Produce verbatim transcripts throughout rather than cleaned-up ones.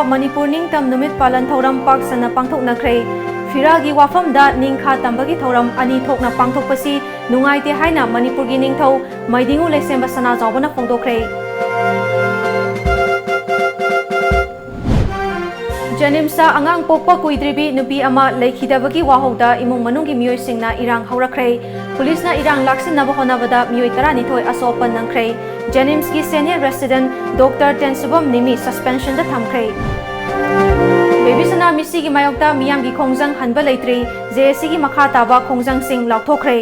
ꯃꯅꯤꯄꯨꯔ ꯅꯤꯡꯇꯝ ꯅꯨꯃꯤꯠ ꯄꯥꯂꯟ ꯊꯧꯔꯝ ꯄꯥꯛ ꯁꯟꯅ ꯄꯥꯡꯊꯣꯛꯅꯈ꯭ꯔꯦ꯫ ꯐꯤꯔꯥꯜꯒꯤ ꯋꯥꯐꯝꯗ ꯅꯤꯡꯈꯥ ꯇꯝꯕꯒꯤ ꯊꯧꯔꯝ ꯑꯅꯤ ꯊꯣꯛꯅ ꯄꯥꯡꯊꯣꯛꯄꯁꯤ ꯅꯨꯡꯉꯥꯏꯇꯦ ꯍꯥꯏꯅ ꯃꯅꯤꯄꯨꯔꯒꯤ ꯅꯤꯡꯊꯧ ꯃꯩꯗꯤꯡꯉꯨ ꯂꯩꯁꯦꯝꯕ ꯁꯅꯥꯖꯥꯎꯕꯅ ꯐꯣꯡꯗꯣꯛꯈ꯭ꯔꯦ꯫ ꯖꯦꯅꯤꯝꯁꯇ ꯑꯉꯥꯡ ꯄꯣꯛꯄ ꯀꯨꯏꯗ꯭ꯔꯤꯕꯤ ꯅꯨꯄꯤ ꯑꯃ ꯂꯩꯈꯤꯗꯕꯒꯤ ꯋꯥꯍꯧꯗ ꯏꯃꯨꯡ ꯃꯅꯨꯡꯒꯤ ꯃꯤꯑꯣꯏꯁꯤꯡꯅ ꯏꯔꯥꯡ ꯍꯧꯔꯛꯈ꯭ꯔꯦ꯫ ꯄꯨꯂꯤꯁꯅ ꯏꯔꯥꯡ ꯂꯥꯛꯁꯤꯟꯅꯕ ꯍꯣꯠꯅꯕꯗ ꯃꯤꯑꯣꯏ ꯇꯔꯥꯅꯤꯊꯣꯏ ꯑꯁꯣꯛ ꯑꯄꯟ ꯅꯪꯈ꯭ꯔꯦ꯫ ꯖꯦꯅꯤꯝꯁꯀꯤ ꯁꯦꯅꯤꯌꯔ ꯔꯦꯁꯤꯗꯦꯟꯠ ꯗꯣꯛꯇꯔ ꯇꯦꯟꯁꯨꯕꯝ ꯅꯤꯃꯤ ꯁꯁꯄꯦꯟꯁꯟꯗ ꯊꯝꯈ꯭ꯔꯦ꯫ ꯕꯦꯕꯤ ꯁꯅꯥ ꯃꯤꯁꯤꯒꯤ ꯃꯥꯌꯣꯛꯇ ꯃꯤꯌꯥꯝꯒꯤ ꯈꯣꯡꯖꯪ ꯍꯟꯕ ꯂꯩꯇ꯭ꯔꯤ꯫ ꯖꯦ ꯑꯦ ꯁꯤꯒꯤ ꯃꯈꯥ ꯇꯥꯕ ꯈꯣꯡꯖꯪꯁꯤꯡ ꯂꯥꯎꯊꯣꯛꯈ꯭ꯔꯦ꯫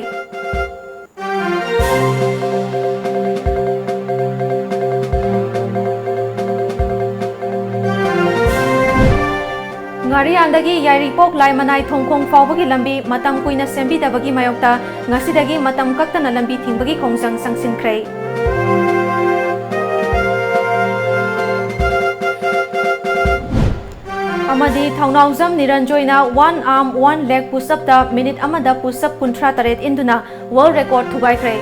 ꯉꯥꯔꯤꯌꯥꯟꯗꯒꯤ ꯌꯥꯏꯔꯤꯄꯣꯛ ꯂꯥꯏꯃꯅꯥꯏ ꯊꯣꯡꯈꯣꯡ ꯐꯥꯎꯕꯒꯤ ꯂꯝꯕꯤ ꯃꯇꯝ ꯀꯨꯏꯅ ꯁꯦꯝꯕꯤꯗꯕꯒꯤ ꯃꯥꯌꯣꯛꯇ ꯉꯁꯤꯗꯒꯤ ꯃꯇꯝ ꯀꯛꯇꯅ ꯂꯝꯕꯤ ꯊꯤꯡꯕꯒꯤ ꯈꯣꯡꯖꯪ ꯆꯪꯁꯤꯟꯈ꯭ꯔꯦ꯫ ꯑꯃꯗꯤ ꯊꯧꯅꯥꯎꯖꯝ ꯅꯤꯔꯟꯖꯣꯏꯅ one arm one leg push-up-ꯇ ꯃꯤꯅꯤꯠ ꯑꯃꯗ push-up ꯀꯨꯟꯊ꯭ꯔꯥ ꯇꯔꯦꯠ ꯏꯟꯗꯨꯅ world record ꯊꯨꯒꯥꯏꯈ꯭ꯔꯦ꯫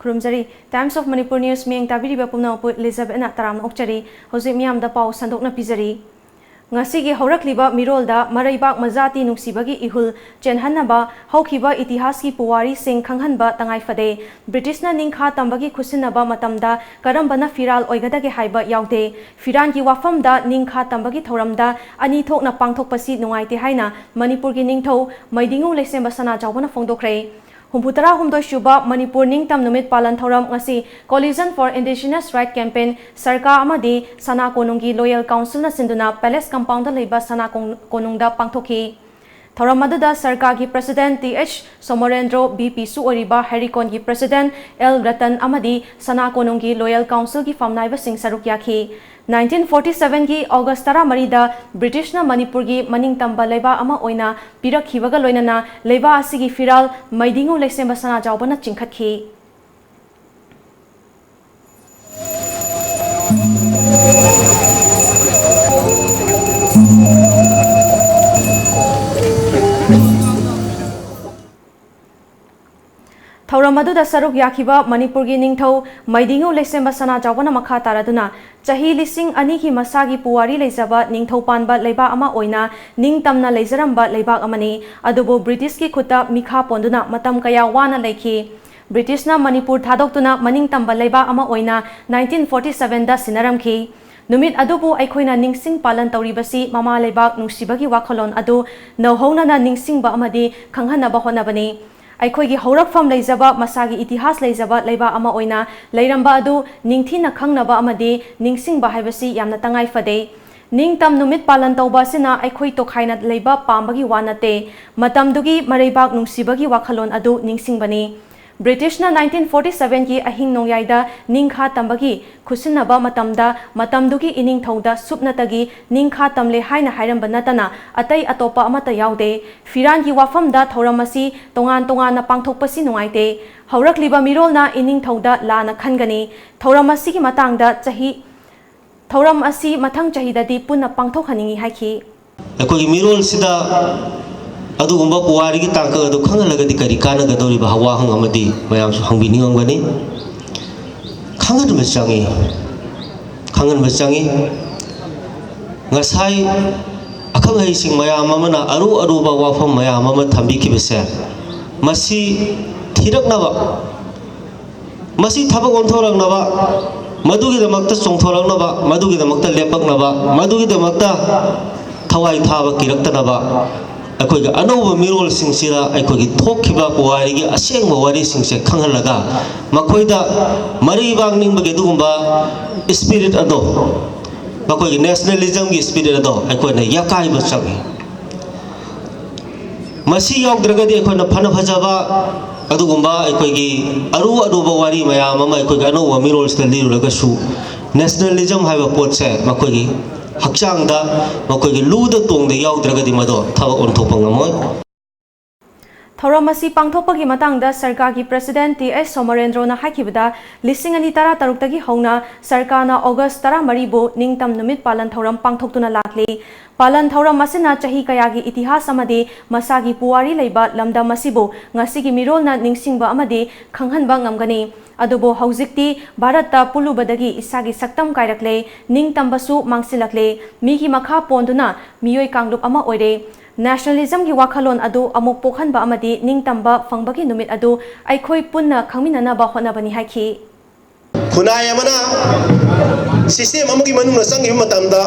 ꯈꯨꯔꯨꯝꯖꯔꯤ꯫ Times of Manipur News ꯃꯤꯠꯌꯦꯡ ꯇꯥꯕꯤꯔꯤꯕ ꯄꯨꯝꯅꯃꯛꯄꯨ ꯏꯂꯤꯖꯥꯕꯦꯠꯅ ꯇꯔꯥꯝꯅ ꯑꯣꯛꯆꯔꯤ꯫ ꯍꯧꯖꯤꯛ ꯃꯤꯌꯥꯝꯗ ꯄꯥꯎ ꯁꯟꯗꯣꯛꯅ ꯄꯤꯖꯔꯤ꯫ ꯉꯁꯤꯒꯤ ꯍꯧꯔꯛꯂꯤꯕ ꯃꯤꯔꯣꯜꯗ ꯃꯔꯩꯕꯥꯛ ꯃꯖꯥꯇꯤ ꯅꯨꯡꯁꯤꯕꯒꯤ ꯏꯍꯨꯜ ꯆꯦꯟꯍꯟꯅꯕ ꯍꯧꯈꯤꯕ ꯏꯇꯤꯍꯥꯁꯀꯤ ꯄꯨꯋꯥꯔꯤꯁꯤꯡ ꯈꯪꯍꯟꯕ ꯇꯉꯥꯏ ꯐꯗꯦ꯫ ꯕ꯭ꯔꯤꯇꯤꯁꯅ ꯅꯤꯡꯈꯥ ꯇꯝꯕꯒꯤ ꯈꯨꯠꯁꯤꯟꯅꯕ ꯃꯇꯝꯗ ꯀꯔꯝꯕꯅ ꯐꯤꯔꯥꯜ ꯑꯣꯏꯒꯗꯒꯦ ꯍꯥꯏꯕ ꯌꯥꯎꯗꯦ꯫ ꯐꯤꯔꯥꯟꯒꯤ ꯋꯥꯐꯝꯗ ꯅꯤꯡꯈꯥ ꯇꯝꯕꯒꯤ ꯊꯧꯔꯝꯗ ꯑꯅꯤ ꯊꯣꯛꯅ ꯄꯥꯡꯊꯣꯛꯄꯁꯤ ꯅꯨꯡꯉꯥꯏꯇꯦ ꯍꯥꯏꯅ ꯃꯅꯤꯄꯨꯔꯒꯤ ꯅꯤꯡꯊꯧ ꯃꯩꯗꯤꯡꯉꯨ ꯂꯩꯁꯦꯝꯕ ꯁꯅꯥꯖꯥꯎꯕꯅ ꯐꯣꯡꯗꯣꯛꯈ꯭ꯔꯦ꯫ ꯍꯨꯝꯐꯨꯇꯔꯥꯍꯨꯝꯗꯣꯏ ꯁꯨꯕ ꯃꯅꯤꯄꯨꯔ ꯅꯤꯡꯇꯝ ꯅꯨꯃꯤꯠ ꯄꯥꯂꯟ ꯊꯧꯔꯝ ꯉꯁꯤ Coalition for Indigenous Right Campaign, ꯁꯔꯀꯥꯔ ꯑꯃꯗꯤ ꯁꯅꯥ ꯀꯣꯅꯨꯡꯒꯤ Loyal Council-ꯅ ꯁꯤꯟꯗꯨꯅ Palace Compound-ꯗ ꯂꯩꯕ ꯁꯅꯥ ꯀꯣꯡ-, ꯀꯣꯅꯨꯡꯗ ꯄꯥꯡꯊꯣꯛꯈꯤ꯫ ꯊꯧꯔꯝ ꯑꯗꯨꯗ ꯁꯔꯀꯥꯔꯒꯤ President T H Somorendro, B ꯄꯤꯁꯨ ꯑꯣꯏꯔꯤꯕ ꯍꯦꯔꯤꯀꯣꯟꯒꯤ President ꯑꯦꯜ ꯔꯇꯟ ꯑꯃꯗꯤ ꯁꯅꯥ ꯀꯣꯅꯨꯡꯒꯤ Loyal Council-ꯒꯤ ꯐꯝꯅꯥꯏꯕꯁꯤꯡ ꯁꯔꯨꯛ ꯌꯥꯈꯤ꯫ Nineteen forty seven-ꯒꯤ August ꯇꯔꯥꯃꯔꯤꯗ ꯕ꯭ꯔꯤꯇꯤꯁꯅ ꯃꯅꯤꯄꯨꯔꯒꯤ ꯃꯅꯤꯡꯇꯝꯕ ꯂꯩꯕꯥꯛ ꯑꯃ ꯑꯣꯏꯅ ꯄꯤꯔꯛꯈꯤꯕꯒ ꯂꯣꯏꯅꯅ ꯂꯩꯕꯥꯛ ꯑꯁꯤꯒꯤ ꯐꯤꯔꯥꯜ ꯃꯩꯗꯤꯡꯉꯨ ꯂꯩꯁꯦꯝꯕ ꯁꯅꯥꯖꯥꯎꯕꯅ ꯆꯤꯡꯈꯠꯈꯤ꯫ ꯊꯧꯔꯝ ꯑꯗꯨꯗ ꯁꯔꯨꯛ ꯌꯥꯈꯤꯕ ꯃꯅꯤꯄꯨꯔꯒꯤ ꯅꯤꯡꯊꯧ ꯃꯩꯗꯤꯉꯨ ꯂꯩꯁꯦꯝꯕ ꯁꯅꯥꯖꯥꯎꯕꯅ ꯃꯈꯥ ꯇꯥꯔꯗꯨꯅ ꯆꯍꯤ ꯂꯤꯁꯤꯡ ꯑꯅꯤꯒꯤ ꯃꯁꯥꯒꯤ ꯄꯨꯋꯥꯔꯤ ꯂꯩꯖꯕ ꯅꯤꯡꯊꯧ ꯄꯥꯟꯕ ꯂꯩꯕꯥꯛ ꯑꯃ ꯑꯣꯏꯅ ꯅꯤꯡꯇꯝꯅ ꯂꯩꯖꯔꯝꯕ ꯂꯩꯕꯥꯛ ꯑꯃꯅꯤ꯫ ꯑꯗꯨꯕꯨ ꯕ꯭ꯔꯤꯇꯤꯁꯀꯤ ꯈꯨꯠꯇ ꯃꯤꯈꯥ ꯄꯣꯟꯗꯨꯅ ꯃꯇꯝ ꯀꯌꯥ ꯋꯥꯅ ꯂꯩꯈꯤ꯫ ꯕ꯭ꯔꯤꯇꯤꯁꯅ ꯃꯅꯤꯄꯨꯔ ꯊꯥꯗꯣꯛꯇꯨꯅ ꯃꯅꯤꯡꯇꯝꯕ ꯂꯩꯕꯥꯛ ꯑꯃ ꯑꯣꯏꯅ ꯅꯥꯏꯟꯇꯤꯟ ꯐꯣꯔꯇꯤ ꯁꯚꯦꯟꯗ ꯁꯤꯟꯅꯔꯝꯈꯤ꯫ ꯅꯨꯃꯤꯠ ꯑꯗꯨꯕꯨ ꯑꯩꯈꯣꯏꯅ ꯅꯤꯡꯁꯤꯡ ꯄꯥꯂꯟ ꯇꯧꯔꯤꯕꯁꯤ ꯃꯃꯥ ꯂꯩꯕꯥꯛ ꯅꯨꯡꯁꯤꯕꯒꯤ ꯋꯥꯈꯜꯂꯣꯟ ꯑꯗꯨ ꯅꯧꯍꯧꯅꯅ ꯅꯤꯡꯁꯤꯡꯕ ꯑꯃꯗꯤ ꯈꯪꯍꯟꯅꯕ ꯍꯣꯠꯅꯕꯅꯤ꯫ ꯑꯩꯈꯣꯏꯒꯤ ꯍꯧꯔꯛꯐꯝ ꯂꯩꯖꯕ, ꯃꯁꯥꯒꯤ ꯏꯇꯤꯍꯥꯁ ꯂꯩꯖꯕ ꯂꯩꯕꯥꯛ ꯑꯃ ꯑꯣꯏꯅ ꯂꯩꯔꯝꯕ ꯑꯗꯨ ꯅꯤꯡꯊꯤꯅ ꯈꯪꯅꯕ ꯑꯃꯗꯤ ꯅꯤꯡꯁꯤꯡꯕ ꯍꯥꯏꯕꯁꯤ ꯌꯥꯝꯅ ꯇꯉꯥꯏ ꯐꯗꯦ꯫ ꯅꯤꯡꯇꯝ ꯅꯨꯃꯤꯠ ꯄꯥꯂꯟ ꯇꯧꯕ ꯑꯁꯤꯅ ꯑꯩꯈꯣꯏ ꯇꯣꯈꯥꯏꯅ ꯂꯩꯕ ꯄꯥꯝꯕꯒꯤ ꯋꯥ ꯅꯠꯇꯦ, ꯃꯇꯝꯗꯨꯒꯤ ꯃꯔꯩꯕꯥꯛ ꯅꯨꯡꯁꯤꯕꯒꯤ ꯋꯥꯈꯜꯂꯣꯟ ꯑꯗꯨ ꯅꯤꯡꯁꯤꯡꯕꯅꯤ꯫ ꯕ꯭ꯔꯤꯇꯤꯁꯅ ꯅꯥꯏꯟꯇꯤꯟ ꯐꯣꯔꯇꯤ ꯁꯚꯦꯟꯒꯤ ꯑꯍꯤꯡ ꯅꯣꯡꯌꯥꯏꯗ ꯅꯤꯡꯈꯥ ꯇꯝꯕꯒꯤ ꯈꯨꯠꯁꯤꯟꯅꯕ ꯃꯇꯝꯗ ꯃꯇꯝꯗꯨꯒꯤ ꯏꯅꯤꯡꯊꯧꯗ ꯁꯨꯞꯅꯇꯒꯤ ꯅꯤꯡꯈꯥ ꯇꯝꯂꯦ ꯍꯥꯏꯅ ꯍꯥꯏꯔꯝꯕ ꯅꯠꯇꯅ ꯑꯇꯩ ꯑꯇꯣꯞꯄ ꯑꯃꯠꯇ ꯌꯥꯎꯗꯦ꯫ ꯐꯤꯔꯥꯟꯒꯤ ꯋꯥꯐꯝꯗ ꯊꯧꯔꯝ ꯑꯁꯤ ꯇꯣꯉꯥꯟ ꯇꯣꯉꯥꯟꯅ ꯄꯥꯡꯊꯣꯛꯄꯁꯤ ꯅꯨꯡꯉꯥꯏꯇꯦ꯫ ꯍꯧꯔꯛꯂꯤꯕ ꯃꯤꯔꯣꯜꯅ ꯏꯅꯤꯡꯊꯧꯗ ꯂꯥꯟꯅ ꯈꯟꯒꯅꯤ꯫ ꯊꯧꯔꯝ ꯑꯁꯤꯒꯤ ꯃꯇꯥꯡꯗ ꯆꯍꯤ, ꯊꯧꯔꯝ ꯑꯁꯤ ꯃꯊꯪ ꯆꯍꯤꯗꯗꯤ ꯄꯨꯟꯅ ꯄꯥꯡꯊꯣꯛꯍꯟꯅꯤꯡꯏ ꯍꯥꯏꯈꯤ꯫ ꯑꯩꯈꯣꯏꯒꯤ ꯃꯤꯔꯣꯜꯁꯤꯗ ꯑꯗꯨꯒꯨꯝꯕ ꯄꯨꯋꯥꯔꯤꯒꯤ ꯇꯥꯡꯀꯛ ꯑꯗꯨ ꯈꯪꯍꯜꯂꯒꯗꯤ ꯀꯔꯤ ꯀꯥꯟꯅꯒꯗꯧꯔꯤꯕ ꯋꯥꯍꯪ ꯑꯃꯗꯤ ꯃꯌꯥꯝꯁꯨ ꯍꯪꯕꯤꯅꯤꯡꯉꯝꯒꯅꯤ꯫ ꯈꯪꯍꯟꯕ ꯆꯪꯉꯤ, ꯈꯪꯍꯟꯕ ꯆꯪꯉꯤ꯫ ꯉꯁꯥꯏ ꯑꯈꯪ ꯑꯍꯩꯁꯤꯡ ꯃꯌꯥꯝ ꯑꯃꯅ ꯑꯔꯨ ꯑꯔꯨꯕ ꯋꯥꯐꯝ ꯃꯌꯥꯝ ꯑꯃ ꯊꯝꯕꯤꯈꯤꯕꯁꯦ, ꯃꯁꯤ ꯊꯤꯔꯛꯅꯕ, ꯃꯁꯤ ꯊꯕꯛ ꯑꯣꯟꯊꯣꯔꯛꯅꯕ, ꯃꯗꯨꯒꯤꯗꯃꯛꯇ ꯆꯣꯡꯊꯣꯔꯛꯅꯕ, ꯃꯗꯨꯒꯤꯗꯃꯛꯇ ꯂꯦꯞꯄꯛꯅꯕ, ꯃꯗꯨꯒꯤꯗꯃꯛꯇ ꯊꯋꯥꯏ ꯊꯥꯕ ꯀꯤꯔꯛꯇꯅꯕ, ꯑꯩꯈꯣꯏꯒꯤ ꯑꯅꯧꯕ ꯃꯤꯔꯣꯜꯁꯤꯡꯁꯤꯗ ꯑꯩꯈꯣꯏꯒꯤ ꯊꯣꯛꯈꯤꯕ ꯄꯨꯋꯥꯔꯤꯒꯤ ꯑꯁꯦꯡꯕ ꯋꯥꯔꯤꯁꯤꯡꯁꯦ ꯈꯪꯍꯜꯂꯒ, ꯃꯈꯣꯏꯗ ꯃꯔꯩꯕꯥꯛ ꯅꯤꯡꯕꯒꯤ ꯑꯗꯨꯒꯨꯝꯕ ꯏꯁꯄꯤꯔꯤꯠ ꯑꯗꯣ, ꯃꯈꯣꯏꯒꯤ ꯅꯦꯁꯅꯦꯂꯤꯖꯝꯒꯤ ꯏꯁꯄꯤꯔꯤꯠ ꯑꯗꯣ ꯑꯩꯈꯣꯏꯅ ꯌꯥꯀꯥꯏꯕ ꯆꯪꯉꯤ꯫ ꯃꯁꯤ ꯌꯥꯎꯗ꯭ꯔꯒꯗꯤ ꯑꯩꯈꯣꯏꯅ ꯐꯅ ꯐꯖꯕ ꯑꯗꯨꯒꯨꯝꯕ ꯑꯩꯈꯣꯏꯒꯤ ꯑꯔꯨ ꯑꯔꯨꯕ ꯋꯥꯔꯤ ꯃꯌꯥꯝ ꯑꯃ ꯑꯩꯈꯣꯏꯒꯤ ꯑꯅꯧꯕ ꯃꯤꯔꯣꯜꯁꯤꯗ ꯂꯤꯔꯨꯔꯒꯁꯨ, ꯅꯦꯁꯅꯦꯂꯤꯖꯝ ꯍꯥꯏꯕ ꯄꯣꯠꯁꯦ ꯃꯈꯣꯏꯒꯤ ꯍꯛꯆꯥꯡꯗ, ꯃꯈꯣꯏꯒꯤ ꯂꯨꯗ ꯇꯣꯡꯗ ꯌꯥꯎꯗ꯭ꯔꯒꯗꯤ ꯃꯗꯣ ꯊꯕꯛ ꯑꯣꯟꯊꯣꯛꯄ ꯉꯝꯃꯣꯏ꯫ ꯊꯧꯔꯝ ꯑꯁꯤ ꯄꯥꯡꯊꯣꯛꯄꯒꯤ ꯃꯇꯥꯡꯗ ꯁꯔꯀꯥꯔꯒꯤ ꯄ꯭ꯔꯁꯤꯗꯦꯟꯠ ꯇꯤ ꯑꯦꯁ ꯁꯣꯃꯔꯦꯟꯗ꯭ꯔꯣꯅ ꯍꯥꯏꯈꯤꯕꯗ, ꯂꯤꯁꯤꯡ ꯑꯅꯤ ꯇꯔꯥ ꯇꯔꯨꯛꯇꯒꯤ ꯍꯧꯅ ꯁꯔꯀꯥꯔꯅ ꯑꯣꯒꯁꯠ ꯇꯔꯥꯃꯔꯤꯕꯨ ꯅꯤꯡꯇꯝ ꯅꯨꯃꯤꯠ ꯄꯥꯂꯟ ꯊꯧꯔꯝ ꯄꯥꯡꯊꯣꯛꯇꯨꯅ ꯂꯥꯛꯂꯤ꯫ ꯄꯥꯂꯟ ꯊꯧꯔꯝ ꯑꯁꯤꯅ ꯆꯍꯤ ꯀꯌꯥꯒꯤ ꯏꯇꯤꯍꯥꯁ ꯑꯃꯗꯤ ꯃꯁꯥꯒꯤ ꯄꯨꯋꯥꯔꯤ ꯂꯩꯕ ꯂꯝꯗꯝ ꯑꯁꯤꯕꯨ ꯉꯁꯤꯒꯤ ꯃꯤꯔꯣꯜꯅ ꯅꯤꯡꯁꯤꯡꯕ ꯑꯃꯗꯤ ꯈꯪꯍꯟꯕ ꯉꯝꯒꯅꯤ꯫ ꯑꯗꯨꯕꯨ ꯍꯧꯖꯤꯛꯇꯤ ꯚꯥꯔꯠꯇ ꯄꯨꯜꯂꯨꯕꯗꯒꯤ ꯏꯁꯥꯒꯤ ꯁꯛꯇꯝ ꯀꯥꯏꯔꯛꯂꯦ, ꯅꯤꯡꯇꯝꯕꯁꯨ ꯃꯥꯡꯁꯤꯜꯂꯛꯂꯦ, ꯃꯤꯒꯤ ꯃꯈꯥ ꯄꯣꯟꯗꯨꯅ ꯃꯤꯑꯣꯏ ꯀꯥꯡꯂꯨꯞ ꯑꯃ ꯑꯣꯏꯔꯦ꯫ ꯅꯦꯁꯅꯦꯂꯤꯖꯝꯒꯤ ꯋꯥꯈꯜꯂꯣꯟ ꯑꯗꯨ ꯑꯃꯨꯛ ꯄꯣꯛꯍꯟꯕ ꯑꯃꯗꯤ ꯅꯤꯡꯇꯝꯕ ꯐꯪꯕꯒꯤ ꯅꯨꯃꯤꯠ ꯑꯗꯨ ꯑꯩꯈꯣꯏ ꯄꯨꯟꯅ ꯈꯪꯃꯤꯟꯅꯅꯕ ꯍꯣꯠꯅꯕꯅꯤ ꯍꯥꯏꯈꯤ꯫ ꯈꯨꯟꯅꯥꯏ ꯑꯃꯅ ꯁꯤꯁꯇꯦꯝ ꯑꯃꯒꯤ ꯃꯅꯨꯡꯗ ꯆꯪꯈꯤꯕ ꯃꯇꯝꯗ,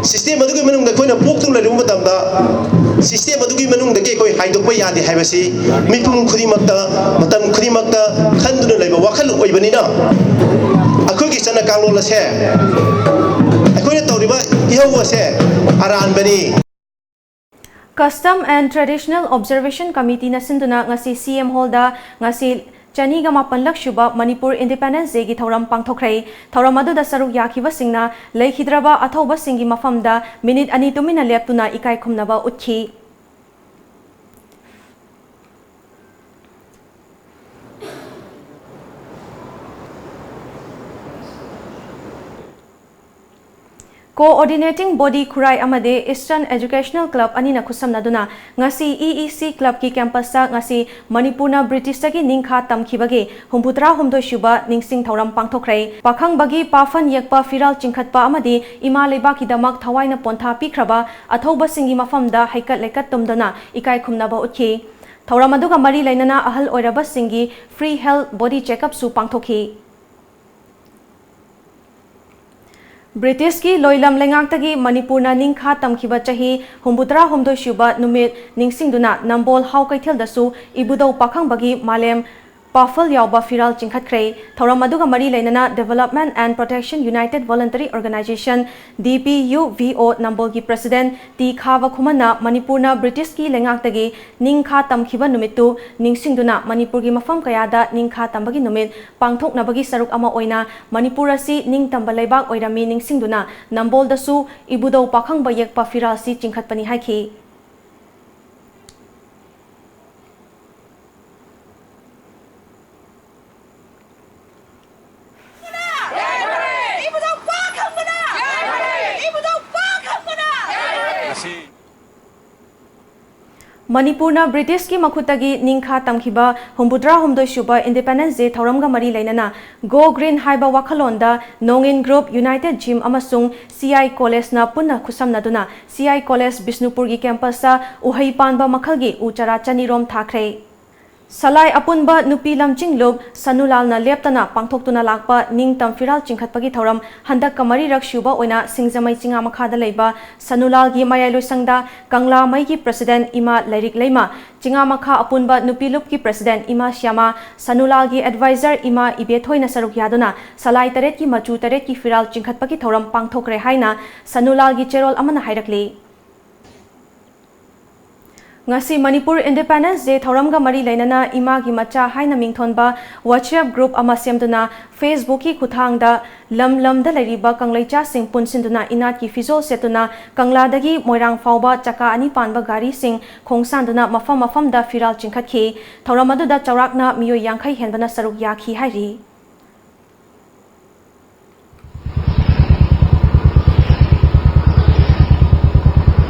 ꯁꯤꯁꯇꯦꯝ ꯑꯗꯨꯒꯤ ꯃꯅꯨꯡꯗ ꯑꯩꯈꯣꯏꯅ ꯄꯣꯛꯇꯨꯅ ꯂꯩꯔꯨꯕ ꯃꯇꯝꯗ, ꯁꯤꯁꯇꯦꯝ ꯑꯗꯨꯒꯤ ꯃꯅꯨꯡꯗꯒꯤ ꯑꯩꯈꯣꯏ ꯍꯥꯏꯗꯣꯛꯄ ꯌꯥꯗꯦ ꯍꯥꯏꯕꯁꯤ ꯃꯤꯄꯨꯝ ꯈꯨꯗꯤꯡꯃꯛꯇ, ꯃꯇꯝ ꯈꯨꯗꯤꯡꯃꯛꯇ ꯈꯟꯗꯨꯅ ꯂꯩꯕ ꯋꯥꯈꯜ ꯑꯣꯏꯕꯅꯤꯅ, ꯑꯩꯈꯣꯏꯒꯤ ꯆꯠꯅ ꯀꯥꯡꯂꯣꯟ ꯑꯁꯦ, ꯑꯩꯈꯣꯏꯅ ꯇꯧꯔꯤꯕ ꯏꯍꯧ ꯑꯁꯦ ꯑꯔꯥꯟꯕꯅꯤ꯫ Custom and Traditional Observation Committeeꯅ ꯁꯤꯟꯗꯨꯅ ꯉꯁꯤ ꯁꯤ ꯑꯦꯝ ꯍꯣꯜꯗ ꯉꯁꯤ ꯆꯅꯤꯒ ꯃꯥꯄꯟꯂꯛ ꯁꯨꯕ ꯃꯅꯤꯄꯨꯔ ꯏꯟꯗꯤꯄꯦꯟꯗꯦꯟꯁ ꯗꯦꯒꯤ ꯊꯧꯔꯝ ꯄꯥꯡꯊꯣꯛꯈ꯭ꯔꯦ꯫ ꯊꯧꯔꯝ ꯑꯗꯨꯗ ꯁꯔꯨꯛ ꯌꯥꯈꯤꯕꯁꯤꯡꯅ ꯂꯩꯈꯤꯗ꯭ꯔꯕ ꯑꯊꯧꯕꯁꯤꯡꯒꯤ ꯃꯐꯝꯗ ꯃꯤꯅꯤꯠ ꯑꯅꯤ ꯇꯨꯃꯤꯟꯅ ꯂꯦꯞꯇꯨꯅ ꯏꯀꯥꯏ ꯈꯨꯝꯅꯕ ꯎꯠꯈꯤ꯫ Coordinating Body ꯈꯨꯔꯥꯏ ꯑꯃꯗꯤ Eastern Educational Club ꯑꯅꯤꯅ ꯈꯨꯠꯁꯝꯅꯗꯨꯅ ꯉꯁꯤ ꯏ ꯏ ꯁꯤ ꯀ꯭ꯂꯕꯀꯤ ꯀꯦꯝꯄꯁꯇ ꯉꯁꯤ ꯃꯅꯤꯄꯨꯔꯅ ꯕ꯭ꯔꯤꯇꯤꯁꯇꯒꯤ ꯅꯤꯡꯈꯥ ꯇꯝꯈꯤꯕꯒꯤ ꯍꯨꯝꯐꯨꯇꯔꯥ ꯍꯨꯝꯗꯣꯏ ꯁꯨꯕ ꯅꯤꯡꯁꯤꯡ ꯊꯧꯔꯝ ꯄꯥꯡꯊꯣꯛꯈ꯭ꯔꯦ꯫ ꯄꯥꯈꯪꯕꯒꯤ ꯄꯥꯐꯟ ꯌꯦꯛꯄ ꯐꯤꯔꯥꯜ ꯆꯤꯡꯈꯠꯄ ꯑꯃꯗꯤ ꯏꯃꯥ ꯂꯩꯕꯥꯛꯀꯤꯗꯃꯛ ꯊꯋꯥꯏꯅ ꯄꯣꯟꯊꯥ ꯄꯤꯈ꯭ꯔꯕ ꯑꯊꯧꯕꯁꯤꯡꯒꯤ ꯃꯐꯝꯗ ꯍꯩꯀꯠ ꯂꯩꯀꯠ ꯇꯨꯝꯗꯨꯅ ꯏꯀꯥꯏ ꯈꯨꯝꯅꯕ ꯎꯠꯈꯤ꯫ ꯊꯧꯔꯝ ꯑꯗꯨꯒ ꯃꯔꯤ ꯂꯩꯅꯅ ꯑꯍꯜ ꯑꯣꯏꯔꯕꯁꯤꯡꯒꯤ free health body check-upꯁꯨ ꯄꯥꯡꯊꯣꯛꯈꯤ꯫ ꯕ꯭ꯔꯤꯇꯤꯁꯀꯤ ꯂꯣꯏꯂꯝ ꯂꯩꯉꯥꯛꯇꯒꯤ ꯃꯅꯤꯄꯨꯔꯅ ꯅꯤꯡꯈꯥ ꯇꯝꯈꯤꯕ ꯆꯍꯤ ꯍꯨꯝꯐꯨꯇꯔꯥ ꯍꯨꯝꯗꯣꯏ ꯁꯨꯕ ꯅꯨꯃꯤꯠ ꯅꯤꯡꯁꯤꯡꯗꯨꯅ ꯅꯝꯕꯣꯜ ꯍꯥꯎ ꯀꯩꯊꯦꯜꯗꯁꯨ ꯏꯕꯨꯙꯧ ꯄꯥꯈꯪꯕꯒꯤ ꯃꯥꯂꯦꯝ ꯄꯥꯐꯜ ꯌꯥꯎꯕ ꯐꯤꯔꯥꯜ ꯆꯤꯡꯈꯠꯈ꯭ꯔꯦ꯫ ꯊꯧꯔꯝ ꯑꯗꯨꯒ ꯃꯔꯤ ꯂꯩꯅꯅ Development and Protection United Voluntary Organization, D P U V O, ꯅꯝꯕꯣꯜꯒꯤ ꯄ꯭ꯔꯁꯤꯗꯦꯟꯠ ꯇꯤ ꯈꯥꯕ ꯈꯨꯃꯟꯅ ꯃꯅꯤꯄꯨꯔꯅ ꯕ꯭ꯔꯤꯇꯤꯁꯀꯤ ꯂꯩꯉꯥꯛꯇꯒꯤ ꯅꯤꯡꯈꯥ ꯇꯝꯈꯤꯕ ꯅꯨꯃꯤꯠꯇꯨ ꯅꯤꯡꯁꯤꯡꯗꯨꯅ ꯃꯅꯤꯄꯨꯔꯒꯤ ꯃꯐꯝ ꯀꯌꯥꯗ ꯅꯤꯡꯈꯥ ꯇꯝꯕꯒꯤ ꯅꯨꯃꯤꯠ ꯄꯥꯡꯊꯣꯛꯅꯕꯒꯤ ꯁꯔꯨꯛ ꯑꯃ ꯑꯣꯏꯅ ꯃꯅꯤꯄꯨꯔ ꯑꯁꯤ ꯅꯤꯡꯇꯝꯕ ꯂꯩꯕꯥꯛ ꯑꯣꯏꯔꯝꯃꯤ ꯅꯤꯡꯁꯤꯡꯗꯨꯅ ꯅꯝꯕꯣꯜꯗꯁꯨ ꯏꯕꯨꯙꯧ ꯄꯥꯈꯪꯕ ꯌꯦꯛꯄ ꯐꯤꯔꯥꯜꯁꯤ ꯆꯤꯡꯈꯠꯄꯅꯤ ꯍꯥꯏꯈꯤ꯫ ꯃꯅꯤꯄꯨꯔꯅ ꯕ꯭ꯔꯤꯇꯤꯁꯀꯤ ꯃꯈꯨꯠꯇꯒꯤ ꯅꯤꯡꯈꯥ ꯇꯝꯈꯤꯕ ꯍꯨꯝꯐꯨꯇꯔꯥ ꯍꯨꯝꯗꯣꯏ ꯁꯨꯕ ꯏꯟꯗꯤꯄꯦꯟꯗꯦꯟꯁ ꯗꯦ ꯊꯧꯔꯝꯒ ꯃꯔꯤ ꯂꯩꯅꯅ Go Green ꯍꯥꯏꯕ ꯋꯥꯈꯜꯂꯣꯟꯗ ꯅꯣꯡꯏꯟ ꯒ꯭ꯔꯨꯞ, ꯌꯨꯅꯥꯏꯇꯦꯗ ꯖꯤꯝ ꯑꯃꯁꯨꯡ ꯁꯤ ꯑꯥꯏ ꯀꯣꯂꯦꯖꯅ ꯄꯨꯟꯅ ꯈꯨꯠꯁꯝꯅꯗꯨꯅ ꯁꯤ ꯑꯥꯏ ꯀꯣꯂꯦꯖ ꯕꯤꯁꯅꯨꯄꯨꯔꯒꯤ ꯀꯦꯝꯄꯁꯇ ꯎꯍꯩ ꯄꯥꯟꯕ ꯃꯈꯜꯒꯤ ꯎ ꯆꯥꯔꯥ ꯆꯅꯤꯔꯣꯝ ꯊꯥꯈ꯭ꯔꯦ꯫ ꯁꯂꯥꯏ ꯑꯄꯨꯟꯕ ꯅꯨꯄꯤ ꯂꯝꯖꯤꯡꯂꯨꯞ ꯁꯅꯨꯂꯥꯜꯅ ꯂꯦꯞꯇꯅ ꯄꯥꯡꯊꯣꯛꯇꯨꯅ ꯂꯥꯛꯄ ꯅꯤꯡꯇꯝ ꯐꯤꯔꯥꯜ ꯆꯤꯡꯈꯠꯄꯒꯤ ꯊꯧꯔꯝ ꯍꯟꯗꯛꯀ ꯃꯔꯤꯔꯛ ꯁꯨꯕ ꯑꯣꯏꯅ ꯁꯤꯡꯖꯃꯩ ꯆꯤꯉꯥ ꯃꯈꯥꯗ ꯂꯩꯕ ꯁꯅꯨꯂꯥꯜꯒꯤ ꯃꯌꯥꯏ ꯂꯣꯏꯁꯪꯗ ꯀꯪꯂꯥ ꯃꯩꯒꯤ ꯄ꯭ꯔꯁꯤꯗꯦꯟꯠ ꯏꯃꯥ ꯂꯥꯏꯔꯤꯛ ꯂꯩꯃ, ꯆꯤꯉꯥ ꯃꯈꯥ ꯑꯄꯨꯟꯕ ꯅꯨꯄꯤ ꯂꯨꯞꯀꯤ ꯄ꯭ꯔꯁꯤꯗꯦꯟꯠ ꯏꯃꯥ ꯁ꯭ꯌꯥꯃꯥ, ꯁꯅꯨꯂꯥꯜꯒꯤ ꯑꯦꯗꯚꯥꯏꯖꯔ ꯏꯃꯥ ꯏꯕꯦꯊꯣꯏꯅ ꯁꯔꯨꯛ ꯌꯥꯗꯨꯅ ꯁꯂꯥꯏ ꯇꯔꯦꯠꯀꯤ ꯃꯆꯨ ꯇꯔꯦꯠꯀꯤ ꯐꯤꯔꯥꯜ ꯆꯤꯡꯈꯠꯄꯒꯤ ꯊꯧꯔꯝ ꯄꯥꯡꯊꯣꯛꯈ꯭ꯔꯦ ꯍꯥꯏꯅ ꯁꯅꯨꯂꯥꯜꯒꯤ ꯆꯦꯔꯣꯜ ꯑꯃꯅ ꯍꯥꯏꯔꯛꯂꯤ꯫ ꯉꯁꯤ ꯃꯅꯤꯄꯨꯔ ꯏꯟꯗꯤꯄꯦꯟꯗꯦꯟꯁ ꯗꯦ ꯊꯧꯔꯝꯒ ꯃꯔꯤ ꯂꯩꯅꯅ ꯏꯃꯥꯒꯤ ꯃꯆꯥ ꯍꯥꯏꯅ ꯃꯤꯡꯊꯣꯟꯕ WhatsApp ꯒ꯭ꯔꯨꯞ ꯑꯃ ꯁꯦꯝꯗꯨꯅ Facebook ꯀꯤ ꯈꯨꯠꯊꯥꯡꯗ ꯂꯝ ꯂꯝꯗ ꯂꯩꯔꯤꯕ ꯀꯪꯂꯩꯆꯥꯁꯤꯡ ꯄꯨꯟꯁꯤꯟꯗꯨꯅ ꯏꯅꯥꯠꯀꯤ ꯐꯤꯖꯣꯜ ꯁꯦꯠꯇꯨꯅ ꯀꯪꯂꯥꯗꯒꯤ ꯃꯣꯏꯔꯥꯡ ꯐꯥꯎꯕ ꯆꯀꯥ ꯑꯅꯤ ꯄꯥꯟꯕ ꯒꯥꯔꯤꯁꯤꯡ ꯈꯣꯡꯁꯥꯟꯗꯨꯅ ꯃꯐꯝ ꯃꯐꯝꯗ ꯐꯤꯔꯥꯜ ꯆꯤꯡꯈꯠꯈꯤ꯫ ꯊꯧꯔꯝ ꯑꯗꯨꯗ ꯆꯥꯎꯔꯥꯛꯅ ꯃꯤꯑꯣꯏ ꯌꯥꯡꯈꯩ ꯍꯦꯟꯕꯅ ꯁꯔꯨꯛ ꯌꯥꯈꯤ ꯍꯥꯏꯔꯤ꯫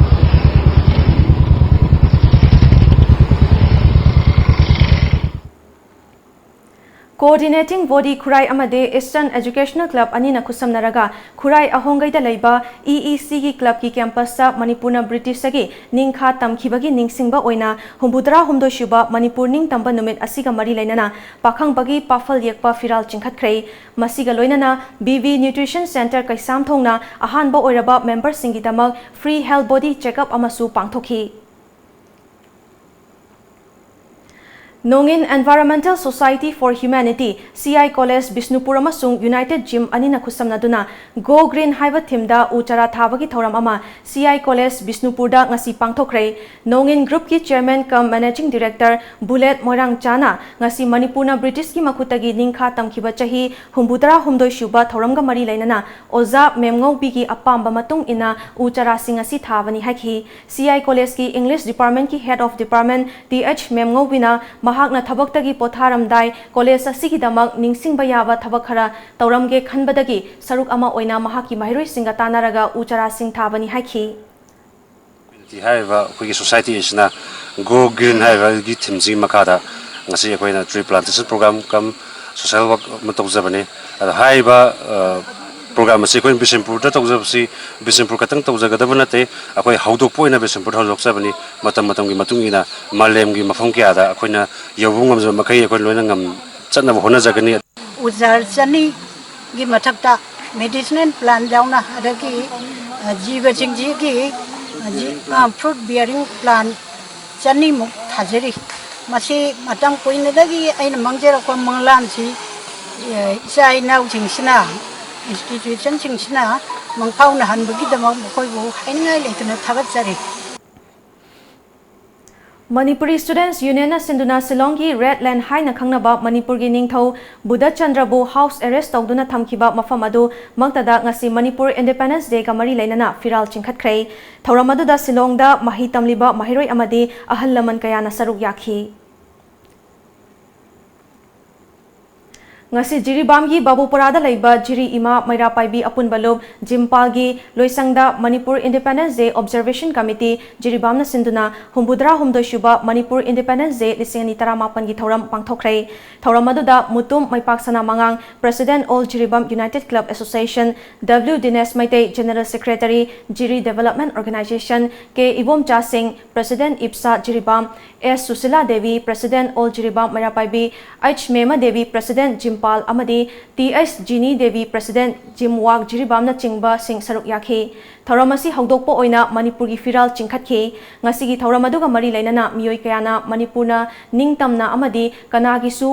Coordinating Body ꯈꯨꯔꯥꯏ ꯑꯃꯗꯤ Eastern Educational Club ꯑꯅꯤꯅ ꯈꯨꯠꯁꯝꯅꯔꯒ ꯈꯨꯔꯥꯏ ꯑꯍꯣꯡꯒꯩꯗ ꯂꯩꯕ E E C ꯒꯤ club ꯀꯤ campus ꯇ ꯃꯅꯤꯄꯨꯔꯅ ꯕ꯭ꯔꯤꯇꯤꯁꯇꯒꯤ ꯅꯤꯡꯈꯥ ꯇꯝꯈꯤꯕꯒꯤ ꯅꯤꯡꯁꯤꯡꯕ ꯑꯣꯏꯅ ꯍꯨꯝꯐꯨꯇꯔꯥ ꯍꯨꯝꯗꯣꯏ ꯁꯨꯕ ꯃꯅꯤꯄꯨꯔ ꯅꯤꯡꯇꯝꯕ ꯅꯨꯃꯤꯠ ꯑꯁꯤꯒ ꯃꯔꯤ ꯂꯩꯅꯅ ꯄꯥꯈꯪꯕꯒꯤ ꯄꯥꯐꯜ ꯌꯦꯛꯄ ꯐꯤꯔꯥꯜ ꯆꯤꯡꯈꯠꯈ꯭ꯔꯦ꯫ ꯃꯁꯤꯒ ꯂꯣꯏꯅꯅ B V Nutrition Center ꯀꯩꯁꯥꯝꯊꯣꯡꯅ ꯑꯍꯥꯟꯕ ꯑꯣꯏꯔꯕ member ꯁꯤꯡꯒꯤꯗꯃꯛ free health body checkup ꯑꯃꯁꯨ ꯄꯥꯡꯊꯣꯛꯈꯤ꯫ ꯅꯣꯡꯏꯟ Environmental Society for Humanity, C I College Bishnupur ꯑꯃꯁꯨꯡ ꯌꯨꯅꯥꯏꯇꯦꯗ ꯖꯤꯝ ꯑꯅꯤꯅ ꯈꯨꯠꯁꯝꯅꯗꯨꯅ Go Green ꯍꯥꯏꯕ theme ꯗ ꯎ ꯆꯥꯔꯥ ꯊꯥꯕꯒꯤ ꯊꯧꯔꯝ ꯑꯃ C I College ꯕꯤꯁꯅꯨꯄꯨꯔꯗ ꯉꯁꯤ ꯄꯥꯡꯊꯣꯛꯈ꯭ꯔꯦ꯫ ꯅꯣꯡꯏꯟ group ꯀꯤ chairman cum managing director Bullet ꯃꯣꯏꯔꯥꯡꯆꯥꯅ ꯉꯁꯤ ꯃꯅꯤꯄꯨꯔꯅ ꯕ꯭ꯔꯤꯇꯤꯁꯀꯤ ꯃꯈꯨꯠꯇꯒꯤ ꯅꯤꯡꯈꯥ ꯇꯝꯈꯤꯕ ꯆꯍꯤ ꯍꯨꯝꯐꯨꯇꯔꯥ ꯍꯨꯝꯗꯣꯏ ꯁꯨꯕ ꯊꯧꯔꯝꯒ ꯃꯔꯤ ꯂꯩꯅꯅ ꯑꯣꯖꯥ ꯃꯦꯝꯉꯧꯕꯤꯒꯤ ꯑꯄꯥꯝꯕ ꯃꯇꯨꯡ ꯏꯟꯅ ꯎ ꯆꯥꯔꯥꯁꯤꯡ ꯑꯁꯤ ꯊꯥꯕꯅꯤ ꯍꯥꯏꯈꯤ꯫ C I College ꯀꯤ English Department ꯀꯤ Head of Department T H ꯃꯦꯝꯉꯧꯕꯤꯅ ꯃꯍꯥꯛꯅ ꯊꯕꯛꯇꯒꯤ ꯄꯣꯊꯥꯔꯝꯗꯥꯏ college ꯑꯁꯤꯒꯤꯗꯃꯛ ꯅꯤꯡꯁꯤꯡꯕ ꯌꯥꯕ ꯊꯕꯛ ꯈꯔ ꯇꯧꯔꯝꯒꯦ ꯈꯟꯕꯗꯒꯤ ꯁꯔꯨꯛ ꯑꯃ ꯑꯣꯏꯅ ꯃꯍꯥꯛꯀꯤ ꯃꯍꯩꯔꯣꯏꯁꯤꯡꯒ ꯇꯥꯟꯅꯔꯒ ꯎ ꯆꯥꯔꯥꯁꯤꯡ ꯊꯥꯕꯅꯤ ꯍꯥꯏꯈꯤ꯫ ꯍꯥꯏꯔꯤꯕ ꯑꯩꯈꯣꯏꯒꯤ ꯁꯣꯁꯥꯏꯇꯤ ꯑꯁꯤꯅ Go Green ꯍꯥꯏꯔꯤꯕꯒꯤ ꯊꯤꯝꯁꯤꯒꯤ ꯃꯈꯥꯗ ꯉꯁꯤ ꯑꯩꯈꯣꯏꯅ tree plantation program cum social work ꯑꯃ ꯇꯧꯖꯕꯅꯤ꯫ ꯑꯗꯣ ꯍꯥꯏꯔꯤꯕ ꯄ꯭ꯔꯣꯒ꯭ꯔꯥꯝ ꯑꯁꯤ ꯑꯩꯈꯣꯏꯅ ꯕꯤꯁꯦꯝꯄꯨꯔꯗ ꯇꯧꯖꯕꯁꯤ ꯕꯤꯁꯦꯝꯄꯨꯔ ꯈꯛꯇꯪ ꯇꯧꯖꯒꯗꯕ ꯅꯠꯇꯦ꯫ ꯑꯩꯈꯣꯏ ꯍꯧꯗꯣꯛꯄ ꯑꯣꯏꯅ ꯕꯤꯁꯦꯝꯄꯨꯔꯗ ꯍꯧꯗꯣꯛꯆꯕꯅꯤ꯫ ꯃꯇꯝ ꯃꯇꯝꯒꯤ ꯃꯇꯨꯡ ꯏꯟꯅ ꯃꯥꯂꯦꯝꯒꯤ ꯃꯐꯝ ꯀꯌꯥꯗ ꯑꯩꯈꯣꯏꯅ ꯌꯧꯕ ꯉꯝꯖꯕ ꯃꯈꯩ ꯑꯩꯈꯣꯏ ꯂꯣꯏꯅ ꯉꯝ ꯆꯠꯅꯕ ꯍꯣꯠꯅꯖꯒꯅꯤ꯫ ꯎꯖꯥꯔ ꯆꯅꯤꯒꯤ ꯃꯊꯛꯇ medicinal plant ꯌꯥꯎꯅ, ꯑꯗꯒꯤ, ꯑ, ꯖꯤꯕꯁꯤꯡꯁꯤꯒꯤ, ꯑ, ꯖꯤ-, ꯑ, fruit bearing plant ꯆꯅꯤꯃꯨꯛ ꯊꯥꯖꯔꯤ꯫ ꯃꯁꯤ ꯃꯇꯝ ꯀꯨꯏꯅꯗꯒꯤ ꯑꯩꯅ ꯃꯥꯡꯖꯔꯛꯄ ꯃꯪꯂꯥꯟꯁꯤ, ꯑ, ꯏꯆꯥ ꯏꯅꯥꯎꯁꯤꯡꯁꯤꯅ, institutionꯁꯤꯡꯁꯤꯅ ꯃꯪꯐꯥꯎꯅꯍꯟꯕꯒꯤꯗꯃꯛ ꯃꯈꯣꯏꯕꯨ ꯍꯥꯏꯅꯤꯡꯉꯥꯏ ꯂꯩꯇꯅ ꯊꯥꯒꯠꯆꯔꯤ꯫ ꯃꯅꯤꯄꯨꯔꯤ Students Unionꯅ ꯁꯤꯟꯗꯨꯅ ꯁꯤꯂꯣꯡꯒꯤ Red Land ꯍꯥꯏꯅ ꯈꯪꯅꯕ ꯃꯅꯤꯄꯨꯔꯒꯤ ꯅꯤꯡꯊꯧ ꯕꯨꯙꯆꯟꯗ꯭ꯔꯕꯨ house arrest ꯇꯧꯗꯨꯅ ꯊꯝꯈꯤꯕ ꯃꯐꯝ ꯑꯗꯨ ꯃꯛꯇꯗ ꯉꯁꯤ ꯃꯅꯤꯄꯨꯔ Independence Dayꯒ ꯃꯔꯤ ꯂꯩꯅꯅ ꯐꯤꯔꯥꯜ ꯆꯤꯡꯈꯠꯈ꯭ꯔꯦ꯫ ꯊꯧꯔꯝ ꯑꯗꯨꯗ ꯁꯤꯂꯣꯡꯗ ꯃꯍꯩ ꯇꯝꯂꯤꯕ ꯃꯍꯩꯔꯣꯏ ꯑꯃꯗꯤ ꯑꯍꯜ ꯂꯃꯟ ꯀꯌꯥꯅ ꯁꯔꯨꯛ ꯌꯥꯈꯤ꯫ ꯉꯁꯤ ꯖꯤꯔꯤꯕꯥꯝꯒꯤ ꯕꯥꯕꯨꯄꯨꯔꯥꯗ ꯂꯩꯕ ꯖꯤꯔꯤ ꯏꯃꯥ ꯃꯩꯔꯥ ꯄꯥꯏꯕꯤ ꯑꯄꯨꯟꯕ ꯂꯨꯞ ꯖꯤꯝꯄꯥꯜꯒꯤ ꯂꯣꯏꯁꯪꯗ Manipur Independence Day Observation Committee ꯖꯤꯔꯤꯕꯥꯝꯅ ꯁꯤꯟꯗꯨꯅ ꯍꯨꯝꯐꯨꯇꯔꯥ ꯍꯨꯝꯗꯣꯏ ꯁꯨꯕ ꯃꯅꯤꯄꯨꯔ Independence Day ꯂꯤꯁꯤꯡ ꯑꯅꯤ ꯇꯔꯥꯃꯥꯄꯟꯒꯤ ꯊꯧꯔꯝ ꯄꯥꯡꯊꯣꯛꯈ꯭ꯔꯦ꯫ ꯊꯧꯔꯝ ꯑꯗꯨꯗ Mutum ꯃꯩꯄꯥꯛꯁꯅꯥ ꯃꯉꯥꯡ, President All Jiribam United Club Association, W ꯗꯤꯅꯦꯁ ꯃꯩꯇꯩ, General Secretary, ꯖꯤꯔꯤ Development Organization, ꯀꯦ Ibomcha Singh, President Ipsa Jiribam, S Sushila Devi, President All Jiribam Meira Paibi, H Mema Devi, President Jimpal ꯑꯃꯗꯤ T H Jini Devi, President Jimwak ꯖꯤꯔꯤꯕꯥꯝꯅꯆꯤꯡꯕꯁꯤꯡ ꯁꯔꯨꯛ ꯌꯥꯈꯤ꯫ ꯊꯧꯔꯝ ꯑꯁꯤ ꯍꯧꯗꯣꯛꯄ ꯑꯣꯏꯅ ꯃꯅꯤꯄꯨꯔꯒꯤ ꯐꯤꯔꯥꯜ ꯆꯤꯡꯈꯠꯈꯤ꯫ ꯉꯁꯤꯒꯤ ꯊꯧꯔꯝ ꯑꯗꯨꯒ ꯃꯔꯤ ꯂꯩꯅꯅ ꯃꯤꯑꯣꯏ ꯀꯌꯥꯅ ꯃꯅꯤꯄꯨꯔꯅ ꯅꯤꯡꯇꯝꯅ ꯑꯃꯗꯤ ꯀꯅꯥꯒꯤꯁꯨ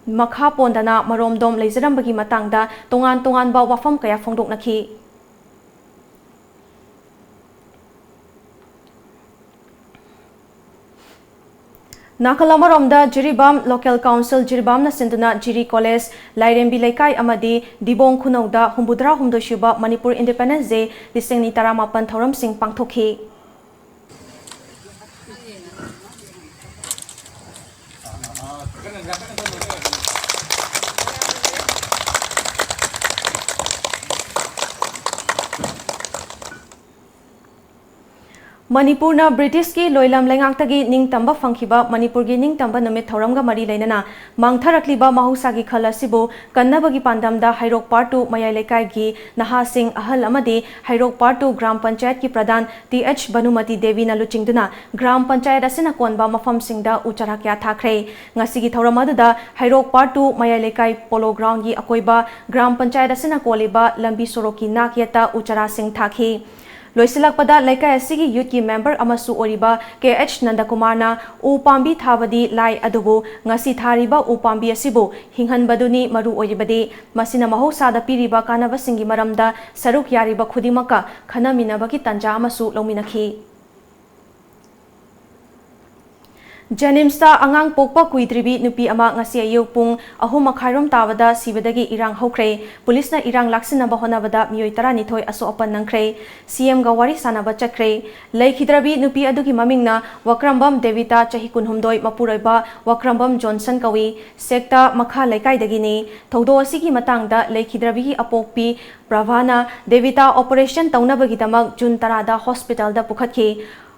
ꯃꯈꯥ ꯄꯣꯟꯗꯅ ꯃꯔꯣꯝꯗꯣꯝ ꯂꯩꯖꯔꯝꯕꯒꯤ ꯃꯇꯥꯡꯗ ꯇꯣꯉꯥꯟ ꯇꯣꯉꯥꯟꯕ ꯋꯥꯐꯝ ꯀꯌꯥ ꯐꯣꯡꯗꯣꯛꯅꯈꯤ꯫ ꯅꯥꯀꯜ ꯑꯃꯔꯣꯝꯗ ꯖꯤꯔꯤꯕꯥꯝ Local Council ꯖꯤꯔꯤꯕꯥꯝꯅ ꯁꯤꯟꯗꯨꯅ ꯖꯤꯔꯤ ꯀꯣꯂꯦꯖ, ꯂꯥꯏꯔꯦꯝꯕꯤ ꯂꯩꯀꯥꯏ ꯑꯃꯗꯤ ꯗꯤꯕꯣꯡ ꯈꯨꯅꯧꯗ ꯍꯨꯝꯐꯨꯇꯔꯥ ꯍꯨꯝꯗꯣꯏ ꯁꯨꯕ ꯃꯅꯤꯄꯨꯔ Independence Day ꯂꯤꯁꯤꯡ ꯑꯅꯤ ꯇꯔꯥꯃꯥꯄꯟ ꯊꯧꯔꯝꯁꯤꯡ ꯄꯥꯡꯊꯣꯛꯈꯤ꯫ ꯃꯅꯤꯄꯨꯔꯅ ꯕ꯭ꯔꯤꯇꯤꯁꯀꯤ ꯂꯣꯏꯂꯝ ꯂꯩꯉꯥꯛꯇꯒꯤ ꯅꯤꯡꯇꯝꯕ ꯐꯪꯈꯤꯕ ꯃꯅꯤꯄꯨꯔꯒꯤ ꯅꯤꯡꯇꯝꯕ ꯅꯨꯃꯤꯠ ꯊꯧꯔꯝꯒ ꯃꯔꯤ ꯂꯩꯅꯅ ꯃꯥꯡꯊꯔꯛꯂꯤꯕ ꯃꯍꯧꯁꯥꯒꯤ ꯈꯜ ꯑꯁꯤꯕꯨ ꯀꯟꯅꯕꯒꯤ ꯄꯥꯟꯗꯝꯗ ꯍꯩꯔꯣꯛ Part Two ꯃꯌꯥꯏ ꯂꯩꯀꯥꯏꯒꯤ ꯅꯍꯥꯁꯤꯡ, ꯑꯍꯜ ꯑꯃꯗꯤ ꯍꯩꯔꯣꯛ Part Two ꯒ꯭ꯔꯥꯝ ꯄꯟꯆꯥꯌꯠꯀꯤ ꯄ꯭ꯔꯙꯥꯟ ꯇꯤ ꯑꯩꯆ ꯚꯅꯨꯃꯇꯤ ꯗꯦꯕꯤꯅ ꯂꯨꯆꯤꯡꯗꯨꯅ ꯒ꯭ꯔꯥꯝ ꯄꯟꯆꯥꯌꯠ ꯑꯁꯤꯅ ꯀꯣꯟꯕ ꯃꯐꯝꯁꯤꯡꯗ ꯎ ꯆꯥꯔꯥ ꯀꯌꯥ ꯊꯥꯈ꯭ꯔꯦ꯫ ꯉꯁꯤꯒꯤ ꯊꯧꯔꯝ ꯑꯗꯨꯗ ꯍꯩꯔꯣꯛ Part Two ꯃꯌꯥꯏ ꯂꯩꯀꯥꯏ ꯄꯣꯂꯣ ꯒ꯭ꯔꯥꯎꯟꯒꯤ ꯑꯀꯣꯏꯕ ꯒ꯭ꯔꯥꯝ ꯄꯟꯆꯥꯌꯠ ꯑꯁꯤꯅ ꯀꯣꯜꯂꯤꯕ ꯂꯝꯕꯤ ꯁꯣꯔꯣꯛꯀꯤ ꯅꯥꯛ ꯌꯦꯠꯇ ꯎ ꯆꯥꯔꯥꯁꯤꯡ ꯊꯥꯈꯤ꯫ ꯂꯣꯏꯁꯤꯜꯂꯛꯄꯗ ꯂꯩꯀꯥꯏ ꯑꯁꯤꯒꯤ ꯌꯨꯠꯀꯤ ꯃꯦꯝꯕꯔ ꯑꯃꯁꯨ ꯑꯣꯏꯔꯤꯕ ꯀꯦ ꯑꯩꯆ ꯅꯟꯗꯀꯨꯃꯥꯔꯅ ꯎ ꯄꯥꯝꯕꯤ ꯊꯥꯕꯗꯤ ꯂꯥꯏ ꯑꯗꯨꯕꯨ ꯉꯁꯤ ꯊꯥꯔꯤꯕ ꯎ ꯄꯥꯝꯕꯤ ꯑꯁꯤꯕꯨ ꯍꯤꯡꯍꯟꯕꯗꯨꯅꯤ ꯃꯔꯨ ꯑꯣꯏꯔꯤꯕꯗꯤ꯫ ꯃꯁꯤꯅ ꯃꯍꯧꯁꯥꯗ ꯄꯤꯔꯤꯕ ꯀꯥꯟꯅꯕꯁꯤꯡꯒꯤ ꯃꯔꯝꯗ ꯁꯔꯨꯛ ꯌꯥꯔꯤꯕ ꯈꯨꯗꯤꯡꯃꯛꯀ ꯈꯟꯅꯃꯤꯟꯅꯕꯒꯤ ꯇꯥꯟꯖꯥ ꯑꯃꯁꯨ ꯂꯧꯃꯤꯟꯅꯈꯤ꯫ ꯖꯦꯅꯤꯝꯁꯇ ꯑꯉꯥꯡ ꯄꯣꯛꯄ ꯀꯨꯏꯗ꯭ꯔꯤꯕꯤ ꯅꯨꯄꯤ ꯑꯃ ꯉꯁꯤ ꯑꯌꯨꯛ ꯄꯨꯡ ꯑꯍꯨꯝ ꯃꯈꯥꯏꯔꯣꯝ ꯇꯥꯕꯗ ꯁꯤꯕꯗꯒꯤ ꯏꯔꯥꯡ ꯍꯧꯈ꯭ꯔꯦ꯫ ꯄꯨꯂꯤꯁꯅ ꯏꯔꯥꯡ ꯂꯥꯛꯁꯤꯟꯅꯕ ꯍꯣꯠꯅꯕꯗ ꯃꯤꯑꯣꯏ ꯇꯔꯥꯅꯤꯊꯣꯏ ꯑꯁꯣꯛ ꯑꯄꯟ ꯅꯪꯈ꯭ꯔꯦ꯫ ꯁꯤ ꯑꯦꯝꯒ ꯋꯥꯔꯤ ꯁꯥꯟꯅꯕ ꯆꯠꯈ꯭ꯔꯦ꯫ ꯂꯩꯈꯤꯗ꯭ꯔꯕꯤ ꯅꯨꯄꯤ ꯑꯗꯨꯒꯤ ꯃꯃꯤꯡꯅ ꯋꯥꯀ꯭ꯔꯝꯕꯝ ꯗꯦꯕꯤꯇꯥ, ꯆꯍꯤ ꯀꯨꯟꯍꯨꯝꯗꯣꯏ, ꯃꯄꯨꯔꯣꯏꯕ ꯋꯥꯀ꯭ꯔꯝꯕꯝ ꯖꯣꯟꯁꯟ ꯀꯧꯏ꯫ ꯁꯦꯛꯇ ꯃꯈꯥ ꯂꯩꯀꯥꯏꯗꯒꯤꯅꯤ꯫ ꯊꯧꯗꯣꯛ ꯑꯁꯤꯒꯤ ꯃꯇꯥꯡꯗ ꯂꯩꯈꯤꯗ꯭ꯔꯕꯤꯒꯤ ꯑꯄꯣꯛꯄꯤ ꯄ꯭ꯔꯚꯥꯅ ꯗꯦꯕꯤꯇꯥ ꯑꯣꯄꯔꯦꯁꯟ ꯇꯧꯅꯕꯒꯤꯗꯃꯛ ꯖꯨꯟ ꯇꯔꯥꯗ ꯍꯣꯁꯄꯤꯇꯥꯜꯗ ꯄꯨꯈꯠꯈꯤ꯫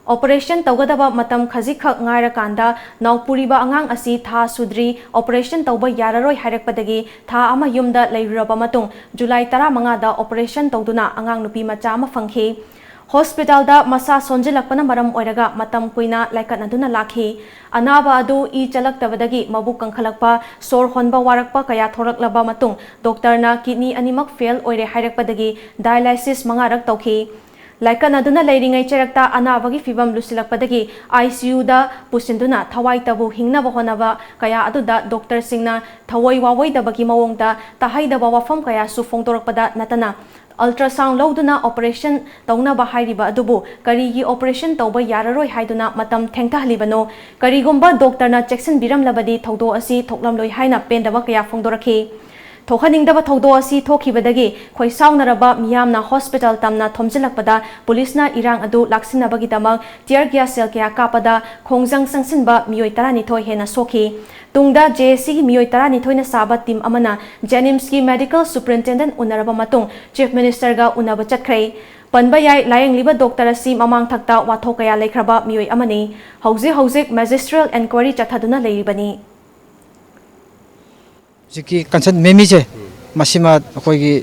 ꯑꯣꯄꯔꯦꯁꯟ ꯇꯧꯒꯗꯕ ꯃꯇꯝ ꯈꯖꯤꯛꯈꯛ ꯉꯥꯏꯔꯀꯥꯟꯗ ꯅꯥꯎꯄꯨꯔꯤꯕ ꯑꯉꯥꯡ ꯑꯁꯤ ꯊꯥ ꯁꯨꯗ꯭ꯔꯤ, ꯑꯣꯄꯔꯦꯁꯟ ꯇꯧꯕ ꯌꯥꯔꯔꯣꯏ ꯍꯥꯏꯔꯛꯄꯗꯒꯤ ꯊꯥ ꯑꯃ ꯌꯨꯝꯗ ꯂꯩꯔꯨꯔꯕ ꯃꯇꯨꯡ ꯖꯨꯂꯥꯏ ꯇꯔꯥꯃꯉꯥꯗ ꯑꯣꯄꯔꯦꯁꯟ ꯇꯧꯗꯨꯅ ꯑꯉꯥꯡ ꯅꯨꯄꯤ ꯃꯆꯥ ꯑꯃ ꯐꯪꯈꯤ꯫ ꯍꯣꯁꯄꯤꯇꯥꯜꯗ ꯃꯁꯥ ꯁꯣꯟꯖꯤꯜꯂꯛꯄꯅ ꯃꯔꯝ ꯑꯣꯏꯔꯒ ꯃꯇꯝ ꯀꯨꯏꯅ ꯂꯥꯏꯀꯠꯅꯗꯨꯅ ꯂꯥꯛꯈꯤ꯫ ꯑꯅꯥꯕ ꯑꯗꯨ ꯏ ꯆꯠꯂꯛꯇꯕꯗꯒꯤ ꯃꯕꯨꯛ ꯀꯪꯈꯠꯂꯛꯄ, ꯁꯣꯔ ꯍꯣꯟꯕ ꯋꯥꯔꯛꯄ ꯀꯌꯥ ꯊꯣꯔꯛꯂꯕ ꯃꯇꯨꯡ ꯗꯣꯛꯇꯔꯅ ꯀꯤꯗꯅꯤ ꯑꯅꯤꯃꯛ ꯐꯦꯜ ꯑꯣꯏꯔꯦ ꯍꯥꯏꯔꯛꯄꯗꯒꯤ ꯗꯥꯏꯂꯥꯏꯁꯤꯁ ꯃꯉꯥꯔꯛ ꯇꯧꯈꯤ꯫ ꯂꯥꯏꯀꯠꯅꯗꯨꯅ ꯂꯩꯔꯤꯉꯩ ꯆꯩꯔꯛꯇ ꯑꯅꯥꯕꯒꯤ ꯐꯤꯕꯝ ꯂꯨꯁꯤꯜꯂꯛꯄꯗꯒꯤ ꯑꯥꯏ ꯁꯤ ꯌꯨꯗ ꯄꯨꯁꯤꯟꯗꯨꯅ ꯊꯋꯥꯏꯇꯕꯨ ꯍꯤꯡꯅꯕ ꯍꯣꯠꯅꯕ ꯀꯌꯥ ꯑꯗꯨꯗ ꯗꯣꯛꯇꯔꯁꯤꯡꯅ ꯊꯋꯥꯏ ꯋꯥꯋꯣꯏꯗꯕꯒꯤ ꯃꯑꯣꯡꯗ ꯇꯥꯍꯩꯗꯕ ꯋꯥꯐꯝ ꯀꯌꯥꯁꯨ ꯐꯣꯡꯗꯣꯔꯛꯄꯗ ꯅꯠꯇꯅ ꯑꯜꯇ꯭ꯔꯥꯁꯥꯎꯟ ꯂꯧꯗꯨꯅ ꯑꯣꯄꯔꯦꯁꯟ ꯇꯧꯅꯕ ꯍꯥꯏꯔꯤꯕ ꯑꯗꯨꯕꯨ ꯀꯔꯤꯒꯤ ꯑꯣꯄꯔꯦꯁꯟ ꯇꯧꯕ ꯌꯥꯔꯔꯣꯏ ꯍꯥꯏꯗꯨꯅ ꯃꯇꯝ ꯊꯦꯡꯊꯍꯜꯂꯤꯕꯅꯣ? ꯀꯔꯤꯒꯨꯝꯕ ꯗꯣꯛꯇꯔꯅ ꯆꯦꯛꯁꯤꯟꯕꯤꯔꯝꯂꯕꯗꯤ ꯊꯧꯗꯣꯛ ꯑꯁꯤ ꯊꯣꯛꯂꯝꯂꯣꯏ ꯍꯥꯏꯅ ꯄꯦꯟꯗꯕ ꯀꯌꯥ ꯐꯣꯡꯗꯣꯔꯛꯈꯤ꯫ ꯊꯣꯛꯍꯟꯅꯤꯡꯗꯕ ꯊꯧꯗꯣꯛ ꯑꯁꯤ ꯊꯣꯛꯈꯤꯕꯗꯒꯤ ꯈꯣꯏꯁꯥꯎꯅꯔꯕ ꯃꯤꯌꯥꯝꯅ ꯍꯣꯁꯄꯤꯇꯥꯜ ꯇꯝꯅ ꯊꯣꯝꯖꯤꯜꯂꯛꯄꯗ ꯄꯨꯂꯤꯁꯅ ꯏꯔꯥꯡ ꯑꯗꯨ ꯂꯥꯛꯁꯤꯟꯅꯕꯒꯤꯗꯃꯛ ꯇꯤꯌꯔ ꯒ꯭ꯌꯥꯁ ꯁꯦꯜ ꯀꯌꯥ ꯀꯥꯞꯄꯗ ꯈꯣꯡꯖꯪ ꯆꯪꯁꯤꯟꯕ ꯃꯤꯑꯣꯏ ꯇꯔꯥꯅꯤꯊꯣꯏ ꯍꯦꯟꯅ ꯁꯣꯛꯈꯤ꯫ ꯇꯨꯡꯗ ꯖꯦ ꯑꯦ ꯁꯤꯒꯤ ꯃꯤꯑꯣꯏ ꯇꯔꯥꯅꯤꯊꯣꯏꯅ ꯁꯥꯕ ꯇꯤꯝ ꯑꯃꯅ ꯖꯦꯅꯤꯝꯁꯀꯤ ꯃꯦꯗꯤꯀꯦꯜ ꯁꯨꯄꯔꯤꯟꯇꯦꯟꯗꯦꯟꯠ ꯎꯅꯔꯕ ꯃꯇꯨꯡ ꯆꯤꯐ ꯃꯤꯅꯤꯁꯇꯔꯒ ꯎꯅꯕ ꯆꯠꯈ꯭ꯔꯦ꯫ ꯄꯟꯕ ꯌꯥꯏ, ꯂꯥꯌꯦꯡꯂꯤꯕ ꯗꯣꯛꯇꯔ ꯑꯁꯤ ꯃꯃꯥꯡꯊꯛꯇ ꯋꯥꯊꯣꯛ ꯀꯌꯥ ꯂꯩꯈ꯭ꯔꯕ ꯃꯤꯑꯣꯏ ꯑꯃꯅꯤ꯫ ꯍꯧꯖꯤꯛ ꯍꯧꯖꯤꯛ ꯃꯦꯖꯤꯁꯇ꯭ꯔꯤꯌꯦꯜ ꯏꯟꯀ꯭ꯋꯥꯏꯔꯤ ꯆꯠꯊꯗꯨꯅ ꯂꯩꯔꯤꯕꯅꯤ꯫ ꯍꯧꯖꯤꯛꯀꯤ ꯀꯟꯁꯔꯟ ꯃꯦꯃꯤꯁꯦ, ꯃꯁꯤꯃ ꯑꯩꯈꯣꯏꯒꯤ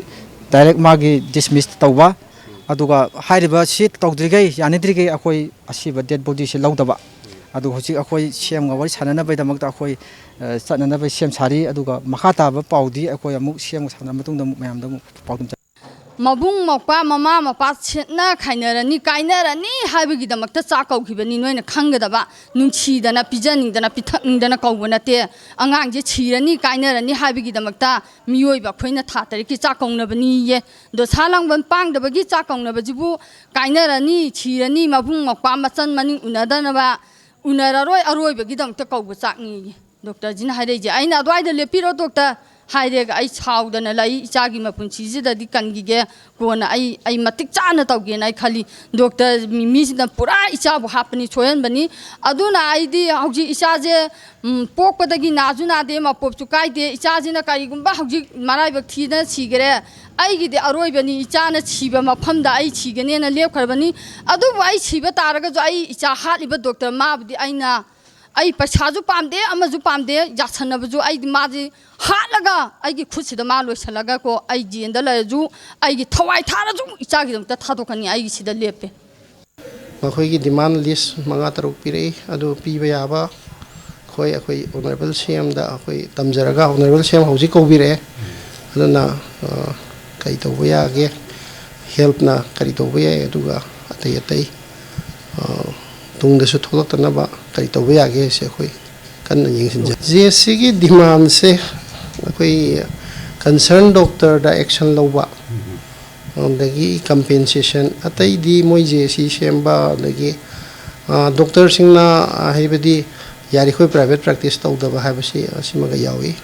ꯗꯥꯏꯔꯦꯛ ꯃꯥꯒꯤ ꯗꯤꯁꯃꯤꯁ ꯇꯧꯕ, ꯑꯗꯨꯒ ꯍꯥꯏꯔꯤꯕ ꯁꯤ ꯇꯧꯗ꯭ꯔꯤꯈꯩ, ꯌꯥꯅꯗ꯭ꯔꯤꯈꯩ ꯑꯩꯈꯣꯏ ꯑꯁꯤꯕ ꯗꯦꯗ ꯕꯣꯗꯤꯁꯦ ꯂꯧꯗꯕ꯫ ꯑꯗꯨ ꯍꯧꯖꯤꯛ ꯑꯩꯈꯣꯏ ꯁꯤ ꯑꯦꯝꯒ ꯋꯥꯔꯤ ꯁꯥꯟꯅꯅꯕꯒꯤꯗꯃꯛꯇ ꯑꯩꯈꯣꯏ, ꯑ, ꯆꯠꯅꯅꯕ ꯁꯦꯝ ꯁꯥꯔꯤ꯫ ꯑꯗꯨꯒ ꯃꯈꯥ ꯇꯥꯕ ꯄꯥꯎꯗꯤ ꯑꯩꯈꯣꯏ ꯑꯃꯨꯛ ꯁꯤ ꯑꯦꯝꯒ ꯁꯥꯟꯅꯔ ꯃꯇꯨꯡꯗ ꯑꯃꯨꯛ ꯃꯌꯥꯝꯗ ꯑꯃꯨꯛ ꯄꯥꯎꯗꯝꯖꯔꯛꯀꯦ꯫ ꯃꯕꯨꯡ ꯃꯧꯄ꯭ꯋꯥ, ꯃꯃꯥ ꯃꯄꯥ ꯁꯦꯠꯅ ꯈꯥꯏꯅꯔꯅꯤ, ꯀꯥꯏꯅꯔꯅꯤ ꯍꯥꯏꯕꯒꯤꯗꯃꯛꯇ ꯆꯥꯛ ꯀꯧꯈꯤꯕꯅꯤ꯫ ꯅꯣꯏꯅ ꯈꯪꯒꯗꯕ, ꯅꯨꯡꯁꯤꯗꯅ, ꯄꯤꯖꯅꯤꯡꯗꯅ, ꯄꯤꯊꯛꯅꯤꯡꯗꯅ ꯀꯧꯕ ꯅꯠꯇꯦ꯫ ꯑꯉꯥꯡꯁꯦ ꯁꯤꯔꯅꯤ, ꯀꯥꯏꯅꯔꯅꯤ ꯍꯥꯏꯕꯒꯤꯗꯃꯛꯇ ꯃꯤꯑꯣꯏꯕ ꯑꯩꯈꯣꯏꯅ ꯊꯥ ꯇꯔꯦꯠꯀꯤ ꯆꯥꯛ ꯀꯧꯅꯕꯅꯤꯌꯦ꯫ ꯗꯣꯁꯥ ꯂꯥꯡꯕꯟ ꯄꯥꯡꯗꯕꯒꯤ ꯆꯥꯛ ꯀꯧꯅꯕꯁꯤꯕꯨ ꯀꯥꯏꯅꯔꯅꯤ, ꯁꯤꯔꯅꯤ, ꯃꯕꯨꯡ ꯃꯧꯄ꯭ꯋꯥ ꯃꯆꯟ ꯃꯅꯤꯡ ꯎꯅꯗꯅꯕ, ꯎꯅꯔꯔꯣꯏ, ꯑꯔꯣꯏꯕꯒꯤꯗꯃꯛꯇ ꯀꯧꯕ ꯆꯥꯛꯅꯤꯌꯦ꯫ ꯗꯣꯛꯇꯔꯁꯤꯅ ꯍꯥꯏꯔꯛꯏꯁꯦ, ꯑꯩꯅ "ꯑꯗꯨꯋꯥꯏꯗ ꯂꯦꯞꯄꯤꯔꯣ ꯗꯣꯛꯇꯔ" ꯍꯥꯏꯔꯦꯒ ꯑꯩ ꯁꯥꯎꯗꯅ ꯂꯩ, "ꯏꯆꯥꯒꯤ ꯃꯄꯨꯟꯁꯤꯁꯤꯗꯗꯤ ꯀꯟꯈꯤꯒꯦ, ꯀꯣꯟꯅ ꯑꯩ, ꯑꯩ ꯃꯇꯤꯛ ꯆꯥꯅ ꯇꯧꯒꯦꯅ ꯑꯩ ꯈꯜꯂꯤ"꯫ ꯗꯣꯛꯇꯔ ꯃꯤꯃꯤꯁꯤꯅ ꯄꯨꯔꯥ ꯏꯆꯥꯕꯨ ꯍꯥꯠꯄꯅꯤ, ꯁꯣꯏꯍꯟꯕꯅꯤ꯫ ꯑꯗꯨꯅ ꯑꯩꯗꯤ ꯍꯧꯖꯤꯛ ꯏꯆꯥꯁꯦ, ꯎꯝ, ꯄꯣꯛꯄꯗꯒꯤ ꯅꯥꯁꯨ ꯅꯥꯗꯦ, ꯃꯄꯣꯞꯁꯨ ꯀꯥꯏꯗꯦ꯫ ꯏꯆꯥꯁꯤꯅ ꯀꯔꯤꯒꯨꯝꯕ ꯍꯧꯖꯤꯛ ꯃꯔꯥꯏꯕꯛ ꯊꯤꯗꯅ ꯁꯤꯈꯔꯦ, ꯑꯩꯒꯤꯗꯤ ꯑꯔꯣꯏꯕꯅꯤ, ꯏꯆꯥꯅ ꯁꯤꯕ ꯃꯐꯝꯗ ꯑꯩ ꯁꯤꯒꯅꯦꯅ ꯂꯦꯞꯈ꯭ꯔꯕꯅꯤ꯫ ꯑꯗꯨꯕꯨ ꯑꯩ ꯁꯤꯕ ꯇꯥꯔꯒꯁꯨ ꯑꯩ ꯏꯆꯥ ꯍꯥꯠꯂꯤꯕ ꯗꯣꯛꯇꯔ ꯃꯥꯕꯨꯗꯤ ꯑꯩꯅ ꯑꯩ ꯄꯩꯁꯥꯁꯨ ꯄꯥꯝꯗꯦ, ꯑꯃꯁꯨ ꯄꯥꯝꯗꯦ, ꯌꯥꯁꯟꯅꯕꯁꯨ꯫ ꯑꯩꯗꯤ ꯃꯥꯁꯤ ꯍꯥꯠꯂꯒ ꯑꯩꯒꯤ ꯈꯨꯠꯁꯤꯗ ꯃꯥ ꯂꯣꯏꯁꯤꯜꯂꯒꯀꯣ, ꯑꯩ ꯖꯦꯜꯗ ꯂꯩꯔꯁꯨ, ꯑꯩꯒꯤ ꯊꯋꯥꯏ ꯊꯥꯔꯁꯨ ꯏꯆꯥꯒꯤꯗꯃꯛꯇ ꯊꯥꯗꯣꯛꯀꯅꯤ, ꯑꯩꯒꯤ ꯁꯤꯗ ꯂꯦꯞꯄꯦ꯫ ꯃꯈꯣꯏꯒꯤ ꯗꯤꯃꯥꯟ ꯂꯤꯁ ꯃꯉꯥ ꯇꯔꯨꯛ ꯄꯤꯔꯛꯏ, ꯑꯗꯨ ꯄꯤꯕ ꯌꯥꯕ ꯑꯩꯈꯣꯏ, ꯑꯩꯈꯣꯏ ꯑꯣꯅꯔꯦꯕꯜ ꯁꯤ ꯑꯦꯝꯗ ꯑꯩꯈꯣꯏ ꯇꯝꯖꯔꯒ, ꯑꯣꯅꯔꯦꯕꯜ ꯁꯤ ꯑꯦꯝ ꯍꯧꯖꯤꯛ ꯀꯧꯕꯤꯔꯛꯑꯦ꯫ ꯑꯗꯨꯅ, ꯑ, ꯀꯔꯤ ꯇꯧꯕ ꯌꯥꯒꯦ, ꯍꯦꯜꯞꯅ ꯀꯔꯤ ꯇꯧꯕ ꯌꯥꯏ, ꯑꯗꯨꯒ ꯑꯇꯩ ꯑꯇꯩ, ꯑ, ꯇꯨꯡꯗꯁꯨ ꯊꯣꯛꯂꯛꯇꯅꯕ ꯀꯔꯤ ꯇꯧꯕ ꯌꯥꯒꯦ ꯍꯥꯏꯁꯦ ꯑꯩꯈꯣꯏ ꯀꯟꯅ ꯌꯦꯡꯁꯤꯟꯖꯩ꯫ ꯖꯦ ꯑꯦꯁ ꯁꯤꯒꯤ ꯗꯤꯃꯥꯟꯁꯦ ꯑꯩꯈꯣꯏ ꯀꯟꯁꯔꯟ ꯗꯣꯛꯇꯔꯗ ꯑꯦꯛꯁꯟ ꯂꯧꯕ, ꯑꯗꯒꯤ ꯀꯝꯄꯦꯟꯁꯦꯁꯟ, ꯑꯇꯩꯗꯤ ꯃꯣꯏ ꯖꯦ ꯑꯦꯁ ꯁꯤ ꯁꯦꯝꯕ, ꯑꯗꯒꯤ, ꯑ, ꯗꯣꯛꯇꯔꯁꯤꯡꯅ, ꯑ, ꯍꯥꯏꯕꯗꯤ ꯌꯥꯔꯤꯈꯣꯏ ꯄ꯭ꯔꯥꯏꯚꯦꯠ ꯄ꯭ꯔꯦꯛꯇꯤꯁ ꯇꯧꯗꯕ ꯍꯥꯏꯕꯁꯤ ꯑꯁꯤꯃꯒ ꯌꯥꯎꯏ꯫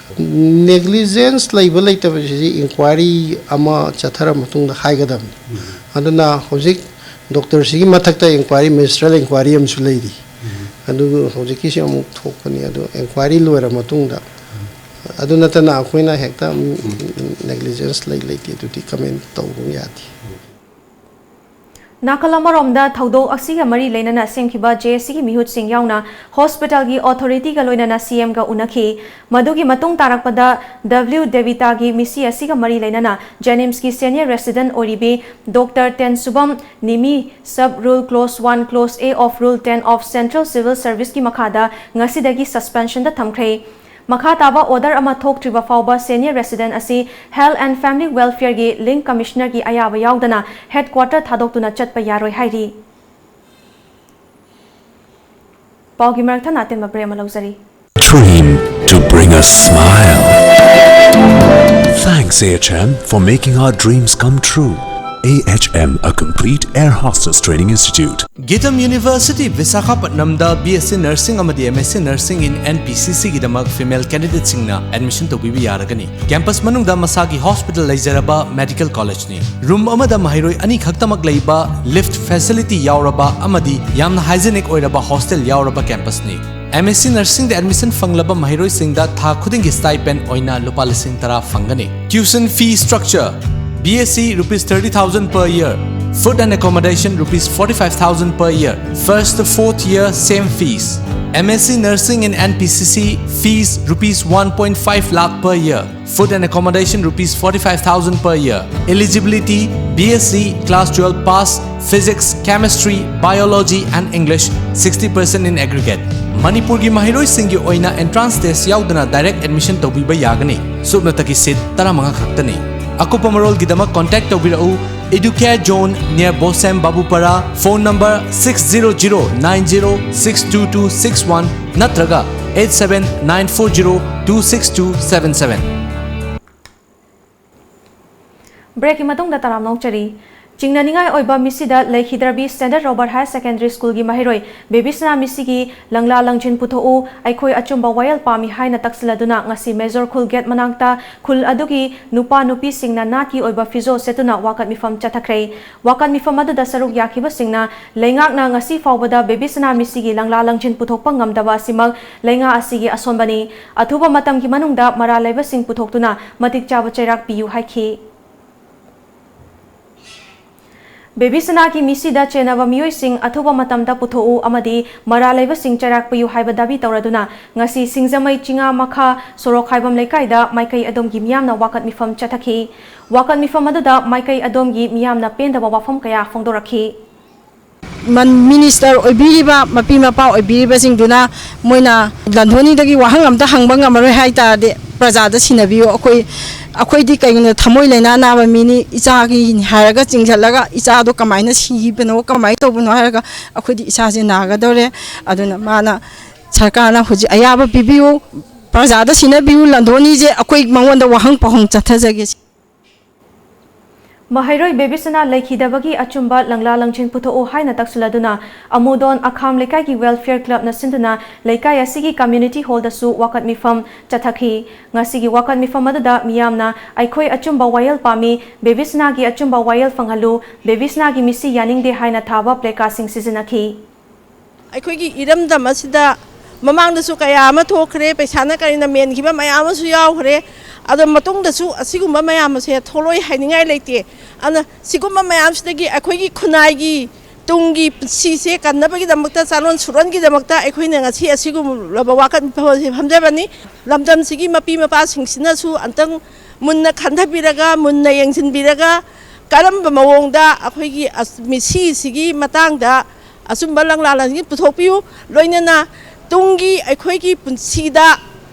ꯅꯦꯒ꯭ꯂꯤꯖꯦꯟꯁ ꯂꯩꯕ ꯂꯩꯇꯕꯁꯤꯗꯤ ꯏꯟꯀ꯭ꯋꯥꯏꯔꯤ ꯑꯃ ꯆꯠꯊꯔ ꯃꯇꯨꯡꯗ ꯍꯥꯏꯒꯗꯕꯅꯤ꯫ ꯑꯗꯨꯅ ꯍꯧꯖꯤꯛ ꯗꯣꯛꯇꯔꯁꯤꯒꯤ ꯃꯊꯛꯇ ꯏꯟꯀ꯭ꯋꯥꯏꯔꯤ, ꯃꯦꯖꯤꯁꯇ꯭ꯔꯤꯌꯦꯜ ꯏꯟꯀ꯭ꯋꯥꯏꯔꯤ ꯑꯃꯁꯨ ꯂꯩꯔꯤ꯫ ꯑꯗꯨ ꯍꯧꯖꯤꯛꯀꯤꯁꯤ ꯑꯃꯨꯛ ꯊꯣꯛꯄꯅꯤ꯫ ꯑꯗꯨ ꯏꯟꯀ꯭ꯋꯥꯏꯔꯤ ꯂꯣꯏꯔ ꯃꯇꯨꯡꯗ, ꯑꯗꯨ ꯅꯠꯇꯅ ꯑꯩꯈꯣꯏꯅ ꯍꯦꯛꯇ ꯅꯦꯒ꯭ꯂꯤꯖꯦꯟꯁ ꯂꯩ ꯂꯩꯇꯦ ꯑꯗꯨꯗꯤ ꯀꯃꯦꯟ ꯇꯧꯕ ꯌꯥꯗꯦ꯫ ꯅꯥꯀꯜ ꯑꯃꯔꯣꯝꯗ, ꯊꯧꯗꯣꯛ ꯑꯁꯤꯒ ꯃꯔꯤ ꯂꯩꯅꯅ ꯁꯦꯝꯈꯤꯕ ꯖꯦ ꯑꯦꯁ ꯁꯤꯒꯤ ꯃꯤꯍꯨꯠꯁꯤꯡ ꯌꯥꯎꯅ ꯍꯣꯁꯄꯤꯇꯥꯜꯒꯤ ꯑꯣꯊꯣꯔꯤꯇꯤꯒ ꯂꯣꯏꯅꯅ ꯁꯤ ꯑꯦꯝꯒ ꯎꯅꯈꯤ꯫ ꯃꯗꯨꯒꯤ ꯃꯇꯨꯡ ꯇꯥꯔꯛꯄꯗ ꯗꯕ꯭ꯂꯤꯎ ꯗꯦꯕꯤꯇꯥꯒꯤ ꯃꯤꯁꯤ ꯑꯁꯤꯒ ꯃꯔꯤ ꯂꯩꯅꯅ ꯖꯦꯅꯤꯝꯁꯀꯤ ꯁꯦꯅꯤꯌꯔ ꯔꯦꯁꯤꯗꯦꯟꯠ ꯑꯣꯏꯔꯤꯕꯤ doctor Tensubam Nimi, Sub Rule Clause one, Clause A of Rule ten of Central Civil Serviceꯀꯤ ꯃꯈꯥꯗ ꯉꯁꯤꯗꯒꯤ ꯁꯁꯄꯦꯟꯁꯟꯗ ꯊꯝꯈ꯭ꯔꯦ꯫ ꯃꯈꯥ ꯇꯥꯕ ꯑꯣꯔꯗꯔ ꯑꯃ ꯊꯣꯛꯇ꯭ꯔꯤꯕ ꯐꯥꯎꯕ ꯁꯦꯅꯤꯌꯔ ꯔꯦꯁꯤꯗꯦꯟꯠ ꯑꯁꯤ Health and Family Welfareꯒꯤ ꯂꯤꯡ ꯀꯃꯤꯁꯅꯔꯒꯤ ꯑꯌꯥꯕ ꯌꯥꯎꯗꯅ ꯍꯦꯗꯀ꯭ꯋꯥꯔꯇꯔ ꯊꯥꯗꯣꯛꯇꯨꯅ ꯆꯠꯄ ꯌꯥꯔꯣꯏ ꯍꯥꯏꯔꯤ꯫ ꯄꯥꯎꯒꯤ ꯃꯔꯛ ꯊꯠꯅ ꯑꯇꯦꯟꯕ ꯕ꯭ꯔꯦꯛ ꯑꯃ ꯂꯧꯖꯔꯤ꯫ Dream to bring a smile. Thanks, A H M, for making our dreams come true. A H M, a complete air hostess training institute. Gitam University, Visakhapatnamꯗ B S C Nursing ꯑꯃꯗꯤ M S C Nursing in N P C Cꯒꯤꯗꯃꯛ female candidateꯁꯤꯡꯅ admission ꯇꯧꯕꯤꯕ ꯌꯥꯔꯒꯅꯤ꯫ Campus ꯃꯅꯨꯡꯗ ꯃꯁꯥꯒꯤ hospital ꯂꯩꯖꯔꯕ medical collegeꯅꯤ꯫ Room ꯑꯃꯗ ꯃꯍꯩꯔꯣꯏ ꯑꯅꯤ ꯈꯛꯇꯃꯛ ꯂꯩꯕ, lift facility ꯌꯥꯎꯔꯕ ꯑꯃꯗꯤ ꯌꯥꯝꯅ hygienic ꯑꯣꯏꯔꯕ hostel ꯌꯥꯎꯔꯕ campusꯅꯤ꯫ M S C Nursingꯗ admission ꯐꯪꯂꯕ ꯃꯍꯩꯔꯣꯏꯁꯤꯡꯗ ꯊꯥ ꯈꯨꯗꯤꯡꯒꯤ stipend ꯑꯣꯏꯅ ꯂꯨꯄꯥ ꯂꯤꯁꯤꯡ ꯇꯔꯥ ꯐꯪꯒꯅꯤ꯫ Tuition fee structure: B S C rupees thirty thousand per year, food and accommodation rupees forty-five thousand per year, first to fourth year same fees. M S C Nursing in N P C C, fees rupees one point five lakh per year, food and accommodation rupees forty-five thousand per year. Eligibility: B S C, class twelve pass, physics, chemistry, biology and English, sixty percent in aggregate. ꯃꯅꯤꯄꯨꯔꯒꯤ ꯃꯍꯩꯔꯣꯏꯁꯤꯡꯒꯤ ꯑꯣꯏꯅ entrance test ꯌꯥꯎꯗꯅ direct admission ꯇꯧꯕꯤꯕ ꯌꯥꯒꯅꯤ꯫ ꯁꯨꯞꯅꯇꯒꯤ seat ꯇꯔꯥꯃꯉꯥ ꯈꯛꯇꯅꯤ꯫ ꯑꯀꯨꯞꯄ ꯃꯔꯣꯜꯒꯤꯗꯃꯛ contact ꯇꯧꯕꯤꯔꯛꯎ, Educare Zone near Bosem Babupara, phone number six zero zero nine zero six two two six one ꯅꯠꯇ꯭ꯔꯒ eight seven nine four zero two six two seven seven꯫ ꯕ꯭ꯔꯦꯛꯀꯤ ꯃꯇꯨꯡꯗ ꯇꯔꯥꯝꯅ ꯑꯣꯛꯆꯔꯤ꯫ ꯆꯤꯡꯅꯅꯤꯡꯉꯥꯏ ꯑꯣꯏꯕ ꯃꯤꯁꯤꯗ ꯂꯩꯈꯤꯗ꯭ꯔꯕꯤ Standard Robert Higher Secondary Schoolꯒꯤ ꯃꯍꯩꯔꯣꯏ ꯕꯦꯕꯤꯁꯅꯥ ꯃꯤꯁꯤꯒꯤ ꯂꯪꯂꯥ ꯂꯪꯖꯤꯟ ꯄꯨꯊꯣꯛꯎ, ꯑꯩꯈꯣꯏ ꯑꯆꯨꯝꯕ ꯋꯥꯌꯦꯜ ꯄꯥꯝꯃꯤ ꯍꯥꯏꯅ ꯇꯛꯁꯤꯜꯂꯗꯨꯅ ꯉꯁꯤ ꯃꯦꯖꯣꯔ ꯈꯨꯜ ꯒꯦꯠ ꯃꯅꯥꯛꯇ ꯈꯨꯜ ꯑꯗꯨꯒꯤ ꯅꯨꯄꯥ ꯅꯨꯄꯤꯁꯤꯡꯅ ꯅꯥꯠꯀꯤ ꯑꯣꯏꯕ ꯐꯤꯖꯣꯜ ꯁꯦꯠꯇꯨꯅ ꯋꯥꯀꯠ ꯃꯤꯐꯝ ꯆꯠꯊꯈ꯭ꯔꯦ꯫ ꯋꯥꯀꯠ ꯃꯤꯐꯝ ꯑꯗꯨꯗ ꯁꯔꯨꯛ ꯌꯥꯈꯤꯕꯁꯤꯡꯅ ꯂꯩꯉꯥꯛꯅ ꯉꯁꯤ ꯐꯥꯎꯕꯗ ꯕꯦꯕꯤꯁꯅꯥ ꯃꯤꯁꯤꯒꯤ ꯂꯪꯂꯥ ꯂꯪꯖꯤꯟ ꯄꯨꯊꯣꯛꯄ ꯉꯝꯗꯕ ꯑꯁꯤꯃꯛ ꯂꯩꯉꯥꯛ ꯑꯁꯤꯒꯤ ꯑꯁꯣꯟꯕꯅꯤ꯫ ꯑꯊꯨꯕ ꯃꯇꯝꯒꯤ ꯃꯅꯨꯡꯗ ꯃꯔꯥꯜ ꯂꯩꯕꯁꯤꯡ ꯄꯨꯊꯣꯛꯇꯨꯅ ꯃꯇꯤꯛ ꯆꯥꯕ ꯆꯩꯔꯥꯛ ꯄꯤꯌꯨ ꯍꯥꯏꯈꯤ꯫ ꯕꯦꯕꯤꯁꯅꯥꯒꯤ ꯃꯤꯁꯤꯗ ꯆꯦꯟꯅꯕ ꯃꯤꯑꯣꯏꯁꯤꯡ ꯑꯊꯨꯕ ꯃꯇꯝꯗ ꯄꯨꯊꯣꯛꯎ ꯑꯃꯗꯤ ꯃꯔꯥꯜ ꯂꯩꯕꯁꯤꯡ ꯆꯩꯔꯥꯛ ꯄꯤꯌꯨ ꯍꯥꯏꯕ ꯗꯥꯕꯤ ꯇꯧꯔꯗꯨꯅ ꯉꯁꯤ ꯁꯤꯡꯖꯃꯩ ꯆꯤꯉꯥ ꯃꯈꯥ ꯁꯣꯔꯣꯛ ꯈꯥꯏꯕꯝ ꯂꯩꯀꯥꯏꯗ ꯃꯥꯏꯀꯩ ꯑꯗꯣꯝꯒꯤ ꯃꯤꯌꯥꯝꯅ ꯋꯥꯀꯠ ꯃꯤꯐꯝ ꯆꯠꯊꯈꯤ꯫ ꯋꯥꯀꯠ ꯃꯤꯐꯝ ꯑꯗꯨꯗ ꯃꯥꯏꯀꯩ ꯑꯗꯣꯝꯒꯤ ꯃꯤꯌꯥꯝꯅ ꯄꯦꯟꯗꯕ ꯋꯥꯐꯝ ꯀꯌꯥ ꯐꯣꯡꯗꯣꯔꯛꯈꯤ꯫ ꯃꯤꯅꯤꯁꯇꯔ ꯑꯣꯏꯕꯤꯔꯤꯕ ꯃꯄꯤ ꯃꯄꯥ ꯑꯣꯏꯕꯤꯔꯤꯕꯁꯤꯡꯗꯨꯅ ꯃꯣꯏꯅ ꯂꯟꯊꯣꯅꯤꯗꯒꯤ ꯋꯥꯍꯪ ꯑꯝꯇ ꯍꯪꯕ ꯉꯝꯃꯔꯣꯏ ꯍꯥꯏ ꯇꯥꯔꯗꯤ ꯄ꯭ꯔꯖꯥꯗ ꯁꯤꯟꯅꯕꯤꯌꯨ꯫ ꯑꯩꯈꯣꯏ ꯑꯩꯈꯣꯏꯗꯤ ꯀꯩꯒꯤꯅꯣ ꯊꯃꯣꯏ ꯂꯩꯅꯥ ꯅꯥꯕ ꯃꯤꯅꯤ, ꯏꯆꯥꯒꯤꯅꯤ ꯍꯥꯏꯔꯒ ꯆꯤꯡꯁꯤꯜꯂꯒ ꯏꯆꯥꯗꯣ ꯀꯃꯥꯏꯅ ꯁꯤꯕꯅꯣ ꯀꯃꯥꯏꯅ ꯇꯧꯕꯅꯣ ꯍꯥꯏꯔꯒ ꯑꯩꯈꯣꯏꯗꯤ ꯏꯆꯥꯁꯦ ꯅꯥꯒꯗꯧꯔꯦ꯫ ꯑꯗꯨꯅ ꯃꯥꯅ ꯁꯔꯀꯥꯔꯅ ꯍꯧꯖꯤꯛ ꯑꯌꯥꯕ ꯄꯤꯕꯤꯌꯨ, ꯄ꯭ꯔꯖꯥꯗ ꯁꯤꯟꯅꯕꯤꯌꯨ꯫ ꯂꯟꯊꯣꯅꯤꯁꯦ ꯑꯩꯈꯣꯏ ꯃꯉꯣꯟꯗ ꯋꯥꯍꯪ ꯄꯥꯎꯍꯪ ꯆꯠꯊꯖꯒꯦ꯫ ꯃꯍꯩꯔꯣꯏ ꯕꯦꯕꯤꯁꯅꯥ ꯂꯩꯈꯤꯗꯕꯒꯤ ꯑꯆꯨꯝꯕ ꯂꯪꯂꯥ ꯂꯪꯖꯤꯟ ꯄꯨꯊꯣꯛꯎ ꯍꯥꯏꯅ ꯇꯛꯁꯤꯜꯂꯗꯨꯅ ꯑꯃꯨꯗꯣꯟ ꯑꯈꯥꯝ ꯂꯩꯀꯥꯏꯒꯤ welfare clubꯅ ꯁꯤꯟꯗꯨꯅ ꯂꯩꯀꯥꯏ ꯑꯁꯤꯒꯤ community hallꯗꯁꯨ ꯋꯥꯀꯠ ꯃꯤꯐꯝ ꯆꯠꯊꯈꯤ꯫ ꯉꯁꯤꯒꯤ ꯋꯥꯀꯠ ꯃꯤꯐꯝ ꯑꯗꯨꯗ ꯃꯤꯌꯥꯝꯅ ꯑꯩꯈꯣꯏ ꯑꯆꯨꯝꯕ ꯋꯥꯌꯦꯜ ꯄꯥꯝꯃꯤ, ꯕꯦꯕꯤꯁꯅꯥꯒꯤ ꯑꯆꯨꯝꯕ ꯋꯥꯌꯦꯜ ꯐꯪꯍꯜꯂꯨ, ꯕꯦꯕꯤꯁꯅꯥꯒꯤ ꯃꯤꯁꯤ ꯌꯥꯅꯤꯡꯗꯦ ꯍꯥꯏꯅ ꯊꯥꯕ placardꯁꯤꯡ ꯁꯤꯖꯤꯟꯅꯈꯤ꯫ ꯑꯩꯈꯣꯏꯒꯤ ꯏꯔꯝꯗꯝ ꯑꯁꯤꯗ ꯃꯃꯥꯡꯗꯁꯨ ꯀꯌꯥ ꯑꯃ ꯊꯣꯛꯈ꯭ꯔꯦ, ꯄꯩꯁꯥꯅ ꯀꯔꯤꯅ ꯃꯦꯟꯈꯤꯕ ꯃꯌꯥꯝ ꯑꯃꯁꯨ ꯌꯥꯎꯈ꯭ꯔꯦ꯫ ꯑꯗꯣ ꯃꯇꯨꯡꯗꯁꯨ ꯑꯁꯤꯒꯨꯝꯕ ꯃꯌꯥꯝ ꯑꯁꯦ ꯊꯣꯛꯂꯛꯑꯣꯏ ꯍꯥꯏꯅꯤꯡꯉꯥꯏ ꯂꯩꯇꯦ꯫ ꯑꯗꯨꯅ ꯁꯤꯒꯨꯝꯕ ꯃꯌꯥꯝꯁꯤꯗꯒꯤ ꯑꯩꯈꯣꯏꯒꯤ ꯈꯨꯟꯅꯥꯏꯒꯤ ꯇꯨꯡꯒꯤ ꯄꯨꯟꯁꯤꯁꯦ ꯀꯟꯅꯕꯒꯤꯗꯃꯛꯇ, ꯆꯥꯔꯣꯟ ꯁꯨꯔꯣꯟꯒꯤꯗꯃꯛꯇ ꯑꯩꯈꯣꯏꯅ ꯉꯁꯤ ꯑꯁꯤꯒꯨꯝꯂꯕ ꯋꯥꯀꯠ ꯃꯤꯐꯝ ꯑꯁꯤ ꯐꯝꯖꯕꯅꯤ꯫ ꯂꯝꯗꯝꯁꯤꯒꯤ ꯃꯄꯤ ꯃꯄꯥꯁꯤꯡꯁꯤꯅꯁꯨ ꯑꯝꯇꯪ ꯃꯨꯟꯅ ꯈꯟꯊꯕꯤꯔꯒ, ꯃꯨꯟꯅ ꯌꯦꯡꯁꯤꯟꯕꯤꯔꯒ, ꯀꯔꯝꯕ ꯃꯑꯣꯡꯗ ꯑꯩꯈꯣꯏꯒꯤ ꯑꯁ-, ꯃꯤꯁꯤꯁꯤꯒꯤ ꯃꯇꯥꯡꯗ ꯑꯆꯨꯝꯕ ꯂꯪꯂꯥ ꯂꯪꯖꯤꯟ ꯄꯨꯊꯣꯛꯄꯤꯌꯨ꯫ ꯂꯣꯏꯅꯅ ꯇꯨꯡꯒꯤ ꯑꯩꯈꯣꯏꯒꯤ ꯄꯨꯟꯁꯤꯗ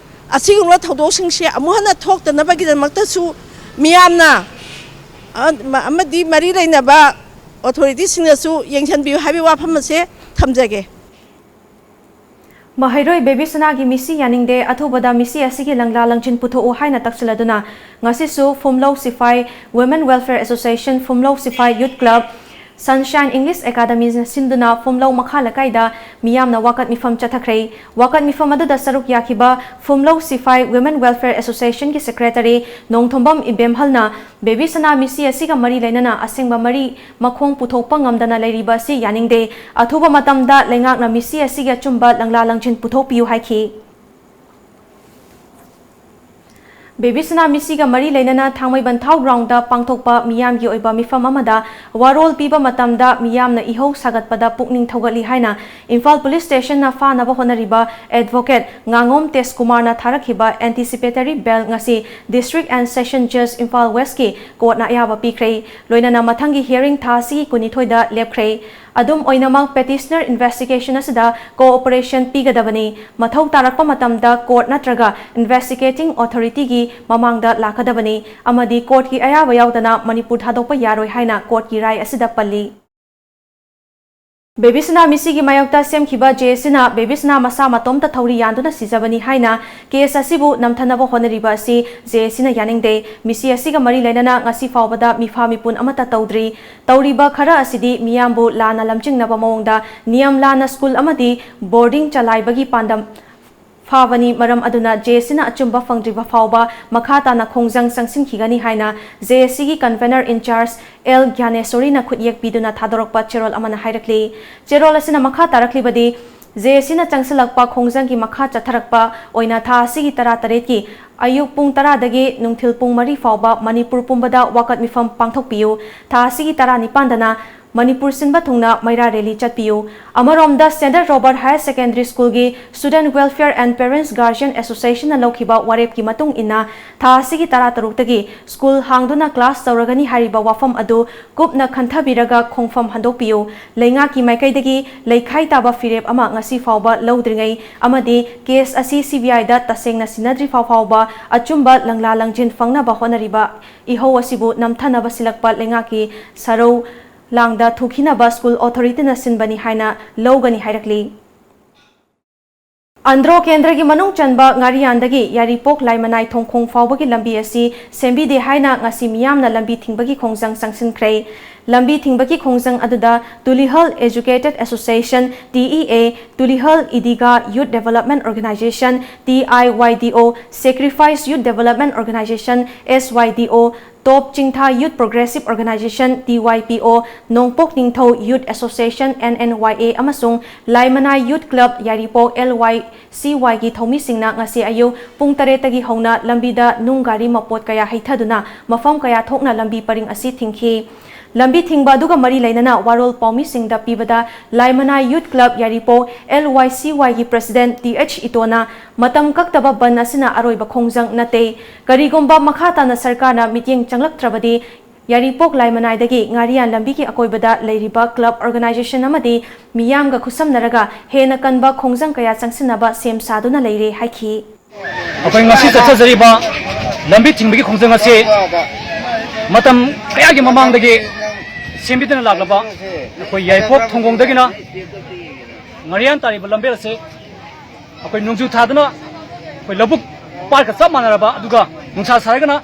ꯑꯁꯤꯒꯨꯝꯕ ꯊꯧꯗꯣꯛꯁꯤꯡꯁꯦ ꯑꯃꯨꯛ ꯍꯟꯅ ꯊꯣꯛꯇꯅꯕꯒꯤꯗꯃꯛꯇꯁꯨ ꯃꯤꯌꯥꯝꯅ ꯑ-, ꯑꯃꯗꯤ ꯃꯔꯤ ꯂꯩꯅꯕ authorityꯁꯤꯡꯅꯁꯨ ꯌꯦꯡꯁꯤꯟꯕꯤꯌꯨ ꯍꯥꯏꯕꯒꯤ ꯋꯥꯐꯝ ꯑꯁꯦ ꯊꯝꯖꯒꯦ꯫ ꯃꯍꯩꯔꯣꯏ ꯕꯦꯕꯤꯁꯅꯥꯒꯤ ꯃꯤꯁꯤ ꯌꯥꯅꯤꯡꯗꯦ, ꯑꯊꯨꯕꯗ ꯃꯤꯁꯤ ꯑꯁꯤꯒꯤ ꯂꯪꯂꯥ ꯂꯪꯖꯤꯟ ꯄꯨꯊꯣꯛꯎ ꯍꯥꯏꯅ ꯇꯛꯁꯤꯜꯂꯗꯨꯅ ꯉꯁꯤꯁꯨ ꯐꯨꯝꯂꯧ ꯁꯤꯐꯥꯏ Women Welfare Association, ꯐꯨꯝꯂꯧ ꯁꯤꯐꯥꯏ Youth Club, Sunshine English Academyꯅ ꯁꯤꯟꯗꯨꯅ ꯐꯨꯝꯂꯧ ꯃꯈꯥ ꯂꯩꯀꯥꯏꯗ ꯃꯤꯌꯥꯝꯅ ꯋꯥꯀꯠ ꯃꯤꯐꯝ ꯆꯠꯊꯈ꯭ꯔꯦ꯫ ꯋꯥꯀꯠ ꯃꯤꯐꯝ ꯑꯗꯨꯗ ꯁꯔꯨꯛ ꯌꯥꯈꯤꯕ ꯐꯨꯝꯂꯧ ꯁꯤꯐꯥꯏ Women Welfare Associationꯒꯤ secretary ꯅꯣꯡꯊꯣꯝꯕꯝ ꯏꯕꯦꯝꯍꯜꯅ ꯕꯦꯕꯤꯁꯅꯥ ꯃꯤꯁꯤ ꯑꯁꯤꯒ ꯃꯔꯤ ꯂꯩꯅꯅ ꯑꯁꯦꯡꯕ ꯃꯔꯤ ꯃꯈꯣꯡ ꯄꯨꯊꯣꯛꯄ ꯉꯝꯗꯅ ꯂꯩꯔꯤꯕ ꯑꯁꯤ ꯌꯥꯅꯤꯡꯗꯦ꯫ ꯑꯊꯨꯕ ꯃꯇꯝꯗ ꯂꯩꯉꯥꯛꯅ ꯃꯤꯁꯤ ꯑꯁꯤꯒꯤ ꯑꯆꯨꯝꯕ ꯂꯪꯂꯥ ꯂꯪꯖꯤꯟ ꯄꯨꯊꯣꯛꯄꯤꯌꯨ ꯍꯥꯏꯈꯤ꯫ ꯕꯦꯕꯤꯁꯅꯥ ꯃꯤꯁꯤꯒ ꯃꯔꯤ ꯂꯩꯅꯅ ꯊꯥꯡꯃꯩꯕꯟꯊꯥꯎ ꯒ꯭ꯔꯥꯎꯟꯗ ꯄꯥꯡꯊꯣꯛꯄ ꯃꯤꯌꯥꯝꯒꯤ ꯑꯣꯏꯕ ꯃꯤꯐꯝ ꯑꯃꯗ ꯋꯥꯔꯣꯜ ꯄꯤꯕ ꯃꯇꯝꯗ ꯃꯤꯌꯥꯝꯅ ꯏꯍꯧ ꯁꯥꯒꯠꯄꯗ ꯄꯨꯛꯅꯤꯡ ꯊꯧꯒꯠꯂꯤ ꯍꯥꯏꯅ ꯏꯝꯐꯥꯜ ꯄꯨꯂꯤꯁ ꯁ꯭ꯇꯦꯁꯟꯅ ꯐꯥꯅꯕ ꯍꯣꯠꯅꯔꯤꯕ ꯑꯦꯗꯚꯣꯀꯦꯠ ꯉꯥꯉꯣꯝ ꯇꯦꯖꯀꯨꯃꯥꯔꯅ ꯊꯥꯔꯛꯈꯤꯕ anticipatory bail ꯉꯁꯤ District and Session Judge Imphal ꯋꯦꯁꯀꯤ ꯀꯣꯔꯠꯅ ꯑꯌꯥꯕ ꯄꯤꯈ꯭ꯔꯦ꯫ ꯂꯣꯏꯅꯅ ꯃꯊꯪꯒꯤ hearing ꯊꯥ ꯑꯁꯤꯒꯤ ꯀꯨꯟꯅꯤꯊꯣꯏꯗ ꯂꯦꯞꯈ꯭ꯔꯦ꯫ ꯑꯗꯨꯝ ꯑꯣꯏꯅꯃꯛ petitioner investigation ꯑꯁꯤꯗ cooperation ꯄꯤꯒꯗꯕꯅꯤ꯫ ꯃꯊꯧ ꯇꯥꯔꯛꯄ ꯃꯇꯝꯗ court ꯅꯠꯇ꯭ꯔꯒ investigating authority ꯒꯤ ꯃꯃꯥꯡꯗ ꯂꯥꯛꯀꯗꯕꯅꯤ ꯑꯃꯗꯤ court ꯀꯤ ꯑꯌꯥꯕ ꯌꯥꯎꯗꯅ ꯃꯅꯤꯄꯨꯔ ꯊꯥꯗꯣꯛꯄ ꯌꯥꯔꯣꯏ ꯍꯥꯏꯅ court ꯀꯤ ꯔꯥꯏ ꯑꯁꯤꯗ ꯄꯜꯂꯤ꯫ ꯕꯦꯕꯤꯁꯅꯥ ꯃꯤꯁꯤꯒꯤ ꯃꯥꯌꯣꯛꯇ ꯁꯦꯝꯈꯤꯕ ꯖꯦ ꯑꯦꯁ ꯁꯤꯅ ꯕꯦꯕꯤꯁꯅꯥ ꯃꯁꯥ ꯃꯇꯣꯝꯇ ꯊꯧꯔꯤ ꯌꯥꯟꯗꯨꯅ ꯁꯤꯖꯕꯅꯤ ꯍꯥꯏꯅ case ꯑꯁꯤꯕꯨ ꯅꯝꯊꯅꯕ ꯍꯣꯠꯅꯔꯤꯕ ꯑꯁꯤ ꯖꯦ ꯑꯦꯁ ꯁꯤꯅ ꯌꯥꯅꯤꯡꯗꯦ꯫ ꯃꯤꯁꯤ ꯑꯁꯤꯒ ꯃꯔꯤ ꯂꯩꯅꯅ ꯉꯁꯤ ꯐꯥꯎꯕꯗ ꯃꯤꯐꯥ ꯃꯤꯄꯨꯟ ꯑꯃꯠꯇ ꯇꯧꯗ꯭ꯔꯤ꯫ ꯇꯧꯔꯤꯕ ꯈꯔ ꯑꯁꯤꯗꯤ ꯃꯤꯌꯥꯝꯕꯨ ꯂꯥꯟꯅ ꯂꯝꯖꯤꯡꯅꯕ ꯃꯑꯣꯡꯗ ꯅꯤꯌꯝ ꯂꯥꯟꯅ ꯁ꯭ꯀꯨꯜ ꯑꯃꯗꯤ ꯕꯣꯔꯗꯤꯡ ꯆꯂꯥꯏꯕꯒꯤ ꯄꯥꯟꯗꯝ ꯐꯥꯕꯅꯤ꯫ ꯃꯔꯝ ꯑꯗꯨꯅ ꯖꯦ ꯑꯦꯁ ꯁꯤꯅ ꯑꯆꯨꯝꯕ ꯐꯪꯗ꯭ꯔꯤꯕ ꯐꯥꯎꯕ ꯃꯈꯥ ꯇꯥꯅ ꯈꯣꯡꯖꯪ ꯆꯪꯁꯤꯟꯈꯤꯒꯅꯤ ꯍꯥꯏꯅ ꯖꯦ ꯑꯦꯁ ꯁꯤꯒꯤ convener in charge ꯑꯦꯜ ꯒ꯭ꯌꯥꯅꯦꯁꯣꯔꯤꯅ ꯈꯨꯠꯌꯦꯛ ꯄꯤꯗꯨꯅ ꯊꯥꯗꯣꯔꯛꯄ ꯆꯦꯔꯣꯜ ꯑꯃꯅ ꯍꯥꯏꯔꯛꯂꯤ꯫ ꯆꯦꯔꯣꯜ ꯑꯁꯤꯅ ꯃꯈꯥ ꯇꯥꯔꯛꯂꯤꯕꯗꯤ, ꯖꯦ ꯑꯦꯁ ꯁꯤꯅ ꯆꯪꯁꯤꯜꯂꯛꯄ ꯈꯣꯡꯖꯪꯒꯤ ꯃꯈꯥ ꯆꯠꯊꯔꯛꯄ ꯑꯣꯏꯅ ꯊꯥ ꯑꯁꯤꯒꯤ ꯇꯔꯥꯇꯔꯦꯠꯀꯤ ꯑꯌꯨꯛ ꯄꯨꯡ ꯇꯔꯥꯗꯒꯤ ꯅꯨꯡꯊꯤꯜ ꯄꯨꯡ ꯃꯔꯤ ꯐꯥꯎꯕ ꯃꯅꯤꯄꯨꯔ ꯄꯨꯝꯕꯗ ꯋꯥꯀꯠ ꯃꯤꯐꯝ ꯄꯥꯡꯊꯣꯛꯄꯤꯌꯨ꯫ ꯊꯥ ꯑꯁꯤꯒꯤ ꯇꯔꯥꯅꯤꯄꯥꯟꯗꯅ ꯃꯅꯤꯄꯨꯔ ꯁꯤꯟꯕ ꯊꯨꯡꯅ ꯃꯩꯔꯥ rally ꯆꯠꯄꯤꯌꯨ꯫ ꯑꯃꯔꯣꯝꯗ, Standard Robert Higher Secondary School ꯒꯤ Student Welfare and Parents Guardian Association ꯅ ꯂꯧꯈꯤꯕ ꯋꯥꯔꯦꯞꯀꯤ ꯃꯇꯨꯡ ꯏꯟꯅ, ꯊꯥ ꯑꯁꯤꯒꯤ ꯇꯔꯥꯇꯔꯨꯛꯇꯒꯤ ꯁ꯭ꯀꯨꯜ ꯍꯥꯡꯗꯨꯅ class ꯇꯧꯔꯒꯅꯤ ꯍꯥꯏꯔꯤꯕ ꯋꯥꯐꯝ ꯑꯗꯨ ꯀꯨꯞꯅ ꯈꯟꯊꯕꯤꯔꯒ ꯈꯣꯡꯐꯝ ꯍꯟꯗꯣꯛꯄꯤꯌꯨ꯫ ꯂꯩꯉꯥꯛꯀꯤ ꯃꯥꯏꯀꯩꯗꯒꯤ ꯂꯩꯈꯥꯏ ꯇꯥꯕ ꯐꯤꯔꯦꯞ ꯑꯃ ꯉꯁꯤ ꯐꯥꯎꯕ ꯂꯧꯗ꯭ꯔꯤꯉꯩ ꯑꯃꯗꯤ case ꯑꯁꯤ C B I ꯗ ꯇꯁꯦꯡꯅ ꯁꯤꯟꯅꯗ꯭ꯔꯤ ꯐꯥꯎ ꯐꯥꯎꯕ ꯑꯆꯨꯝꯕ ꯂꯪꯂꯥ ꯂꯪꯖꯤꯟ ꯐꯪꯅꯕ ꯍꯣꯠꯅꯔꯤꯕ ꯏꯍꯧ ꯑꯁꯤꯕꯨ ꯅꯝꯊꯅꯕ ꯁꯤꯜꯂꯛꯄ ꯂꯩꯉꯥꯛꯀꯤ ꯁꯔꯧ ꯂꯥꯡꯗ ꯊꯨꯈꯤꯅꯕ ꯁ꯭ꯀꯨꯜ ꯑꯣꯊꯣꯔꯤꯇꯤꯅ ꯁꯤꯟꯕꯅꯤ ꯍꯥꯏꯅ ꯂꯧꯒꯅꯤ ꯍꯥꯏꯔꯛꯂꯤ꯫ ꯑꯟꯗ꯭ꯔꯣ ꯀꯦꯟꯗ꯭ꯔꯒꯤ ꯃꯅꯨꯡ ꯆꯟꯕ ꯉꯥꯔꯤꯌꯥꯟꯗꯒꯤ ꯌꯥꯏꯔꯤꯄꯣꯛ ꯂꯥꯏꯃꯅꯥꯏ ꯊꯣꯡꯈꯣꯡ ꯐꯥꯎꯕꯒꯤ ꯂꯝꯕꯤ ꯑꯁꯤ ꯁꯦꯝꯕꯤꯗꯦ ꯍꯥꯏꯅ ꯉꯁꯤ ꯃꯤꯌꯥꯝꯅ ꯂꯝꯕꯤ ꯊꯤꯡꯕꯒꯤ ꯈꯣꯡꯖꯪ ꯆꯪꯁꯤꯟꯈ꯭ꯔꯦ꯫ ꯂꯝꯕꯤ ꯊꯤꯡꯕꯒꯤ ꯈꯣꯡꯖꯪ ꯑꯗꯨꯗ Tulihal Educated Association, T E A, Tulihal ꯏꯗꯤꯒꯥ Youth Development Organization, T I Y D O, Sacrifice Youth Development Organization, S Y D O, top ꯆꯤꯡꯊꯥ Youth Progressive Organization, T Y P O, ꯅꯣꯡꯄꯣꯛ ꯅꯤꯡꯊꯧ Youth Association, N N Y A, ꯑꯃꯁꯨꯡ ꯂꯥꯏꯃꯅꯥꯏ Youth Club ꯌꯥꯏꯔꯤꯄꯣꯛ, L Y C Y ꯒꯤ ꯊꯧꯃꯤꯁꯤꯡꯅ ꯉꯁꯤ ꯑꯌꯨꯛ ꯄꯨꯡ ꯇꯔꯦꯠꯇꯒꯤ ꯍꯧꯅ ꯂꯝꯕꯤꯗ ꯅꯨꯡ ꯒꯥꯔꯤ ꯃꯄꯣꯠ ꯀꯌꯥ ꯍꯩꯊꯗꯨꯅ ꯃꯐꯝ ꯀꯌꯥ ꯊꯣꯛꯅ ꯂꯝꯕꯤ ꯄꯔꯤꯡ ꯑꯁꯤ ꯊꯤꯡꯈꯤ꯫ ꯂꯝꯕꯤ ꯊꯤꯡꯕ ꯑꯗꯨꯒ ꯃꯔꯤ ꯂꯩꯅꯅ ꯋꯥꯔꯣꯜ ꯄꯥꯎꯃꯤꯁꯤꯡꯗ ꯄꯤꯕꯗ, ꯂꯥꯏꯃꯅꯥꯏ Youth Club ꯌꯥꯏꯔꯤꯄꯣꯛ, L Y C Y ꯒꯤ President T H ꯏꯇꯣꯅ, ꯃꯇꯝ ꯀꯛꯇꯕ ꯕꯟ ꯑꯁꯤꯅ ꯑꯔꯣꯏꯕ ꯈꯣꯡꯖꯪ ꯅꯠꯇꯦ꯫ ꯀꯔꯤꯒꯨꯝꯕ ꯃꯈꯥ ꯇꯥꯅ ꯁꯔꯀꯥꯔꯅ ꯃꯤꯠꯌꯦꯡ ꯆꯪꯂꯛꯇ꯭ꯔꯕꯗꯤ, ꯌꯥꯏꯔꯤꯄꯣꯛ ꯂꯥꯏꯃꯅꯥꯏꯗꯒꯤ ꯉꯥꯔꯤꯌꯥꯟ ꯂꯝꯕꯤꯒꯤ ꯑꯀꯣꯏꯕꯗ ꯂꯩꯔꯤꯕ club organization ꯑꯃꯗꯤ ꯃꯤꯌꯥꯝꯒ ꯈꯨꯠꯁꯝꯅꯔꯒ ꯍꯦꯟꯅ ꯀꯟꯕ ꯈꯣꯡꯖꯪ ꯀꯌꯥ ꯆꯪꯁꯤꯟꯅꯕ ꯁꯦꯝ ꯁꯥꯗꯨꯅ ꯂꯩꯔꯦ ꯍꯥꯏꯈꯤ꯫ ꯑꯩꯈꯣꯏ ꯉꯁꯤ ꯆꯠꯊꯖꯔꯤꯕ ꯂꯝꯕꯤ ꯊꯤꯡꯕꯒꯤ ꯈꯣꯡꯖꯪ ꯑꯁꯤ ꯃꯇꯝ ꯀꯌꯥꯒꯤ ꯃꯃꯥꯡꯗꯒꯤ ꯁꯦꯝꯕꯤꯗꯨꯅ ꯂꯥꯛꯂꯕ ꯑꯩꯈꯣꯏ ꯌꯥꯏꯄꯣꯛ ꯊꯣꯡꯒꯣꯡꯗꯒꯤꯅ ꯉꯥꯔꯤꯌꯥꯟ ꯇꯥꯔꯤꯕ ꯂꯝꯕꯦꯜ ꯑꯁꯤ ꯑꯩꯈꯣꯏ ꯅꯣꯡꯖꯨ ꯊꯥꯗꯅ ꯑꯩꯈꯣꯏ ꯂꯧꯕꯨꯛ ꯄꯥꯠꯀ ꯆꯞ ꯃꯥꯟꯅꯔꯕ, ꯑꯗꯨꯒ ꯅꯨꯡꯁꯥ ꯁꯥꯔꯒꯅ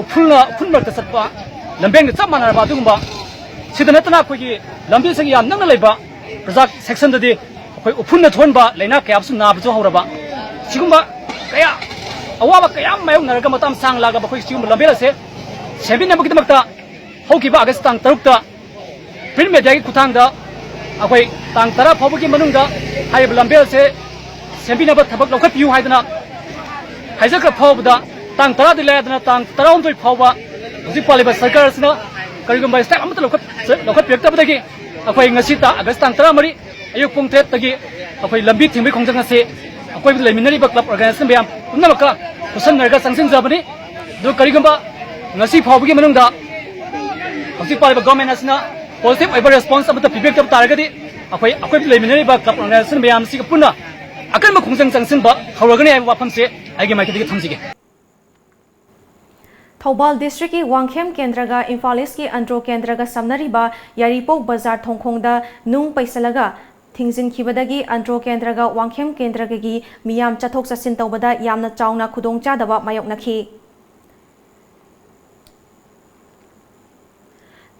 ꯎꯐꯨꯜꯅ, ꯎꯐꯨꯜ ꯃꯔꯛꯇ ꯆꯠꯄ ꯂꯝꯕꯦꯟꯒ ꯆꯞ ꯃꯥꯟꯅꯔꯕ ꯑꯗꯨꯒꯨꯝꯕ, ꯁꯤꯗ ꯅꯠꯇꯅ ꯑꯩꯈꯣꯏꯒꯤ ꯂꯝꯕꯤꯁꯤꯒꯤ ꯌꯥꯝ ꯅꯛꯅ ꯂꯩꯕ ꯄ꯭ꯔꯖꯥ ꯁꯦꯛꯁꯟꯗꯗꯤ ꯑꯩꯈꯣꯏ ꯎꯐꯨꯟꯅ ꯊꯣꯛꯍꯟꯕ ꯂꯥꯏꯅꯥ ꯀꯌꯥ ꯑꯃꯁꯨ ꯅꯥꯕꯁꯨ ꯍꯧꯔꯕ, ꯁꯤꯒꯨꯝꯕ ꯀꯌꯥ, ꯑꯋꯥꯕ ꯀꯌꯥ ꯑꯃ ꯃꯥꯌꯣꯛꯅꯔꯒ ꯃꯇꯝ ꯁꯥꯡ ꯂꯥꯛꯂꯕ ꯑꯩꯈꯣꯏ ꯁꯤꯒꯨꯝꯕ ꯂꯝꯕꯦꯜ ꯑꯁꯦ ꯁꯦꯝꯕꯤꯅꯕꯒꯤꯗꯃꯛꯇ ꯍꯧꯈꯤꯕ ꯑꯥꯒꯁ ꯇꯥꯡ ꯇꯔꯨꯛꯇ ꯄ꯭ꯔꯤꯟꯠ ꯃꯦꯗꯤꯌꯥꯒꯤ ꯈꯨꯠꯊꯥꯡꯗ ꯑꯩꯈꯣꯏ ꯇꯥꯡ ꯇꯔꯥ ꯐꯥꯎꯕꯒꯤ ꯃꯅꯨꯡꯗ ꯍꯥꯏꯔꯤꯕ ꯂꯝꯕꯦꯜ ꯑꯁꯦ ꯁꯦꯝꯕꯤꯅꯕ ꯊꯕꯛ ꯂꯧꯈꯠꯄꯤꯌꯨ ꯍꯥꯏꯗꯅ ꯍꯥꯏꯖꯈ꯭ꯔ ꯐꯥꯎꯕꯗ, ꯇꯥꯡ ꯇꯔꯥꯗꯤ ꯂꯥꯏꯗꯅ ꯇꯥꯡ ꯇꯔꯥꯍꯨꯝꯗꯣꯏ ꯐꯥꯎꯕ ꯍꯧꯖꯤꯛ ꯄꯥꯜꯂꯤꯕ ꯁꯔꯀꯥꯔ ꯑꯁꯤꯅ ꯀꯔꯤꯒꯨꯝꯕ step ꯑꯃꯠꯇ ꯂꯧꯈꯠ-, ꯂꯧꯈꯠꯄꯤꯔꯛꯇꯕꯗꯒꯤ ꯑꯩꯈꯣꯏ ꯉꯁꯤ ꯇꯥ-, ꯑꯥꯒꯁ ꯇꯥꯡ ꯇꯔꯥꯃꯔꯤ ꯑꯌꯨꯛ ꯄꯨꯡ ꯇꯔꯦꯠꯇꯒꯤ ꯑꯩꯈꯣꯏ ꯂꯝꯕꯤ ꯊꯤꯡꯕꯒꯤ ꯈꯣꯡꯖꯪ ꯑꯁꯤ ꯑꯀꯣꯏꯕꯗ ꯂꯩꯃꯤꯟꯅꯔꯤꯕ club organization ꯃꯌꯥꯝ ꯄꯨꯝꯅꯃꯛꯀ ꯈꯨꯠꯁꯝꯅꯔꯒ ꯆꯪꯁꯤꯟꯖꯕꯅꯤ꯫ ꯑꯗꯨ ꯀꯔꯤꯒꯨꯝꯕ ꯉꯁꯤ ꯐꯥꯎꯕꯒꯤ ꯃꯅꯨꯡꯗ ꯍꯧꯖꯤꯛ ꯄꯥꯜꯂꯤꯕ government ꯑꯁꯤꯅ positive ꯑꯣꯏꯕ response ꯑꯃꯠꯇ ꯄꯤꯕꯤꯔꯛꯇꯕ ꯇꯥꯔꯒꯗꯤ ꯑꯩꯈꯣꯏ ꯑꯀꯣꯏꯕꯗ ꯂꯩꯃꯤꯟꯅꯔꯤꯕ club organization ꯃꯌꯥꯝꯁꯤꯒ ꯄꯨꯟꯅ ꯑꯀꯟꯕ ꯈꯣꯡꯖꯪ ꯆꯪꯁꯤꯟꯕ ꯍꯧꯔꯒꯅꯤ ꯍꯥꯏꯕ ꯋꯥꯐꯝꯁꯦ ꯑꯩꯒꯤ ꯃꯥꯏꯀꯩꯗꯒꯤ ꯊꯝꯖꯒꯦ꯫ ꯊꯧꯕꯥꯜ districtꯀꯤ ꯋꯥꯡꯈꯦꯝ ꯀꯦꯟꯗ꯭ꯔꯒ ꯏꯝꯐꯥꯜ Eastꯀꯤ ꯑꯟꯗ꯭ꯔꯣ ꯀꯦꯟꯗ꯭ꯔꯒ ꯁꯝꯅꯔꯤꯕ ꯌꯥꯏꯔꯤꯄꯣꯛ ꯕꯖꯥꯔ ꯊꯣꯡꯈꯣꯡꯗ ꯅꯨꯡ ꯄꯩꯁꯤꯜꯂꯒ ꯊꯤꯡꯖꯤꯟꯈꯤꯕꯗꯒꯤ ꯑꯟꯗ꯭ꯔꯣ ꯀꯦꯟꯗ꯭ꯔꯒ ꯋꯥꯡꯈꯦꯝ ꯀꯦꯟꯗ꯭ꯔꯒꯒꯤ ꯃꯤꯌꯥꯝ ꯆꯠꯊꯣꯛ ꯆꯠꯁꯤꯟ ꯇꯧꯕꯗ ꯌꯥꯝꯅ ꯆꯥꯎꯅ ꯈꯨꯗꯣꯡꯆꯥꯗꯕ ꯃꯥꯌꯣꯛꯅꯈꯤ꯫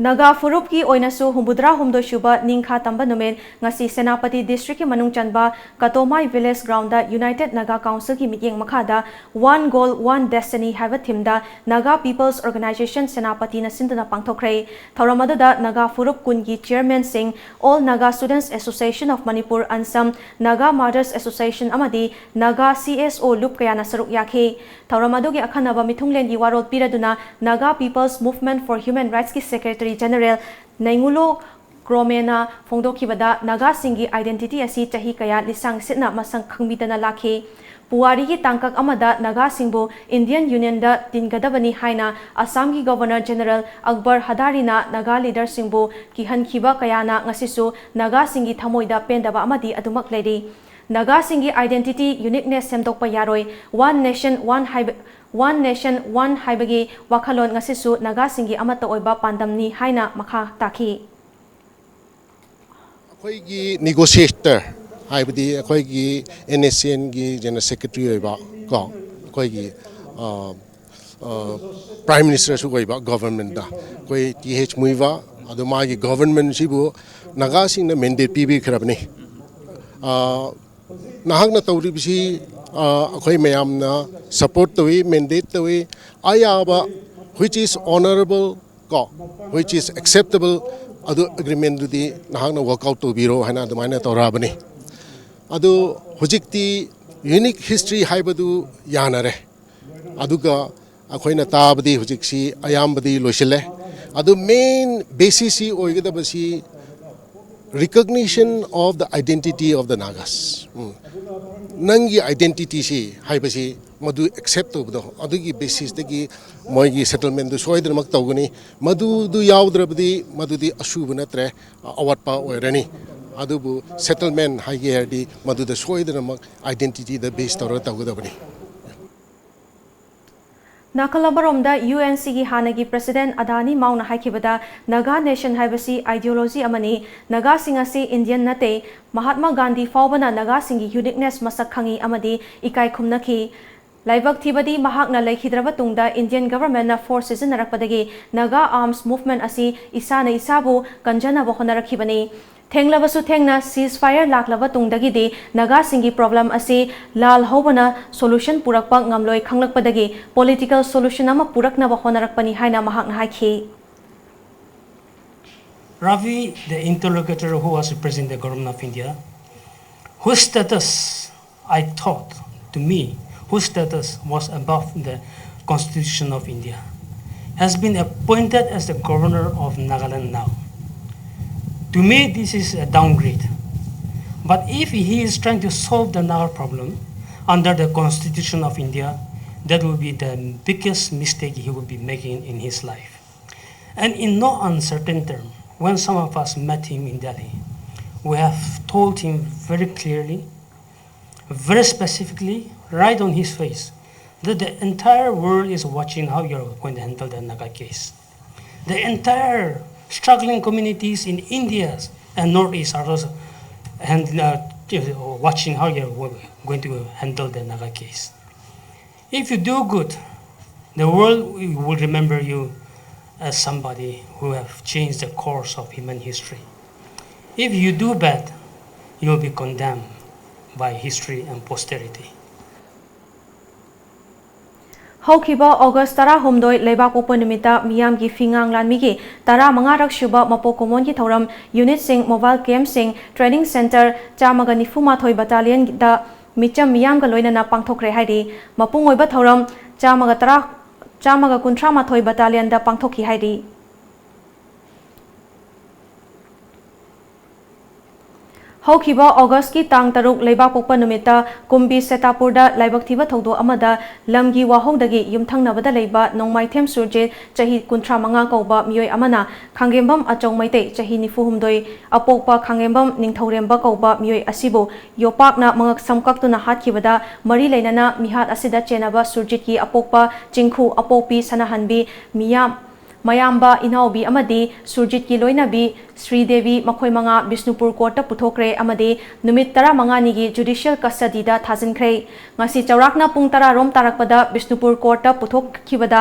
ꯅꯥꯒꯥ ꯐꯨꯔꯨꯞꯀꯤ ꯑꯣꯏꯅꯁꯨ ꯍꯨꯝꯐꯨꯇꯔꯥ ꯍꯨꯝꯗꯣꯏ ꯁꯨꯕ ꯅꯤꯡꯈꯥ ꯇꯝꯕ ꯅꯨꯃꯤꯠ ꯉꯁꯤ ꯁꯦꯅꯥꯄꯇꯤ ꯗꯤꯁꯇ꯭ꯔꯤꯛꯀꯤ ꯃꯅꯨꯡ ꯆꯟꯕ Katomai village ground united Naga ꯀꯥꯎꯟꯁꯤꯜꯒꯤ ꯃꯤꯠꯌꯦꯡ ꯃꯈꯥꯗ One Goal, One Destiny ꯍꯥꯏꯕ ꯊꯤꯝꯗ ꯅꯥꯒꯥ ꯄꯤꯄꯜꯁ ꯑꯣꯔꯒꯅꯥꯏꯖꯦꯁꯟ ꯁꯦꯅꯥꯄꯇꯤꯅ ꯁꯤꯟꯗꯨꯅ ꯄꯥꯡꯊꯣꯛꯈ꯭ꯔꯦ꯫ ꯊꯧꯔꯝ ꯑꯗꯨꯗ ꯅꯥꯒꯥ ꯐꯨꯔꯨꯞ ꯀꯨꯟꯒꯤ ꯆꯤꯌꯔꯃꯦꯟꯁꯤꯡ, All Naga Students Association of Manipur, ꯑꯟꯁꯝ, ꯅꯥꯒꯥ ꯃꯥꯗꯔꯁ ꯑꯦꯁꯣꯁꯤꯌꯦꯁꯟ ꯑꯃꯗꯤ ꯅꯥꯒꯥ ꯁꯤ ꯑꯦꯁ ꯑꯣ ꯂꯨꯞ ꯀꯌꯥꯅ ꯁꯔꯨꯛ ꯌꯥꯈꯤ꯫ ꯊꯧꯔꯝ ꯑꯗꯨꯒꯤ ꯑꯈꯟꯅꯕ ꯃꯤꯊꯨꯡꯂꯦꯟꯒꯤ ꯋꯥꯔꯣꯜ ꯄꯤꯔꯗꯨꯅ Naga People's Movement for Human Rights ꯀꯤ ꯁꯦꯀ꯭ꯔꯦꯇꯔꯤ ꯖꯦꯅꯔꯦꯜ ꯅꯩꯉꯨꯂꯣ ꯀ꯭ꯔꯣꯃꯦꯅ ꯐꯣꯡꯗꯣꯛꯈꯤꯕꯗ, ꯅꯥꯒꯥꯁꯤꯡꯒꯤ ꯑꯥꯏꯗꯦꯟꯇꯤꯇꯤ ꯑꯁꯤ ꯆꯍꯤ ꯀꯌꯥ ꯂꯤꯁꯥꯡ ꯁꯤꯠꯅ ꯃꯁꯛ ꯈꯪꯕꯤꯗꯅ ꯂꯥꯛꯈꯤ꯫ ꯄꯨꯋꯥꯔꯤꯒꯤ ꯇꯥꯡꯀꯛ ꯑꯃꯗ ꯅꯥꯒꯥꯁꯤꯡꯕꯨ ꯏꯟꯗꯤꯌꯟ ꯌꯨꯅꯤꯌꯟꯗ ꯇꯤꯟꯒꯗꯕꯅꯤ ꯍꯥꯏꯅ ꯑꯁꯥꯝꯒꯤ ꯒꯚꯔꯅꯔ ꯖꯦꯅꯔꯦꯜ ꯑꯛꯕꯔ ꯍꯗꯥꯔꯤꯅ ꯅꯥꯒꯥ ꯂꯤꯗꯔꯁꯤꯡꯕꯨ ꯀꯤꯍꯟꯈꯤꯕ ꯀꯌꯥꯅ ꯉꯁꯤꯁꯨ ꯅꯥꯒꯥꯁꯤꯡꯒꯤ ꯊꯃꯣꯏꯗ ꯄꯦꯟꯗꯕ ꯑꯃꯗꯤ ꯑꯗꯨꯃꯛ ꯂꯩꯔꯤ꯫ ꯅꯥꯒꯥꯁꯤꯡꯒꯤ ꯑꯥꯏꯗꯦꯟꯇꯤꯇꯤ, ꯌꯨꯅꯤꯛꯅꯦꯁ ꯁꯦꯝꯗꯣꯛꯄ ꯌꯥꯔꯣꯏ꯫ One Nation, One ꯍꯥꯏꯕ, One Nation, One ꯍꯥꯏꯕꯒꯤ ꯋꯥꯈꯜꯂꯣꯟ ꯉꯁꯤꯁꯨ ꯅꯥꯒꯥꯁꯤꯡꯒꯤ ꯑꯃꯠꯇ ꯑꯣꯏꯕ ꯄꯥꯟꯗꯝꯅꯤ ꯍꯥꯏꯅ ꯃꯈꯥ ꯇꯥꯈꯤ꯫ ꯑꯩꯈꯣꯏꯒꯤ ꯅꯤꯒꯣꯁꯤꯌꯦꯇꯔ, ꯍꯥꯏꯕꯗꯤ ꯑꯩꯈꯣꯏꯒꯤ ꯑꯦꯟ ꯑꯦꯁ ꯑꯦꯟꯒꯤ ꯖꯦꯅꯔꯦꯜ ꯁꯦꯀ꯭ꯔꯦꯇꯔꯤ ꯑꯣꯏꯕ ꯀꯣ, ꯑꯩꯈꯣꯏꯒꯤ, ꯑ, ꯑ, ꯄ꯭ꯔꯥꯏꯝ ꯃꯤꯅꯤꯁꯇꯔꯁꯨ ꯑꯣꯏꯕ ꯒꯣꯚꯔꯟꯃꯦꯟꯠꯇ, ꯑꯩꯈꯣꯏ ꯇꯤ ꯑꯩꯆ ꯃꯨꯏꯚꯥ, ꯑꯗꯨ ꯃꯥꯒꯤ ꯒꯣꯚꯔꯟꯃꯦꯟꯠꯁꯤꯕꯨ ꯅꯥꯒꯥꯁꯤꯡꯅ ꯃꯦꯟꯗꯦꯠ ꯄꯤꯕꯤꯈ꯭ꯔꯕꯅꯤ꯫ ꯑ, ꯅꯍꯥꯛꯅ ꯇꯧꯔꯤꯕꯁꯤ, ꯑ, ꯑꯩꯈꯣꯏ ꯃꯌꯥꯝꯅ ꯁꯄꯣꯔꯠ ꯇꯧꯏ, ꯃꯦꯟꯗꯦꯠ ꯇꯧꯏ꯫ ꯑꯌꯥꯕ, which is honourable, ꯀꯣ, which is acceptable, ꯑꯗꯨ ꯑꯦꯒ꯭ꯔꯤꯃꯦꯟꯗꯨꯗꯤ ꯅꯍꯥꯛꯅ ꯋꯥꯔꯛ ꯑꯥꯎꯠ ꯇꯧꯕꯤꯔꯣ ꯍꯥꯏꯅ ꯑꯗꯨꯃꯥꯏꯅ ꯇꯧꯔꯛꯑꯕꯅꯤ꯫ ꯑꯗꯨ ꯍꯧꯖꯤꯛꯇꯤ ꯌꯨꯅꯤꯛ ꯍꯤꯁꯇ꯭ꯔꯤ ꯍꯥꯏꯕꯗꯨ ꯌꯥꯅꯔꯦ꯫ ꯑꯗꯨꯒ ꯑꯩꯈꯣꯏꯅ ꯇꯥꯕꯗꯤ ꯍꯧꯖꯤꯛꯁꯤ ꯑꯌꯥꯝꯕꯗꯤ ꯂꯣꯏꯁꯤꯜꯂꯦ꯫ ꯑꯗꯨ ꯃꯦꯟ ꯕꯦꯁꯤꯁꯁꯤ ꯑꯣꯏꯒꯗꯕꯁꯤ recognition of the identity of the Nagas꯫ ꯎꯝ꯫ ꯅꯪꯒꯤ ꯑꯥꯏꯗꯦꯟꯇꯤꯇꯤꯁꯤ ꯍꯥꯏꯕꯁꯤ ꯃꯗꯨ ꯑꯦꯛꯁꯦꯞ ꯇꯧꯕꯗꯣ, ꯑꯗꯨꯒꯤ ꯕꯦꯁꯤꯁꯇꯒꯤ ꯃꯣꯏꯒꯤ ꯁꯦꯇꯜꯃꯦꯟꯗꯨ ꯁꯣꯏꯗꯅꯃꯛ ꯇꯧꯒꯅꯤ꯫ ꯃꯗꯨꯗꯨ ꯌꯥꯎꯗ꯭ꯔꯕꯗꯤ ꯃꯗꯨꯗꯤ ꯑꯁꯨꯕ ꯅꯠꯇ꯭ꯔꯦ, ꯑꯋꯥꯠꯄ ꯑꯣꯏꯔꯅꯤ꯫ ꯑꯗꯨꯕꯨ ꯁꯦꯇꯜꯃꯦꯟ ꯍꯥꯏꯒꯦ ꯍꯥꯏꯔꯗꯤ ꯃꯗꯨꯗ ꯁꯣꯏꯗꯅꯃꯛ ꯑꯥꯏꯗꯦꯟꯇꯤꯇꯤꯗ ꯕꯦꯁ ꯇꯧꯔꯒ ꯇꯧꯒꯗꯕꯅꯤ꯫ ꯅꯥꯀꯜ ꯑꯃꯔꯣꯝꯗ ꯌꯨ ꯑꯦꯟ ꯁꯤꯒꯤ ꯍꯥꯟꯅꯒꯤ ꯄ꯭ꯔꯁꯤꯗꯦꯟꯠ ꯑꯗꯥꯅꯤ ꯃꯥꯎꯅ ꯍꯥꯏꯈꯤꯕꯗ, ꯅꯥꯒꯥ ꯅꯦꯁꯟ ꯍꯥꯏꯕꯁꯤ ꯑꯥꯏꯗꯤꯌꯣꯂꯣꯖꯤ ꯑꯃꯅꯤ, ꯅꯥꯒꯥꯁꯤꯡ ꯑꯁꯤ ꯏꯟꯗꯤꯌꯟ ꯅꯠꯇꯦ, ꯃꯍꯥꯠꯃꯥ ꯒꯥꯟꯙꯤ ꯐꯥꯎꯕꯅ ꯅꯥꯒꯥꯁꯤꯡꯒꯤ ꯌꯨꯅꯤꯛꯅꯦꯁ ꯃꯁꯛ ꯈꯪꯏ ꯑꯃꯗꯤ ꯏꯀꯥꯏ ꯈꯨꯝꯅꯈꯤ꯫ ꯂꯥꯏꯕꯛ ꯊꯤꯕꯗꯤ ꯃꯍꯥꯛꯅ ꯂꯩꯈꯤꯗ꯭ꯔꯕ ꯇꯨꯡꯗ Indian governmentꯅ force ꯁꯤꯖꯤꯟꯅꯔꯛꯄꯗꯒꯤ Naga arms movement ꯑꯁꯤ ꯏꯁꯥꯅ ꯏꯁꯥꯕꯨ ꯀꯟꯖꯅꯕ ꯍꯣꯠꯅꯔꯛꯈꯤꯕꯅꯤ꯫ ꯊꯦꯡꯂꯕꯁꯨ ꯊꯦꯡꯅ ceasefire ꯂꯥꯛꯂꯕ ꯇꯨꯡꯗꯒꯤꯗꯤ ꯅꯥꯒꯥꯁꯤꯡꯒꯤ problem ꯑꯁꯤ ꯂꯥꯜ ꯍꯧꯕꯅ solution ꯄꯨꯔꯛꯄ ꯉꯝꯂꯣꯏ ꯈꯪꯂꯛꯄꯗꯒꯤ political solution ꯑꯃ ꯄꯨꯔꯛꯅꯕ ꯍꯣꯠꯅꯔꯛꯄꯅꯤ ꯍꯥꯏꯅ ꯃꯍꯥꯛꯅ ꯍꯥꯏꯈꯤ꯫ Ravi, the interlocutor who was representing the government of India, whose status I thought, to me, whose status was above the Constitution of India, has been appointed as the governor of Nagaland now. To me, this is a downgrade. But if he is trying to solve the Naga problem under the Constitution of India, that will be the biggest mistake he will be making in his life. And in no uncertain term, when some of us met him in Delhi, we have told him very clearly, very specifically, right on his face, that the entire world is watching how you are going to handle the Naga case. The entire struggling communities in India and Northeast are also hand, uh, watching how you are going to handle the Naga case. If you do good, the world will remember you as somebody who have changed the course of human history. If you do bad, you will be condemned by history and posterity. ꯍꯧꯈꯤꯕ August ꯇꯔꯥꯍꯨꯝꯗꯣꯏ ꯂꯩꯕꯥꯛꯄꯣꯛꯄ ꯅꯨꯃꯤꯠꯇ ꯃꯤꯌꯥꯝꯒꯤ ꯐꯤꯉꯥꯡ ꯂꯥꯟꯃꯤꯒꯤ ꯇꯔꯥꯃꯉꯥꯔꯛ ꯁꯨꯕ ꯃꯄꯣꯛ ꯀꯨꯝꯑꯣꯟꯒꯤ ꯊꯧꯔꯝ unitꯁꯤꯡ, mobile campꯁꯤꯡ, training centre ꯆꯥꯝꯃꯒ ꯅꯤꯐꯨ ꯃꯥꯊꯣꯏ battalionꯗ ꯃꯤꯆꯝ ꯃꯤꯌꯥꯝꯒ ꯂꯣꯏꯅꯅ ꯄꯥꯡꯊꯣꯛꯈ꯭ꯔꯦ ꯍꯥꯏꯔꯤ꯫ ꯃꯄꯨꯡ ꯑꯣꯏꯕ ꯊꯧꯔꯝ ꯆꯥꯝꯃꯒ ꯇꯔꯥ, ꯆꯥꯝꯃꯒ ꯀꯨꯟꯊ꯭ꯔꯥ ꯃꯥꯊꯣꯏ battalionꯗ ꯄꯥꯡꯊꯣꯛꯈꯤ ꯍꯥꯏꯔꯤ꯫ ꯍꯧꯈꯤꯕ Augustꯀꯤ ꯇꯥꯡ ꯇꯔꯨꯛ ꯂꯩꯕꯥꯛꯄꯣꯛꯄ ꯅꯨꯃꯤꯠꯇ ꯀꯨꯝꯕꯤ ꯁꯦꯇꯥꯄꯨꯔꯗ ꯂꯥꯏꯕꯛ ꯊꯤꯕ ꯊꯧꯗꯣꯛ ꯑꯃꯗ ꯂꯝꯒꯤ ꯋꯥꯍꯧꯗꯒꯤ ꯌꯨꯝꯊꯪꯅꯕꯗ ꯂꯩꯕ ꯅꯣꯡꯃꯥꯏꯊꯦꯝ ꯁꯨꯔꯖꯤꯠ, ꯆꯍꯤ ꯀꯨꯟꯊ꯭ꯔꯥ ꯃꯉꯥ ꯀꯧꯕ ꯃꯤꯑꯣꯏ ꯑꯃꯅ ꯈꯥꯡꯉꯦꯝꯕꯝ ꯑꯆꯧ ꯃꯩꯇꯩ, ꯆꯍꯤ ꯅꯤꯐꯨ ꯍꯨꯝꯗꯣꯏ, ꯑꯄꯣꯛꯄ ꯈꯥꯡꯉꯦꯝꯕꯝ ꯅꯤꯡꯊꯧꯔꯦꯝꯕ ꯀꯧꯕ ꯃꯤꯑꯣꯏ ꯑꯁꯤꯕꯨ ꯌꯣꯄꯥꯛꯅ ꯃꯉꯛ ꯁꯝ ꯀꯛꯇꯨꯅ ꯍꯥꯠꯈꯤꯕꯗ, ꯃꯔꯤ ꯂꯩꯅꯅ ꯃꯤꯍꯥꯠ ꯑꯁꯤꯗ ꯆꯦꯟꯅꯕ ꯁꯨꯔꯖꯤꯠꯀꯤ ꯑꯄꯣꯛꯄ ꯆꯤꯡꯈꯨ ꯑꯄꯣꯛꯄꯤ ꯁꯅꯥꯍꯟꯕꯤ, ꯃꯤꯌꯥꯝ, ꯃꯌꯥꯝꯕ ꯏꯅꯥꯎꯕꯤ ꯑꯃꯗꯤ ꯁꯨꯔꯖꯤꯠꯀꯤ ꯂꯣꯏꯅꯕꯤ ꯁ꯭ꯔꯤꯗꯦꯕꯤ ꯃꯈꯣꯏ ꯃꯉꯥ ꯕꯤꯁꯅꯨꯄꯨꯔ ꯀꯣꯔꯠꯇ ꯄꯨꯊꯣꯛꯈ꯭ꯔꯦ ꯑꯃꯗꯤ ꯅꯨꯃꯤꯠ ꯇꯔꯥꯃꯉꯥꯅꯤꯒꯤ ꯖꯨꯗꯤꯁꯤꯌꯦꯜ ꯀꯁꯇꯗꯤꯗ ꯊꯥꯖꯤꯟꯈ꯭ꯔꯦ꯫ ꯉꯁꯤ ꯆꯥꯎꯔꯥꯛꯅ ꯄꯨꯡ ꯇꯔꯥ ꯔꯣꯝ ꯇꯥꯔꯛꯄꯗ ꯕꯤꯁꯅꯨꯄꯨꯔ ꯀꯣꯔꯠꯇ ꯄꯨꯊꯣꯛꯈꯤꯕꯗ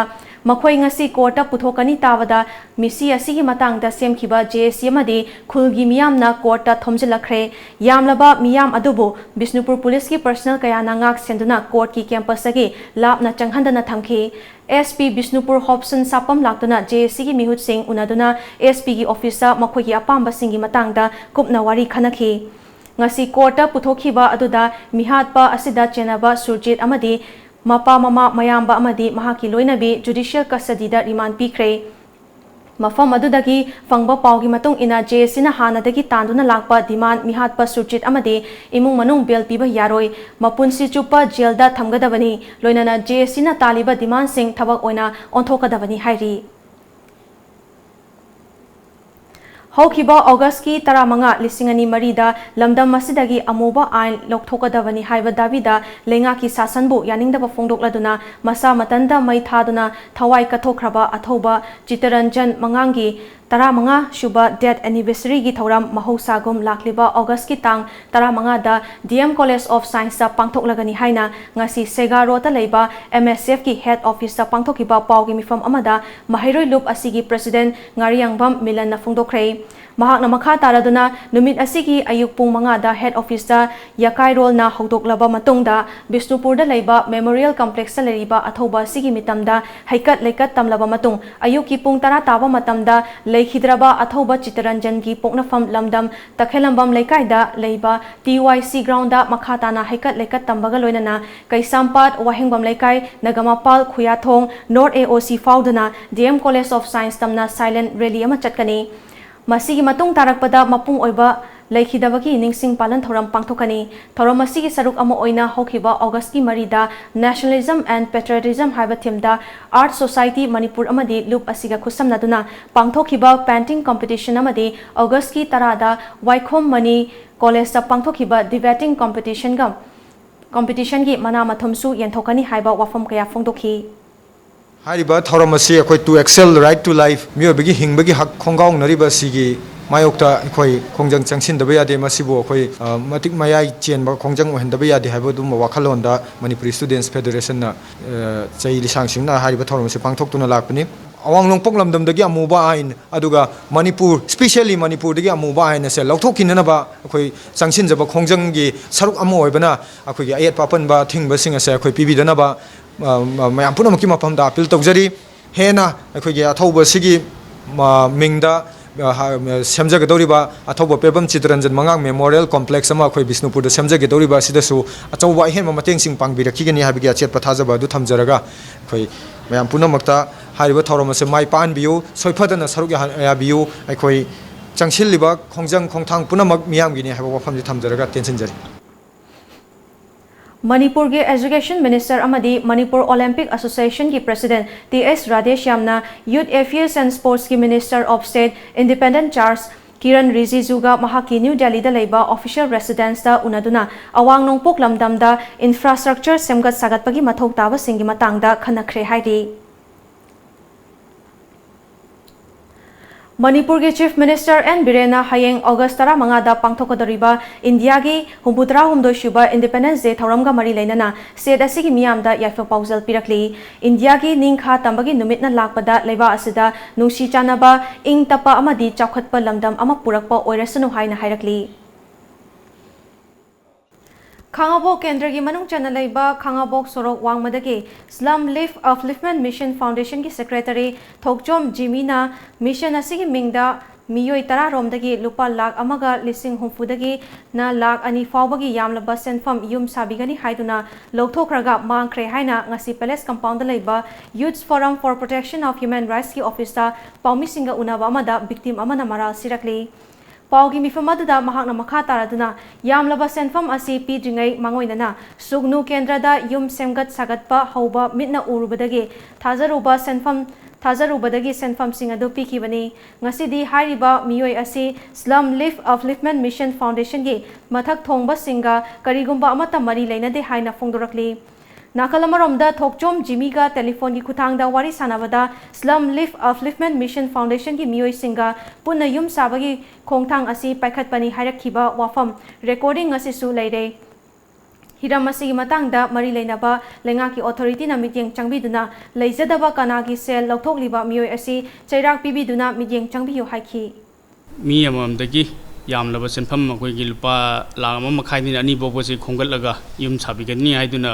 ꯃꯈꯣꯏ ꯉꯁꯤ ꯀꯣꯔꯠꯇ ꯄꯨꯊꯣꯛꯀꯅꯤ ꯇꯥꯕꯗ ꯃꯤꯁꯤ ꯑꯁꯤꯒꯤ ꯃꯇꯥꯡꯗ ꯁꯦꯝꯈꯤꯕ ꯖꯦ ꯑꯦ ꯁꯤ ꯑꯃꯗꯤ ꯈꯨꯜꯒꯤ ꯃꯤꯌꯥꯝꯅ ꯀꯣꯔꯠꯇ ꯊꯣꯝꯖꯤꯜꯂꯛꯈ꯭ꯔꯦ꯫ ꯌꯥꯝꯂꯕ ꯃꯤꯌꯥꯝ ꯑꯗꯨꯕꯨ ꯕꯤꯁꯅꯨꯄꯨꯔ ꯄꯨꯂꯤꯁꯀꯤ ꯄꯔꯁꯅꯦꯜ ꯀꯌꯥꯅ ꯉꯥꯛ ꯁꯦꯟꯗꯨꯅ ꯀꯣꯔꯠꯀꯤ ꯀꯦꯝꯄꯁꯇꯒꯤ ꯂꯥꯞꯅ ꯆꯪꯍꯟꯗꯅ ꯊꯝꯈꯤ꯫ ꯑꯦꯁ ꯄꯤ ꯕꯤꯁꯅꯨꯄꯨꯔ ꯍꯣꯞꯁꯟ ꯁꯥꯄꯝ ꯂꯥꯛꯇꯨꯅ ꯖꯦ ꯑꯦ ꯁꯤꯒꯤ ꯃꯤꯍꯨꯠꯁꯤꯡ ꯎꯅꯗꯨꯅ ꯑꯦꯁ ꯄꯤꯒꯤ ꯑꯣꯐꯤꯁꯇ ꯃꯈꯣꯏꯒꯤ ꯑꯄꯥꯝꯕꯁꯤꯡꯒꯤ ꯃꯇꯥꯡꯗ ꯀꯨꯞꯅ ꯋꯥꯔꯤ ꯈꯟꯅꯈꯤ꯫ ꯉꯁꯤ ꯀꯣꯔꯠꯇ ꯄꯨꯊꯣꯛꯈꯤꯕ ꯑꯗꯨꯗ ꯃꯤꯍꯥꯠꯄ ꯑꯁꯤꯗ ꯆꯦꯟꯅꯕ ꯁꯨꯔꯖꯤꯠ ꯑꯃꯗꯤ ꯃꯄꯥ, ꯃꯃꯥ, ꯃꯌꯥꯝꯕ ꯑꯃꯗꯤ ꯃꯍꯥꯛꯀꯤ ꯂꯣꯏꯅꯕꯤ ꯖꯨꯗꯤꯁꯤꯌꯦꯜ ꯀꯁꯇꯗꯤꯗ ꯔꯤꯃꯥꯟ ꯄꯤꯈ꯭ꯔꯦ꯫ ꯃꯐꯝ ꯑꯗꯨꯗꯒꯤ ꯐꯪꯕ ꯄꯥꯎꯒꯤ ꯃꯇꯨꯡ ꯏꯟꯅ, ꯖꯦ ꯑꯦ ꯁꯤꯅ ꯍꯥꯟꯅꯗꯒꯤ ꯇꯥꯟꯗꯨꯅ ꯂꯥꯛꯄ ꯗꯤꯃꯥꯟ ꯃꯤꯍꯥꯠꯄ ꯁꯨꯔꯖꯤꯠ ꯑꯃꯗꯤ ꯏꯃꯨꯡ ꯃꯅꯨꯡ ꯕꯦꯜ ꯄꯤꯕ ꯌꯥꯔꯣꯏ, ꯃꯄꯨꯟꯁꯤ ꯆꯨꯞꯄ ꯖꯦꯜꯗ ꯊꯝꯒꯗꯕꯅꯤ, ꯂꯣꯏꯅꯅ ꯖꯦ ꯑꯦ ꯁꯤꯅ ꯇꯥꯜꯂꯤꯕ ꯗꯤꯃꯥꯟꯁꯤꯡ ꯊꯕꯛ ꯑꯣꯏꯅ ꯑꯣꯟꯊꯣꯛꯀꯗꯕꯅꯤ ꯍꯥꯏꯔꯤ꯫ ꯍꯧꯈꯤꯕ ꯑꯣꯒꯁꯀꯤ ꯇꯔꯥꯃꯉꯥ, ꯂꯤꯁꯤꯡ ꯑꯅꯤ ꯃꯔꯤꯗ ꯂꯝꯗꯝ ꯑꯁꯤꯗꯒꯤ ꯑꯃꯨꯕ ꯑꯥꯏꯟ ꯂꯧꯊꯣꯛꯀꯗꯕꯅꯤ ꯍꯥꯏꯕ ꯗꯥꯕꯤꯗ ꯂꯩꯉꯥꯛꯀꯤ ꯁꯥꯁꯟꯕꯨ ꯌꯥꯅꯤꯡꯗꯕ ꯐꯣꯡꯗꯣꯛꯂꯗꯨꯅ ꯃꯁꯥ ꯃꯊꯟꯇ ꯃꯩ ꯊꯥꯗꯨꯅ ꯊꯋꯥꯏ ꯀꯠꯊꯣꯛꯈ꯭ꯔꯕ ꯑꯊꯧꯕ ꯆꯤꯇꯔꯟꯖꯟ ꯃꯉꯥꯡꯒꯤ ꯇꯔꯥꯃꯉꯥ ꯁꯨꯕ ꯗꯦꯠ ꯑꯦꯅꯤꯚꯔꯁꯔꯤꯒꯤ ꯊꯧꯔꯝ ꯃꯍꯧꯁꯥꯒꯨꯝ ꯂꯥꯛꯂꯤꯕ ꯑꯣꯒꯁꯀꯤ ꯇꯥꯡ ꯇꯔꯥꯃꯉꯥꯗ ꯗꯤ ꯑꯦꯝ ꯀꯣꯂꯦꯖ ꯑꯣꯐ ꯁꯥꯏꯟꯁꯇ ꯄꯥꯡꯊꯣꯛꯂꯒꯅꯤ ꯍꯥꯏꯅ ꯉꯁꯤ ꯁꯦꯒꯥ ꯔꯣꯗꯇ ꯂꯩꯕ ꯑꯦꯝ ꯑꯦꯁ ꯑꯦꯐꯀꯤ ꯍꯦꯗ ꯑꯣꯐꯤꯁꯇ ꯄꯥꯡꯊꯣꯛꯈꯤꯕ ꯄꯥꯎꯒꯤ ꯃꯤꯐꯝ ꯑꯃꯗ ꯃꯍꯩꯔꯣꯏ ꯂꯨꯞ ꯑꯁꯤꯒꯤ ꯄ꯭ꯔꯁꯤꯗꯦꯟꯠ ꯉꯥꯔꯤꯌꯥꯡꯕꯝ ꯃꯤꯂꯟꯅ ꯐꯣꯡꯗꯣꯛꯈ꯭ꯔꯦ꯫ ꯃꯍꯥꯛꯅ ꯃꯈꯥ ꯇꯥꯔꯗꯨꯅ ꯅꯨꯃꯤꯠ ꯑꯁꯤꯒꯤ ꯑꯌꯨꯛ ꯄꯨꯡ ꯃꯉꯥꯗ ꯍꯦꯗ ꯑꯣꯐꯤꯁꯇ ꯌꯥꯀꯥꯏꯔꯣꯜꯅ ꯍꯧꯗꯣꯛꯂꯕ ꯃꯇꯨꯡꯗ ꯕꯤꯁꯅꯨꯄꯨꯔꯗ ꯂꯩꯕ ꯃꯦꯃꯣꯔꯤꯌꯦꯜ ꯀꯝꯄ꯭ꯂꯦꯛꯁꯇ ꯂꯩꯔꯤꯕ ꯑꯊꯧꯕ ꯑꯁꯤꯒꯤ ꯃꯤꯇꯝꯗ ꯍꯩꯀꯠ ꯂꯩꯀꯠ ꯇꯝꯂꯕ ꯃꯇꯨꯡ ꯑꯌꯨꯛꯀꯤ ꯄꯨꯡ ꯇꯔꯥ ꯇꯥꯕ ꯃꯇꯝꯗ ꯂꯩꯈꯤꯗ꯭ꯔꯕ ꯑꯊꯧꯕ ꯆꯤꯇꯔꯟꯖꯟꯒꯤ ꯄꯣꯛꯅꯐꯝ ꯂꯝꯗꯝ ꯇꯈꯦꯂꯝꯕꯝ ꯂꯩꯀꯥꯏꯗ ꯂꯩꯕ ꯇꯤ ꯋꯥꯏ ꯁꯤ ꯒ꯭ꯔꯥꯎꯟꯗ ꯃꯈꯥ ꯇꯥꯅ ꯍꯩꯀꯠ ꯂꯩꯀꯠ ꯇꯝꯕꯒ ꯂꯣꯏꯅꯅ ꯀꯩꯁꯥꯝꯄꯥꯠ, ꯋꯥꯍꯦꯡꯕꯝ ꯂꯩꯀꯥꯏ, ꯅꯒꯥꯃꯄꯥꯜ, ꯈꯨꯌꯥꯊꯣꯡ, ꯅꯣꯔꯠ ꯑꯦ ꯑꯣ ꯁꯤ ꯐꯥꯎꯗꯨꯅ D M college of science ꯇꯝꯅ ꯁꯥꯏꯂꯦꯟꯠ ꯔꯦꯂꯤ ꯑꯃ ꯆꯠꯀꯅꯤ꯫ ꯃꯁꯤꯒꯤ ꯃꯇꯨꯡ ꯇꯥꯔꯛꯄꯗ ꯃꯄꯨꯡ ꯑꯣꯏꯕ ꯂꯩꯈꯤꯗꯕꯒꯤ ꯅꯤꯡꯁꯤꯡ ꯄꯥꯂꯟ ꯊꯧꯔꯝ ꯄꯥꯡꯊꯣꯛꯀꯅꯤ꯫ ꯊꯧꯔꯝ ꯑꯁꯤꯒꯤ ꯁꯔꯨꯛ ꯑꯃ ꯑꯣꯏꯅ ꯍꯧꯈꯤꯕ ꯑꯣꯒꯁꯀꯤ ꯃꯔꯤꯗ Nationalism and Patriotism ꯍꯥꯏꯕ ꯊꯤꯝꯗ ꯑꯥꯔꯠ ꯁꯣꯁꯥꯏꯇꯤ ꯃꯅꯤꯄꯨꯔ ꯑꯃꯗꯤ ꯂꯨꯞ ꯑꯁꯤꯒ ꯈꯨꯠꯁꯝꯅꯗꯨꯅ ꯄꯥꯡꯊꯣꯛꯈꯤꯕ ꯄꯦꯟꯇꯤꯡ ꯀꯝꯄꯤꯇꯤꯁꯟ ꯑꯃꯗꯤ ꯑꯣꯒꯁꯀꯤ ꯇꯔꯥꯗ ꯋꯥꯏꯈꯣꯝ ꯃꯅꯤ ꯀꯣꯂꯦꯖꯇ ꯄꯥꯡꯊꯣꯛꯈꯤꯕ ꯗꯤꯕꯦꯇꯤꯡ ꯀꯝꯄꯤꯇꯤꯁꯟꯒ, ꯀꯝꯄꯤꯇꯤꯁꯟꯒꯤ ꯃꯅꯥ ꯃꯊꯨꯝꯁꯨ ꯌꯦꯟꯊꯣꯛꯀꯅꯤ ꯍꯥꯏꯕ ꯋꯥꯐꯝ ꯀꯌꯥ ꯐꯣꯡꯗꯣꯛꯈꯤ꯫ ꯍꯥꯏꯔꯤꯕ ꯊꯧꯔꯝ ꯑꯁꯤ ꯑꯩꯈꯣꯏ To Excel, Right to Life, ꯃꯤꯑꯣꯏꯕꯒꯤ ꯍꯤꯡꯕꯒꯤ ꯍꯛ ꯈꯣꯡꯒꯥꯎꯅꯔꯤꯕ ꯑꯁꯤꯒꯤ ꯃꯥꯌꯣꯛꯇ ꯑꯩꯈꯣꯏ ꯈꯣꯡꯖꯪ ꯆꯪꯁꯤꯟꯗꯕ ꯌꯥꯗꯦ꯫ ꯃꯁꯤꯕꯨ ꯑꯩꯈꯣꯏ, ꯑ, ꯃꯇꯤꯛ ꯃꯌꯥꯏ ꯆꯦꯟꯕ ꯈꯣꯡꯖꯪ ꯑꯣꯏꯍꯟꯗꯕ ꯌꯥꯗꯦ ꯍꯥꯏꯕ ꯑꯗꯨꯒꯨꯝꯕ ꯋꯥꯈꯜꯂꯣꯟꯗ ꯃꯅꯤꯄꯨꯔꯤ ꯁ꯭ꯇꯨꯗꯦꯟꯠꯁ ꯐꯦꯗꯔꯦꯁꯟꯅ, ꯑ, ꯆꯍꯤ ꯂꯤꯁꯥꯡ ꯁꯤꯡꯅ ꯍꯥꯏꯔꯤꯕ ꯊꯧꯔꯝ ꯑꯁꯤ ꯄꯥꯡꯊꯣꯛꯇꯨꯅ ꯂꯥꯛꯄꯅꯤ꯫ ꯑꯋꯥꯡ ꯅꯣꯡꯄꯣꯛ ꯂꯝꯗꯝꯗꯒꯤ ꯑꯃꯨꯕ ꯑꯥꯏꯟ, ꯑꯗꯨꯒ ꯃꯅꯤꯄꯨꯔ, specially ꯃꯅꯤꯄꯨꯔꯗꯒꯤ ꯑꯃꯨꯕ ꯑꯥꯏꯟ ꯑꯁꯦ ꯂꯧꯊꯣꯛꯈꯤꯅꯅꯕ ꯑꯩꯈꯣꯏ ꯆꯪꯁꯤꯟꯖꯕ ꯈꯣꯡꯖꯪꯒꯤ ꯁꯔꯨꯛ ꯑꯃ ꯑꯣꯏꯕꯅ ꯑꯩꯈꯣꯏꯒꯤ ꯑꯌꯦꯠꯄ ꯑꯄꯟꯕ ꯑꯊꯤꯡꯕꯁꯤꯡ ꯑꯁꯦ ꯑꯩꯈꯣꯏ ꯄꯤꯕꯤꯗꯅꯕ, ꯑ, ꯃꯌꯥꯝ ꯄꯨꯝꯅꯃꯛꯀꯤ ꯃꯐꯝꯗ ꯑꯥꯄꯤꯜ ꯇꯧꯖꯔꯤ꯫ ꯍꯦꯟꯅ ꯑꯩꯈꯣꯏꯒꯤ ꯑꯊꯧꯕ ꯑꯁꯤꯒꯤ, ꯃ-, ꯃꯤꯡꯗ, ꯑ, ꯍ-, ꯁꯦꯝꯖꯒꯗꯧꯔꯤꯕ ꯑꯊꯧꯕ ꯄꯦꯕꯝ ꯆꯤꯇꯔꯟꯖꯟ ꯃꯉꯥꯡ ꯃꯦꯃꯣꯔꯤꯌꯦꯜ ꯀꯣꯝꯄ꯭ꯂꯦꯛꯁ ꯑꯃ ꯑꯩꯈꯣꯏ ꯕꯤꯁꯅꯨꯄꯨꯔꯗ ꯁꯦꯝꯖꯒꯗꯧꯔꯤꯕ ꯑꯁꯤꯗꯁꯨ ꯑꯆꯧꯕ ꯑꯍꯦꯟꯕ ꯃꯇꯦꯡꯁꯤꯡ ꯄꯥꯡꯕꯤꯔꯛꯈꯤꯒꯅꯤ ꯍꯥꯏꯕꯒꯤ ꯑꯆꯦꯠꯄ ꯊꯥꯖꯕ ꯑꯗꯨ ꯊꯝꯖꯔꯒ, ꯑꯩꯈꯣꯏ ꯃꯌꯥꯝ ꯄꯨꯝꯅꯃꯛꯇ ꯍꯥꯏꯔꯤꯕ ꯊꯧꯔꯝ ꯑꯁꯤ ꯃꯥꯏ ꯄꯥꯛꯍꯟꯕꯤꯌꯨ, ꯁꯣꯏꯐꯗꯅ ꯁꯔꯨꯛ ꯌꯥꯍꯟ-, ꯌꯥꯕꯤꯌꯨ꯫ ꯑꯩꯈꯣꯏ ꯆꯪꯁꯤꯜꯂꯤꯕ ꯈꯣꯡꯖꯪ ꯈꯣꯡꯊꯥꯡ ꯄꯨꯝꯅꯃꯛ ꯃꯤꯌꯥꯝꯒꯤꯅꯤ ꯍꯥꯏꯕ ꯋꯥꯐꯝꯁꯤ ꯊꯝꯖꯔꯒ ꯇꯦꯟꯁꯤꯟꯖꯔꯤ꯫ ꯃꯅꯤꯄꯨꯔꯒꯤ Education Minister ꯑꯃꯗꯤ ꯃꯅꯤꯄꯨꯔ Olympic Association ꯒꯤ President ꯇꯤ ꯑꯦꯁ ꯔꯥꯙꯦꯁ꯭ꯌꯥꯝꯅ Youth Affairs and Sports ꯀꯤ Minister of State Independent Charge Kiren ꯔꯤꯖꯤꯖꯨꯒ ꯃꯍꯥꯛꯀꯤ ꯅ꯭ꯌꯨ ꯗꯦꯜꯂꯤꯗ ꯂꯩꯕ official residence ꯇ ꯎꯅꯗꯨꯅ ꯑꯋꯥꯡ ꯅꯣꯡꯄꯣꯛ ꯂꯝꯗꯝꯗ infrastructure ꯁꯦꯝꯒꯠ ꯁꯥꯒꯠꯄꯒꯤ ꯃꯊꯧ ꯇꯥꯕꯁꯤꯡꯒꯤ ꯃꯇꯥꯡꯗ ꯈꯟꯅꯈ꯭ꯔꯦ ꯍꯥꯏꯔꯤ꯫ ꯃꯅꯤꯄꯨꯔꯒꯤ Chief Minister ꯑꯦꯟ ꯕꯤꯔꯦꯟꯅ ꯍꯌꯦꯡ August ꯇꯔꯥꯃꯉꯥꯗ ꯄꯥꯡꯊꯣꯛꯀꯗꯧꯔꯤꯕ ꯏꯟꯗꯤꯌꯥꯒꯤ ꯍꯨꯝꯐꯨꯇꯔꯥꯍꯨꯝꯗꯣꯏ ꯁꯨꯕ Independence Day ꯊꯧꯔꯝꯒ ꯃꯔꯤ ꯂꯩꯅꯅ state ꯑꯁꯤꯒꯤ ꯃꯤꯌꯥꯝꯗ ꯌꯥꯏꯐ ꯄꯥꯎꯖꯦꯜ ꯄꯤꯔꯛꯂꯤ꯫ ꯏꯟꯗꯤꯌꯥꯒꯤ ꯅꯤꯡꯈꯥ ꯇꯝꯕꯒꯤ ꯅꯨꯃꯤꯠꯅ ꯂꯥꯛꯄꯗ ꯂꯩꯕꯥꯛ ꯑꯁꯤꯗ ꯅꯨꯡꯁꯤ ꯆꯥꯟꯅꯕ, ꯏꯪ ꯇꯞꯄ ꯑꯃꯗꯤ ꯆꯥꯎꯈꯠꯄ ꯂꯝꯗꯝ ꯑꯃ ꯄꯨꯔꯛꯄ ꯑꯣꯏꯔꯁꯅꯨ ꯍꯥꯏꯅ ꯍꯥꯏꯔꯛꯂꯤ꯫ ꯈꯥꯉꯕꯣꯛ ꯀꯦꯟꯗ꯭ꯔꯒꯤ ꯃꯅꯨꯡ ꯆꯟꯅ ꯂꯩꯕ ꯈꯥꯉꯕꯣꯛ ꯁꯣꯔꯣꯛ ꯋꯥꯡꯃꯗꯒꯤ Slum Life Upliftment Mission Foundation ꯒꯤ Secretary ꯊꯣꯛꯆꯣꯝ ꯖꯤꯃꯤꯅ mission ꯑꯁꯤꯒꯤ ꯃꯤꯡꯗ ꯃꯤꯑꯣꯏ ꯇꯔꯥ ꯔꯣꯝꯗꯒꯤ ꯂꯨꯄꯥ ꯂꯥꯈ ꯑꯃꯒ ꯂꯤꯁꯤꯡ ꯍꯨꯝꯐꯨꯗꯒꯤꯅ ꯂꯥꯈ ꯑꯅꯤ ꯐꯥꯎꯕꯒꯤ ꯌꯥꯝꯂꯕ ꯁꯦꯟꯐꯝ ꯌꯨꯝ ꯁꯥꯕꯤꯒꯅꯤ ꯍꯥꯏꯗꯨꯅ ꯂꯧꯊꯣꯛꯈ꯭ꯔꯒ ꯃꯥꯡꯈ꯭ꯔꯦ ꯍꯥꯏꯅ ꯉꯁꯤ Palace Compound ꯗ ꯂꯩꯕ Youth Forum for Protection of Human Rights ꯀꯤ office ꯇ ꯄꯥꯎꯃꯤꯁꯤꯡꯒ ꯎꯅꯕ ꯑꯃꯗ victim ꯑꯃꯅ ꯃꯔꯥꯜ ꯁꯤꯔꯛꯂꯤ꯫ ꯄꯥꯎꯒꯤ ꯃꯤꯐꯝ ꯑꯗꯨꯗ ꯃꯍꯥꯛꯅ ꯃꯈꯥ ꯇꯥꯔꯗꯨꯅ ꯌꯥꯝꯂꯕ ꯁꯦꯟꯐꯝ ꯑꯁꯤ ꯄꯤꯗ꯭ꯔꯤꯉꯩ ꯃꯥꯡꯑꯣꯏꯅꯅ ꯁꯨꯒꯅꯨ ꯀꯦꯟꯗ꯭ꯔꯗ ꯌꯨꯝ ꯁꯦꯝꯒꯠ ꯁꯥꯒꯠꯄ ꯍꯧꯕ ꯃꯤꯠꯅ ꯎꯔꯨꯕꯗꯒꯤ ꯊꯥꯖꯔꯨꯕ ꯁꯦꯟꯐꯝ, ꯊꯥꯖꯔꯨꯕꯗꯒꯤ ꯁꯦꯟꯐꯝꯁꯤꯡ ꯑꯗꯨ ꯄꯤꯈꯤꯕꯅꯤ꯫ ꯉꯁꯤꯗꯤ ꯍꯥꯏꯔꯤꯕ ꯃꯤꯑꯣꯏ ꯑꯁꯤ Slum Life Upliftment Mission Foundation ꯒꯤ ꯃꯊꯛ ꯊꯣꯡꯕꯁꯤꯡꯒ ꯀꯔꯤꯒꯨꯝꯕ ꯑꯃꯠꯇ ꯃꯔꯤ ꯂꯩꯅꯗꯦ ꯍꯥꯏꯅ ꯐꯣꯡꯗꯣꯔꯛꯂꯤ꯫ ꯅꯥꯀꯜ ꯑꯃꯔꯣꯝꯗ, ꯊꯣꯛꯆꯣꯝ ꯖꯤꯃꯤꯒ ꯇꯦꯂꯤꯐꯣꯟꯒꯤ ꯈꯨꯠꯊꯥꯡꯗ ꯋꯥꯔꯤ ꯁꯥꯟꯅꯕꯗ, Slum Life Upliftment Mission Foundationꯒꯤ ꯃꯤꯑꯣꯏꯁꯤꯡꯒ ꯄꯨꯟꯅ ꯌꯨꯝ ꯁꯥꯕꯒꯤ ꯈꯣꯡꯊꯥꯡ ꯑꯁꯤ ꯄꯥꯏꯈꯠꯄꯅꯤ ꯍꯥꯏꯔꯛꯈꯤꯕ ꯋꯥꯐꯝ ꯔꯦꯀꯣꯔꯗꯤꯡ ꯑꯁꯤꯁꯨ ꯂꯩꯔꯦ꯫ ꯍꯤꯔꯝ ꯑꯁꯤꯒꯤ ꯃꯇꯥꯡꯗ ꯃꯔꯤ ꯂꯩꯅꯕ ꯂꯩꯉꯥꯛꯀꯤ ꯑꯣꯊꯣꯔꯤꯇꯤꯅ ꯃꯤꯠꯌꯦꯡ ꯆꯪꯕꯤꯗꯨꯅ, ꯂꯩꯖꯗꯕ ꯀꯅꯥꯒꯤ ꯁꯦꯜ ꯂꯧꯊꯣꯛꯂꯤꯕ ꯃꯤꯑꯣꯏ ꯑꯁꯤ ꯆꯩꯔꯥꯛ ꯄꯤꯕꯤꯗꯨꯅ ꯃꯤꯠꯌꯦꯡ ꯆꯪꯕꯤꯌꯨ ꯍꯥꯏꯈꯤ꯫ ꯃꯤ ꯑꯃꯃꯝꯗꯒꯤ ꯌꯥꯝꯂꯕ ꯁꯦꯟꯐꯝ ꯑꯩꯈꯣꯏꯒꯤ ꯂꯨꯄꯥ ꯂꯥꯈ ꯑꯃ ꯃꯈꯥꯏꯗꯒꯤꯅ ꯑꯅꯤ ꯐꯥꯎꯕꯁꯤ ꯈꯣꯝꯒꯠꯂꯒ ꯌꯨꯝ ꯁꯥꯕꯤꯒꯅꯤ ꯍꯥꯏꯗꯨꯅ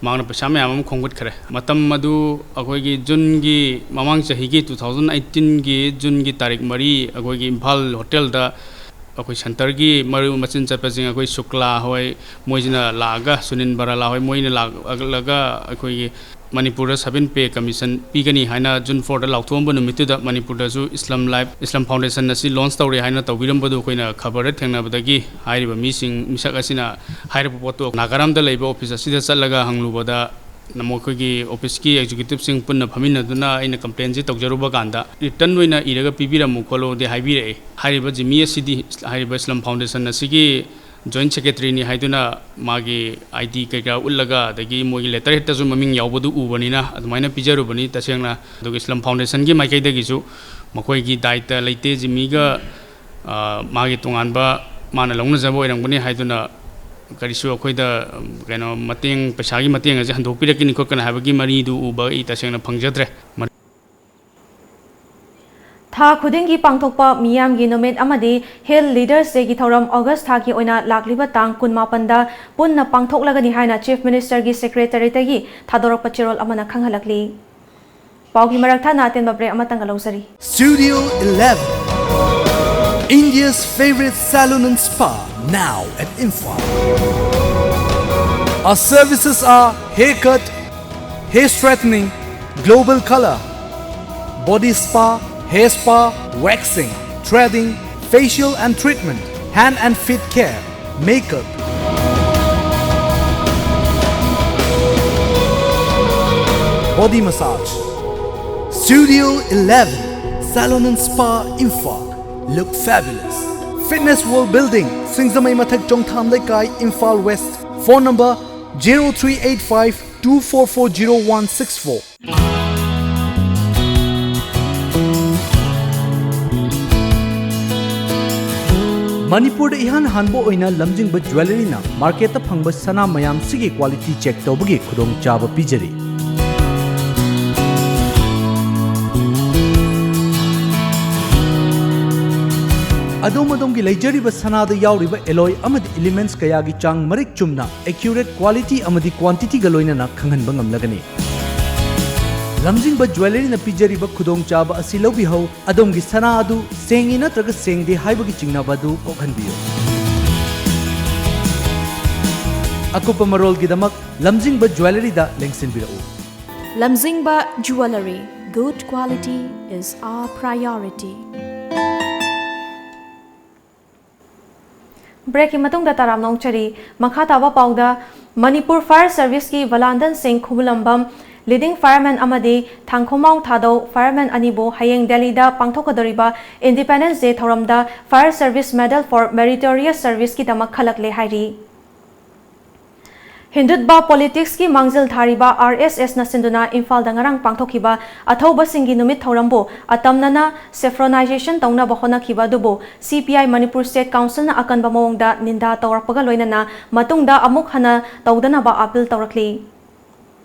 ꯃꯍꯥꯛꯅ ꯄꯩꯁꯥ ꯃꯌꯥꯝ ꯑꯃ ꯈꯣꯝꯒꯠꯈ꯭ꯔꯦ꯫ ꯃꯇꯝ ꯑꯗꯨ ꯑꯩꯈꯣꯏꯒꯤ ꯖꯨꯟꯒꯤ, ꯃꯃꯥꯡ ꯆꯍꯤꯒꯤ two thousand eighteenꯒꯤ ꯖꯨꯟꯒꯤ ꯇꯥꯔꯤꯛ ꯃꯔꯤ, ꯑꯩꯈꯣꯏꯒꯤ ꯏꯝꯐꯥꯜ ꯍꯣꯇꯦꯜꯗ ꯑꯩꯈꯣꯏ ꯁꯦꯟꯇꯔꯒꯤ ꯃꯔꯨ ꯃꯆꯤꯟ ꯆꯠꯄꯁꯤꯡ, ꯑꯩꯈꯣꯏ ꯁꯨꯛꯂꯥ ꯍꯣꯏ, ꯃꯣꯏꯁꯤꯅ ꯂꯥꯛꯑꯒ, ꯁꯨꯅꯤꯟ ꯕꯔꯥꯂꯥ ꯍꯣꯏ, ꯃꯣꯏꯅ ꯂꯥꯛꯂꯒ ꯑꯩꯈꯣꯏꯒꯤ ꯃꯅꯤꯄꯨꯔꯗ seven pay commission ꯄꯤꯒꯅꯤ ꯍꯥꯏꯅ June fourꯗ ꯂꯥꯎꯊꯣꯛꯑꯝꯕ ꯅꯨꯃꯤꯠꯇꯨꯗ ꯃꯅꯤꯄꯨꯔꯗꯁꯨ Slum Life, Slum Foundation ꯑꯁꯤ launch ꯇꯧꯔꯦ ꯍꯥꯏꯅ ꯇꯧꯕꯤꯔꯝꯕꯗꯨ ꯑꯩꯈꯣꯏꯅ ꯈꯕꯔꯗ ꯊꯦꯡꯅꯕꯗꯒꯤ, ꯍꯥꯏꯔꯤꯕ ꯃꯤꯁꯤꯡ, ꯃꯤꯁꯛ ꯑꯁꯤꯅ ꯍꯥꯏꯔꯛꯄ ꯄꯣꯠꯇꯨ ꯅꯥꯒꯥꯔꯥꯝꯗ ꯂꯩꯕ office ꯑꯁꯤꯗ ꯆꯠꯂꯒ ꯍꯪꯂꯨꯕꯗ, ꯃꯈꯣꯏꯒꯤ officeꯀꯤ executiveꯁꯤꯡ ꯄꯨꯟꯅ ꯐꯝꯃꯤꯟꯅꯗꯨꯅ ꯑꯩꯅ complainꯁꯤ ꯇꯧꯖꯔꯨꯕ ꯀꯥꯟꯗ, written ꯑꯣꯏꯅ ꯏꯔꯒ ꯄꯤꯕꯤꯔꯝꯃꯨ ꯈꯣꯠꯂꯨꯗꯤ ꯍꯥꯏꯕꯤꯔꯛꯑꯦ꯫ ꯍꯥꯏꯔꯤꯕ ꯖꯤꯃꯤ ꯑꯁꯤꯗꯤ ꯍꯥꯏꯔꯤꯕ Slum Foundation ꯑꯁꯤꯒꯤ joint secretaryꯅꯤ ꯍꯥꯏꯗꯨꯅ ꯃꯥꯒꯤ ID ꯀꯩꯀꯥ ꯎꯠꯂꯒ, ꯑꯗꯒꯤ ꯃꯣꯏꯒꯤ letterheadꯇꯁꯨ ꯃꯃꯤꯡ ꯌꯥꯎꯕꯗꯨ ꯎꯕꯅꯤꯅ ꯑꯗꯨꯃꯥꯏꯅ ꯄꯤꯖꯔꯨꯕꯅꯤ ꯇꯁꯦꯡꯅ꯫ ꯑꯗꯨꯒ Slum Foundationꯒꯤ ꯃꯥꯏꯀꯩꯗꯒꯤꯁꯨ ꯃꯈꯣꯏꯒꯤ ꯗꯥꯏꯇ ꯂꯩꯇꯦ, ꯖꯤꯃꯤꯒ, ꯑ, ꯃꯥꯒꯤ ꯇꯣꯉꯥꯟꯕ ꯃꯥꯅ ꯂꯧꯅꯖꯕ ꯑꯣꯏꯔꯝꯒꯅꯤ ꯍꯥꯏꯗꯨꯅ ꯀꯔꯤꯁꯨ ꯑꯩꯈꯣꯏꯗ, ꯎꯝ, ꯀꯩꯅꯣ, ꯃꯇꯦꯡ, ꯄꯩꯁꯥꯒꯤ ꯃꯇꯦꯡ ꯑꯁꯦ ꯍꯟꯗꯣꯛꯄꯤꯔꯛꯀꯅꯤ ꯈꯣꯠꯀꯅꯤ ꯍꯥꯏꯕꯒꯤ ꯃꯔꯤꯗꯨ ꯎꯕ ꯑꯩ ꯇꯁꯦꯡꯅ ꯐꯪꯖꯗ꯭ꯔꯦ꯫ ꯊꯥ ꯈꯨꯗꯤꯡꯒꯤ ꯄꯥꯡꯊꯣꯛꯄ ꯃꯤꯌꯥꯝꯒꯤ ꯅꯨꯃꯤꯠ ꯑꯃꯗꯤ Health Leaders Dayꯒꯤ ꯊꯧꯔꯝ August ꯊꯥꯒꯤ ꯑꯣꯏꯅ ꯂꯥꯛꯂꯤꯕ ꯇꯥꯡ ꯀꯨꯟꯃꯥꯄꯟꯗ ꯄꯨꯟꯅ ꯄꯥꯡꯊꯣꯛꯂꯒꯅꯤ ꯍꯥꯏꯅ Chief Ministerꯒꯤ Secretariatꯇꯒꯤ ꯊꯥꯗꯣꯔꯛꯄ ꯆꯦꯔꯣꯜ ꯑꯃꯅ ꯈꯪꯍꯜꯂꯛꯂꯤ꯫ ꯄꯥꯎꯒꯤ ꯃꯔꯛ ꯊꯠꯅ ꯑꯇꯦꯟꯕ break ꯑꯃꯇꯪꯒ ꯂꯧꯖꯔꯤ꯫ Studio eleven, India's favorite salon and spa, now at Imphal. Our services are haircut, hair straightening, global color, body spa, hair spa, waxing, threading, facial and treatment, hand and feet care, makeup, body massage. Studio eleven, Salon and Spa, Imphal. Look fabulous. Fitness World Building, Singzamei Mathak, Chongtham Leikai, Imphal West. Phone number Zero three eight five two four four zero one six four. ꯃꯅꯤꯄꯨꯔꯗ ꯏꯍꯥꯟ ꯍꯥꯟꯕ ꯑꯣꯏꯅ ꯂꯝꯖꯤꯡꯕ ꯖ꯭ꯋꯦꯂꯔꯤꯅ ꯃꯥꯔꯀꯦꯠꯇ ꯐꯪꯕ ꯁꯅꯥ ꯃꯌꯥꯝꯁꯤꯒꯤ quality check ꯇꯧꯕꯒꯤ ꯈꯨꯗꯣꯡꯆꯥꯕ ꯄꯤꯖꯔꯤ꯫ ꯑꯗꯣꯝ ꯑꯗꯣꯝꯒꯤ ꯂꯩꯖꯔꯤꯕ ꯁꯅꯥꯗ ꯌꯥꯎꯔꯤꯕ ꯑꯦꯂꯣꯏ ꯑꯃꯗꯤ ꯏꯂꯤꯃꯦꯟꯠꯁ ꯀꯌꯥꯒꯤ ꯆꯥꯡ ꯃꯔꯤꯛ ꯆꯨꯝꯅ, ꯑꯦꯀ꯭ꯌꯨꯔꯦꯠ ꯀ꯭ꯋꯥꯂꯤꯇꯤ ꯑꯃꯗꯤ ꯀ꯭ꯋꯥꯟꯇꯤꯇꯤꯒ ꯂꯣꯏꯅꯅ ꯈꯪꯍꯟꯕ ꯉꯝꯂꯒꯅꯤ꯫ ꯂꯝꯖꯤꯡꯕ ꯖ꯭ꯋꯦꯂꯔꯤꯅ ꯄꯤꯖꯔꯤꯕ ꯈꯨꯗꯣꯡꯆꯥꯕ ꯑꯁꯤ ꯂꯧꯕꯤꯍꯧ꯫ ꯑꯗꯣꯝꯒꯤ ꯁꯅꯥ ꯑꯗꯨ ꯁꯦꯡꯉꯤ ꯅꯠꯇ꯭ꯔꯒ ꯁꯦꯡꯗꯦ ꯍꯥꯏꯕꯒꯤ ꯆꯤꯡꯅꯕ ꯑꯗꯨ ꯀꯣꯛꯍꯟꯕꯤꯌꯨ꯫ ꯑꯀꯨꯞꯄ ꯃꯔꯣꯜꯒꯤꯗꯃꯛ ꯂꯝꯖꯤꯡꯕ ꯖ꯭ꯋꯦꯂꯔꯤꯗ ꯂꯦꯡꯁꯤꯟꯕꯤꯔꯛꯎ꯫ Lamjingba Jewellery, good quality is our priority. ꯕ꯭ꯔꯦꯛꯀꯤ ꯃꯇꯨꯡꯗ ꯇꯔꯥꯝꯅ ꯑꯣꯛꯆꯔꯤ꯫ ꯃꯈꯥ ꯇꯥꯕ ꯄꯥꯎꯗ, ꯃꯅꯤꯄꯨꯔ ꯐꯥꯌꯔ ꯁꯔꯚꯤꯁꯀꯤ ꯚꯂꯥꯟꯗꯟ ꯁꯤꯡ ꯈꯨꯕꯨꯂꯝꯕꯝ, ꯂꯤꯗꯤꯡ ꯐꯥꯌꯔꯃꯦꯟ ꯑꯃꯗꯤ ꯊꯥꯡꯈꯣꯃꯥꯎ ꯊꯥꯗꯧ ꯐꯥꯌꯔꯃꯦꯟ ꯑꯅꯤꯕꯨ ꯍꯌꯦꯡ ꯗꯦꯜꯂꯤꯗ ꯄꯥꯡꯊꯣꯛꯀꯗꯧꯔꯤꯕ ꯏꯟꯗꯤꯄꯦꯟꯗꯦꯟꯁ ꯗꯦ ꯊꯧꯔꯝꯗ Fire Service Medal for Meritorious Serviceꯀꯤꯗꯃꯛ ꯈꯜꯂꯛꯂꯦ ꯍꯥꯏꯔꯤ꯫ ꯍꯤꯟꯗꯨꯠꯕꯥ ꯄꯣꯂꯤꯇꯤꯛꯁꯀꯤ ꯃꯥꯡꯖꯤꯜ ꯊꯥꯔꯤꯕ ꯑꯥꯔ ꯑꯦꯁ ꯑꯦꯁꯅ ꯁꯤꯟꯗꯨꯅ ꯏꯝꯐꯥꯜꯗ ꯉꯔꯥꯡ ꯄꯥꯡꯊꯣꯛꯈꯤꯕ ꯑꯊꯧꯕꯁꯤꯡꯒꯤ ꯅꯨꯃꯤꯠ ꯊꯧꯔꯝꯕꯨ ꯑꯇꯝꯅꯅ ꯁꯦꯐ꯭ꯔꯣꯅꯥꯏꯖꯦꯁꯟ ꯇꯧꯅꯕ ꯍꯣꯠꯅꯈꯤꯕ ꯑꯗꯨꯕꯨ ꯁꯤ ꯄꯤ ꯑꯥꯏ ꯃꯅꯤꯄꯨꯔ ꯁ꯭ꯇꯦꯠ ꯀꯥꯎꯟꯁꯤꯜꯅ ꯑꯀꯟꯕ ꯃꯑꯣꯡꯗ ꯅꯤꯟꯗꯥ ꯇꯧꯔꯛꯄꯒ ꯂꯣꯏꯅꯅ ꯃꯇꯨꯡꯗ ꯑꯃꯨꯛ ꯍꯟꯅ ꯇꯧꯗꯅꯕ ꯑꯥꯄꯤꯜ ꯇꯧꯔꯛꯂꯤ꯫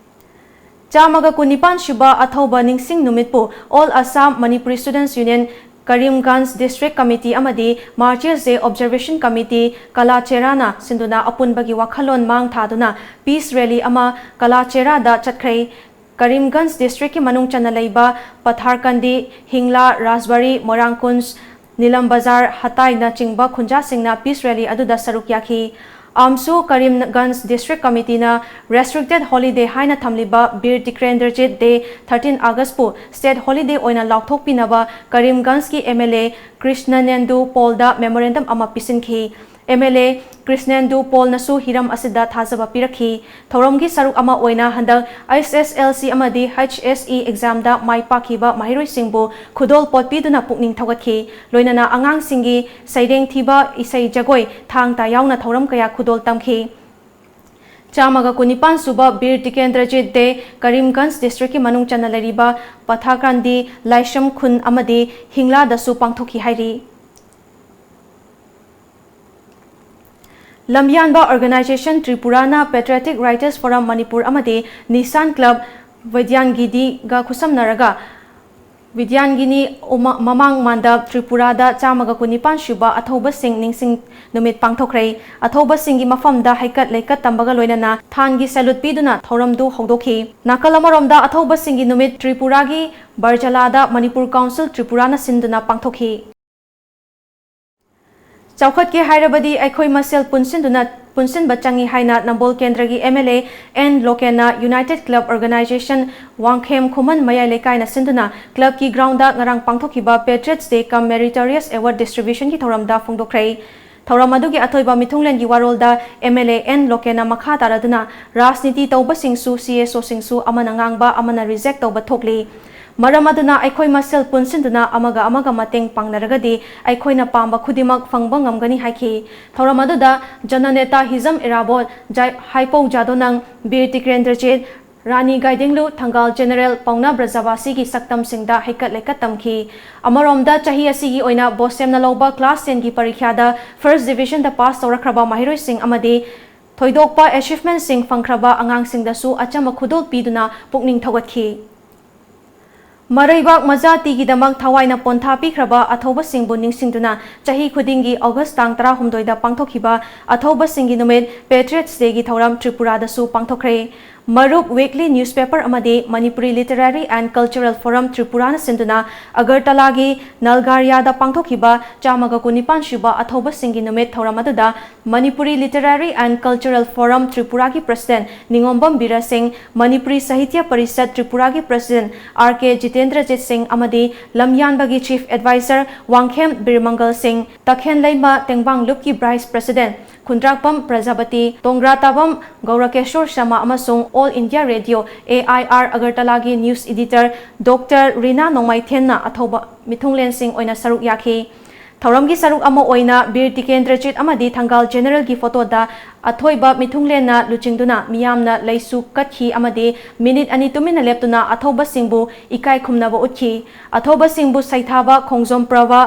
ꯆꯥꯝꯃꯒ ꯀꯨꯟꯅꯤꯄꯥꯟ ꯁꯨꯕ ꯑꯊꯧꯕ ꯅꯤꯡꯁꯤꯡ ꯅꯨꯃꯤꯠꯄꯨ All Assam Manipuri Students Union, Karimganj District Committee ꯑꯃꯗꯤ ꯃꯥꯔꯆꯦꯁ ꯗꯦ ꯑꯣꯕꯖꯔꯕꯦꯁꯟ ꯀꯃꯤꯇꯤ, ꯀꯂꯥꯆꯦꯔꯥꯅ ꯁꯤꯟꯗꯨꯅ ꯑꯄꯨꯟꯕꯒꯤ ꯋꯥꯈꯜꯂꯣꯟ ꯃꯥꯡ ꯊꯥꯗꯨꯅ ꯄꯤꯁ ꯔꯦꯂꯤ ꯑꯃ ꯀꯂꯥꯆꯦꯔꯥꯗ ꯆꯠꯈ꯭ꯔꯦ꯫ ꯀꯔꯤꯝꯒꯟꯖ ꯗꯤꯁꯇ꯭ꯔꯤꯛꯀꯤ ꯃꯅꯨꯡ ꯆꯟꯅ ꯂꯩꯕ ꯄꯊꯥꯔꯀꯟꯗꯤ, ꯍꯤꯡꯂꯥ, ꯔꯥꯖꯕꯥꯔꯤ, ꯃꯣꯏꯔꯥꯡꯀꯨꯟꯖ, ꯅꯤꯂꯝ ꯕꯖꯥꯔ, ꯍꯇꯥꯏꯅꯆꯤꯡꯕ ꯈꯨꯟꯖꯥꯁꯤꯡꯅ ꯄꯤꯁ ꯔꯦꯂꯤ ꯑꯗꯨꯗ ꯁꯔꯨꯛ ꯌꯥꯈꯤ꯫ ꯑꯥꯝꯁꯨ ꯀꯔꯤꯝꯒꯟꯖ ꯗꯤꯁꯇ꯭ꯔꯤꯛ ꯀꯃꯤꯇꯤꯅ ꯔꯦꯁꯇ꯭ꯔꯤꯛꯇꯦꯗ ꯍꯣꯂꯤꯗꯦ ꯍꯥꯏꯅ ꯊꯝꯂꯤꯕ ꯕꯤꯔ ꯇꯤꯀ꯭ꯔꯦꯟꯗ꯭ꯔꯖꯤꯠ ꯗꯦ, thirteen Augustꯄꯨ ꯁ꯭ꯇꯦꯠ ꯍꯣꯂꯤꯗꯦ ꯑꯣꯏꯅ ꯂꯥꯎꯊꯣꯛꯄꯤꯅꯕ ꯀꯔꯤꯝꯒꯟꯖꯀꯤ ꯑꯦꯝ ꯑꯦꯜ ꯑꯦ ꯀ꯭ꯔꯤꯁꯅꯅꯦꯟꯗꯨ ꯄꯣꯜꯗ ꯃꯦꯃꯣꯔꯦꯟꯗꯝ ꯑꯃ ꯄꯤꯁꯤꯟꯈꯤ꯫ ꯑꯦꯝ ꯑꯦꯜ ꯑꯦ ꯀ꯭ꯔꯤꯁꯅꯦꯟꯗꯨ ꯄꯣꯜꯅꯁꯨ ꯍꯤꯔꯝ ꯑꯁꯤꯗ ꯊꯥꯖꯕ ꯄꯤꯔꯛꯈꯤ꯫ ꯊꯧꯔꯝꯒꯤ ꯁꯔꯨꯛ ꯑꯃ ꯑꯣꯏꯅ ꯍꯟꯗꯛ ꯑꯩꯆ ꯑꯦꯁ ꯑꯦꯜ ꯁꯤ ꯑꯃꯗꯤ ꯑꯩꯆ ꯑꯦꯁ ꯏ ꯑꯦꯛꯖꯥꯝꯗ ꯃꯥꯏ ꯄꯥꯛꯈꯤꯕ ꯃꯍꯩꯔꯣꯏꯁꯤꯡꯕꯨ ꯈꯨꯗꯣꯜ ꯄꯣꯠ ꯄꯤꯗꯨꯅ ꯄꯨꯛꯅꯤꯡ ꯊꯧꯒꯠꯈꯤ꯫ ꯂꯣꯏꯅꯅ ꯑꯉꯥꯡꯁꯤꯡꯒꯤ ꯁꯩꯔꯦꯡ ꯊꯤꯕ, ꯏꯁꯩ ꯖꯒꯣꯏ, ꯊꯥꯡ ꯇꯥ ꯌꯥꯎꯅ ꯊꯧꯔꯝ ꯀꯌꯥ ꯈꯨꯗꯣꯜ ꯇꯝꯈꯤ꯫ ꯆꯥꯝꯃꯒ ꯀꯨꯟꯅꯤꯄꯥꯟ ꯁꯨꯕ ꯕꯤꯔ ꯇꯤꯀꯦꯟꯗ꯭ꯔꯖꯤꯠ ꯗꯦ ꯀꯔꯤꯝꯒꯟꯖ ꯗꯤꯁꯇ꯭ꯔꯤꯛꯀꯤ ꯃꯅꯨꯡ ꯆꯟꯅ ꯂꯩꯔꯤꯕ ꯄꯊꯥꯀ꯭ꯔꯥꯟꯗꯤ, ꯂꯥꯏꯁ꯭ꯔꯝ ꯈꯨꯟ ꯑꯃꯗꯤ ꯍꯤꯡꯂꯥꯗꯁꯨ ꯄꯥꯡꯊꯣꯛꯈꯤ ꯍꯥꯏꯔꯤ꯫ ꯂꯝꯌꯥꯟꯕ ꯑꯣꯔꯒꯅꯥꯏꯖꯦꯁꯟ ꯇ꯭ꯔꯤꯄꯨꯔꯥꯅ Patriotic Writers Forum ꯃꯅꯤꯄꯨꯔ ꯑꯃꯗꯤ ꯅꯤꯁꯥꯟ ꯀ꯭ꯂꯕ ꯕꯤꯗ꯭ꯌꯥꯟꯒꯤꯅꯤꯒ ꯈꯨꯠꯁꯝꯅꯔꯒ ꯕꯤꯗ꯭ꯌꯥꯟꯒꯤꯅꯤ ꯎꯃ-, ꯃꯃꯥꯡ ꯃꯥꯟꯗꯞ ꯇ꯭ꯔꯤꯄꯨꯔꯥꯗ ꯆꯥꯝꯃꯒ ꯀꯨꯟꯅꯤꯄꯥꯟ ꯁꯨꯕ ꯑꯊꯧꯕꯁꯤꯡ ꯅꯤꯡꯁꯤꯡ ꯅꯨꯃꯤꯠ ꯄꯥꯡꯊꯣꯛꯈ꯭ꯔꯦ꯫ ꯑꯊꯧꯕꯁꯤꯡꯒꯤ ꯃꯐꯝꯗ ꯍꯩꯀꯠ ꯂꯩꯀꯠ ꯇꯝꯕꯒ ꯂꯣꯏꯅꯅ ꯊꯥꯟꯒꯤ salute ꯄꯤꯗꯨꯅ ꯊꯧꯔꯝꯗꯨ ꯍꯧꯗꯣꯛꯈꯤ꯫ ꯅꯥꯀꯜ ꯑꯃꯔꯣꯝꯗ ꯑꯊꯧꯕꯁꯤꯡꯒꯤ ꯅꯨꯃꯤꯠ ꯇ꯭ꯔꯤꯄꯨꯔꯥꯒꯤ ꯕꯔꯖꯂꯥꯗ ꯃꯅꯤꯄꯨꯔ ꯀꯥꯎꯟꯁꯤꯜ ꯇ꯭ꯔꯤꯄꯨꯔꯥꯅ ꯁꯤꯟꯗꯨꯅ ꯄꯥꯡꯊꯣꯛꯈꯤ꯫ ꯆꯥꯎꯈꯠꯀꯦ ꯍꯥꯏꯔꯕꯗꯤ ꯑꯩꯈꯣꯏ ꯃꯁꯦꯜ ꯄꯨꯟꯁꯤꯟꯗꯨꯅ, ꯄꯨꯟꯁꯤꯟꯕ ꯆꯪꯏ ꯍꯥꯏꯅ ꯅꯝꯕꯣꯜ ꯀꯦꯟꯗ꯭ꯔꯒꯤ MLA ꯑꯦꯟ ꯂꯣꯀꯦꯟꯅ United Club Organisation Wangkhem Khuman Mayai ꯂꯩꯀꯥꯏꯅ ꯁꯤꯟꯗꯨꯅ ꯀ꯭ꯂꯕꯀꯤ ꯒ꯭ꯔꯥꯎꯟꯗ ꯉꯔꯥꯡ ꯄꯥꯡꯊꯣꯛꯈꯤꯕ Patriots Day cum Meritorious Award distributionꯒꯤ ꯊꯧꯔꯝꯗ ꯐꯣꯡꯗꯣꯛꯈ꯭ꯔꯦ꯫ ꯊꯧꯔꯝ ꯑꯗꯨꯒꯤ ꯑꯊꯣꯏꯕ ꯃꯤꯊꯨꯡꯂꯦꯟꯒꯤ ꯋꯥꯔꯣꯜꯗ MLA ꯑꯦꯟ ꯂꯣꯀꯦꯟꯅ ꯃꯈꯥ ꯇꯥꯔꯗꯨꯅ, ꯔꯥꯖꯅꯤꯇꯤ ꯇꯧꯕꯁꯤꯡꯁꯨ, CSOꯁꯤꯡꯁꯨ ꯑꯃꯅ ꯉꯥꯡꯕ ꯑꯃꯅ reject ꯇꯧꯕ ꯊꯣꯛꯂꯤ꯫ ꯃꯔꯝ ꯑꯗꯨꯅ ꯑꯩꯈꯣꯏ ꯃꯁꯦꯜ ꯄꯨꯟꯁꯤꯟꯗꯨꯅ ꯑꯃꯒ ꯑꯃꯒ ꯃꯇꯦꯡ ꯄꯥꯡꯅꯔꯒꯗꯤ ꯑꯩꯈꯣꯏꯅ ꯄꯥꯝꯕ ꯈꯨꯗꯤꯡꯃꯛ ꯐꯪꯕ ꯉꯝꯒꯅꯤ ꯍꯥꯏꯈꯤ꯫ ꯊꯧꯔꯝ ꯑꯗꯨꯗ ꯖꯅꯅꯦꯇꯥ ꯍꯤꯖꯝ ꯏꯔꯥꯕꯣꯠ, ꯖꯥꯏ-, ꯍꯥꯏꯄꯧ ꯖꯥꯗꯣꯅꯪ, ꯕꯤꯔ ꯇꯤꯀꯦꯟꯗ꯭ꯔꯖꯤꯠ, ꯔꯥꯅꯤ ꯒꯥꯏꯗꯤꯡꯂꯨ, ꯊꯪꯒꯥꯜ ꯖꯦꯅꯔꯦꯜ ꯄꯥꯎꯅꯥ ꯕ꯭ꯔꯖꯕꯥꯁꯤꯒꯤ ꯁꯛꯇꯝꯁꯤꯡꯗ ꯍꯩꯀꯠ ꯂꯩꯀꯠ ꯇꯝꯈꯤ꯫ ꯑꯃꯔꯣꯝꯗ, ꯆꯍꯤ ꯑꯁꯤꯒꯤ ꯑꯣꯏꯅ ꯕꯣꯁꯦꯝꯅ ꯂꯧꯕ class tenꯒꯤ ꯄꯔꯤꯈ꯭ꯌꯥꯗ first divisionꯗ pass ꯇꯧꯔꯛꯈ꯭ꯔꯕ ꯃꯍꯩꯔꯣꯏꯁꯤꯡ ꯑꯃꯗꯤ ꯊꯣꯏꯗꯣꯛꯄ achievementꯁꯤꯡ ꯐꯪꯈ꯭ꯔꯕ ꯑꯉꯥꯡꯁꯤꯡꯗꯁꯨ ꯑꯆꯝꯕ ꯈꯨꯗꯣꯜ ꯄꯤꯗꯨꯅ ꯄꯨꯛꯅꯤꯡ ꯊꯧꯒꯠꯈꯤ꯫ ꯃꯔꯩꯕꯥꯛ ꯃꯖꯥꯇꯤꯒꯤꯗꯃꯛ ꯊꯋꯥꯏꯅ ꯄꯣꯟꯊꯥ ꯄꯤꯈ꯭ꯔꯕ ꯑꯊꯧꯕꯁꯤꯡꯕꯨ ꯅꯤꯡꯁꯤꯡꯗꯨꯅ ꯆꯍꯤ ꯈꯨꯗꯤꯡꯒꯤ August ꯇꯥꯡ ꯇꯔꯥꯍꯨꯝꯗꯣꯏꯗ ꯄꯥꯡꯊꯣꯛꯈꯤꯕ ꯑꯊꯧꯕꯁꯤꯡꯒꯤ ꯅꯨꯃꯤꯠ Patriots Dayꯒꯤ ꯊꯧꯔꯝ ꯇ꯭ꯔꯤꯄꯨꯔꯥꯗꯁꯨ ꯄꯥꯡꯊꯣꯛꯈ꯭ꯔꯦ꯫ ꯃꯔꯨꯞ Weekly newspaper ꯑꯃꯗꯤ Manipuri Literary and Cultural Forum ꯇ꯭ꯔꯤꯄꯨꯔꯥꯅ ꯁꯤꯟꯗꯨꯅ ꯑꯒꯔꯇꯂꯥꯒꯤ ꯅꯜꯒꯥꯔꯤꯌꯥꯗ ꯄꯥꯡꯊꯣꯛꯈꯤꯕ ꯆꯥꯝꯃꯒ ꯀꯨꯟꯅꯤꯄꯥꯟ ꯁꯨꯕ ꯑꯊꯧꯕꯁꯤꯡꯒꯤ ꯅꯨꯃꯤꯠ ꯊꯧꯔꯝ ꯑꯗꯨꯗ Manipuri Literary and Cultural Forum ꯇ꯭ꯔꯤꯄꯨꯔꯥꯒꯤ president ꯅꯤꯉꯣꯝꯕꯝ ꯕꯤꯔ ꯁꯤꯡ, ꯃꯅꯤꯄꯨꯔꯤ ꯁꯥꯍꯤꯇ꯭ꯌ ꯄꯔꯤꯁꯠ ꯇ꯭ꯔꯤꯄꯨꯔꯥꯒꯤ president ꯑꯥꯔ ꯀꯦ ꯖꯤꯇꯦꯟꯗ꯭ꯔꯖꯤꯠ ꯁꯤꯡ ꯑꯃꯗꯤ ꯂꯝꯌꯥꯟꯕꯒꯤ chief adviser ꯋꯥꯡꯈꯦꯝ ꯕꯤꯔꯃꯪꯒꯜ ꯁꯤꯡ, ꯇꯈꯦꯟꯂꯩꯃ ꯇꯦꯡꯕꯥꯡꯂꯨꯞꯀꯤ vice president ꯈꯨꯟꯗ꯭ꯔꯥꯛꯄꯝ ꯄ꯭ꯔꯖꯥꯄꯇꯤ, ꯇꯣꯡꯒ꯭ꯔꯥꯇꯥꯕꯝ ꯒꯧꯔꯀꯦꯁꯣꯔ ꯁꯔꯃ ꯑꯃꯁꯨꯡ All India Radio, AIR, ꯑꯒꯔꯇꯂꯥꯒꯤ news editor ꯗꯣꯛꯇꯔ ꯔꯤꯅꯥ ꯅꯣꯡꯃꯥꯏꯊꯦꯟꯅ ꯑꯊꯧꯕ ꯃꯤꯊꯨꯡꯂꯦꯟꯁꯤꯡ ꯑꯣꯏꯅ ꯁꯔꯨꯛ ꯌꯥꯈꯤ꯫ ꯊꯧꯔꯝꯒꯤ ꯁꯔꯨꯛ ꯑꯃ ꯑꯣꯏꯅ ꯕꯤꯔ ꯇꯤꯀꯦꯟꯗ꯭ꯔꯖꯤꯠ ꯑꯃꯗꯤ ꯊꯪꯒꯥꯜ ꯖꯦꯅꯔꯦꯜꯒꯤ ꯐꯣꯇꯣꯗ ꯑꯊꯣꯏꯕ ꯃꯤꯊꯨꯡꯂꯦꯟꯅ ꯂꯨꯆꯤꯡꯗꯨꯅ ꯃꯤꯌꯥꯝꯅ ꯂꯩꯁꯨ ꯀꯠꯈꯤ ꯑꯃꯗꯤ ꯃꯤꯅꯤꯠ ꯑꯅꯤ ꯇꯨꯃꯤꯟꯅ ꯂꯦꯞꯇꯨꯅ ꯑꯊꯧꯕꯁꯤꯡꯕꯨ ꯏꯀꯥꯏ ꯈꯨꯝꯅꯕ ꯎꯠꯈꯤ꯫ ꯑꯊꯧꯕꯁꯤꯡꯕꯨ ꯁꯩꯊꯥꯕ, ꯈꯣꯡꯖꯣꯝ ꯄ꯭ꯔꯕ,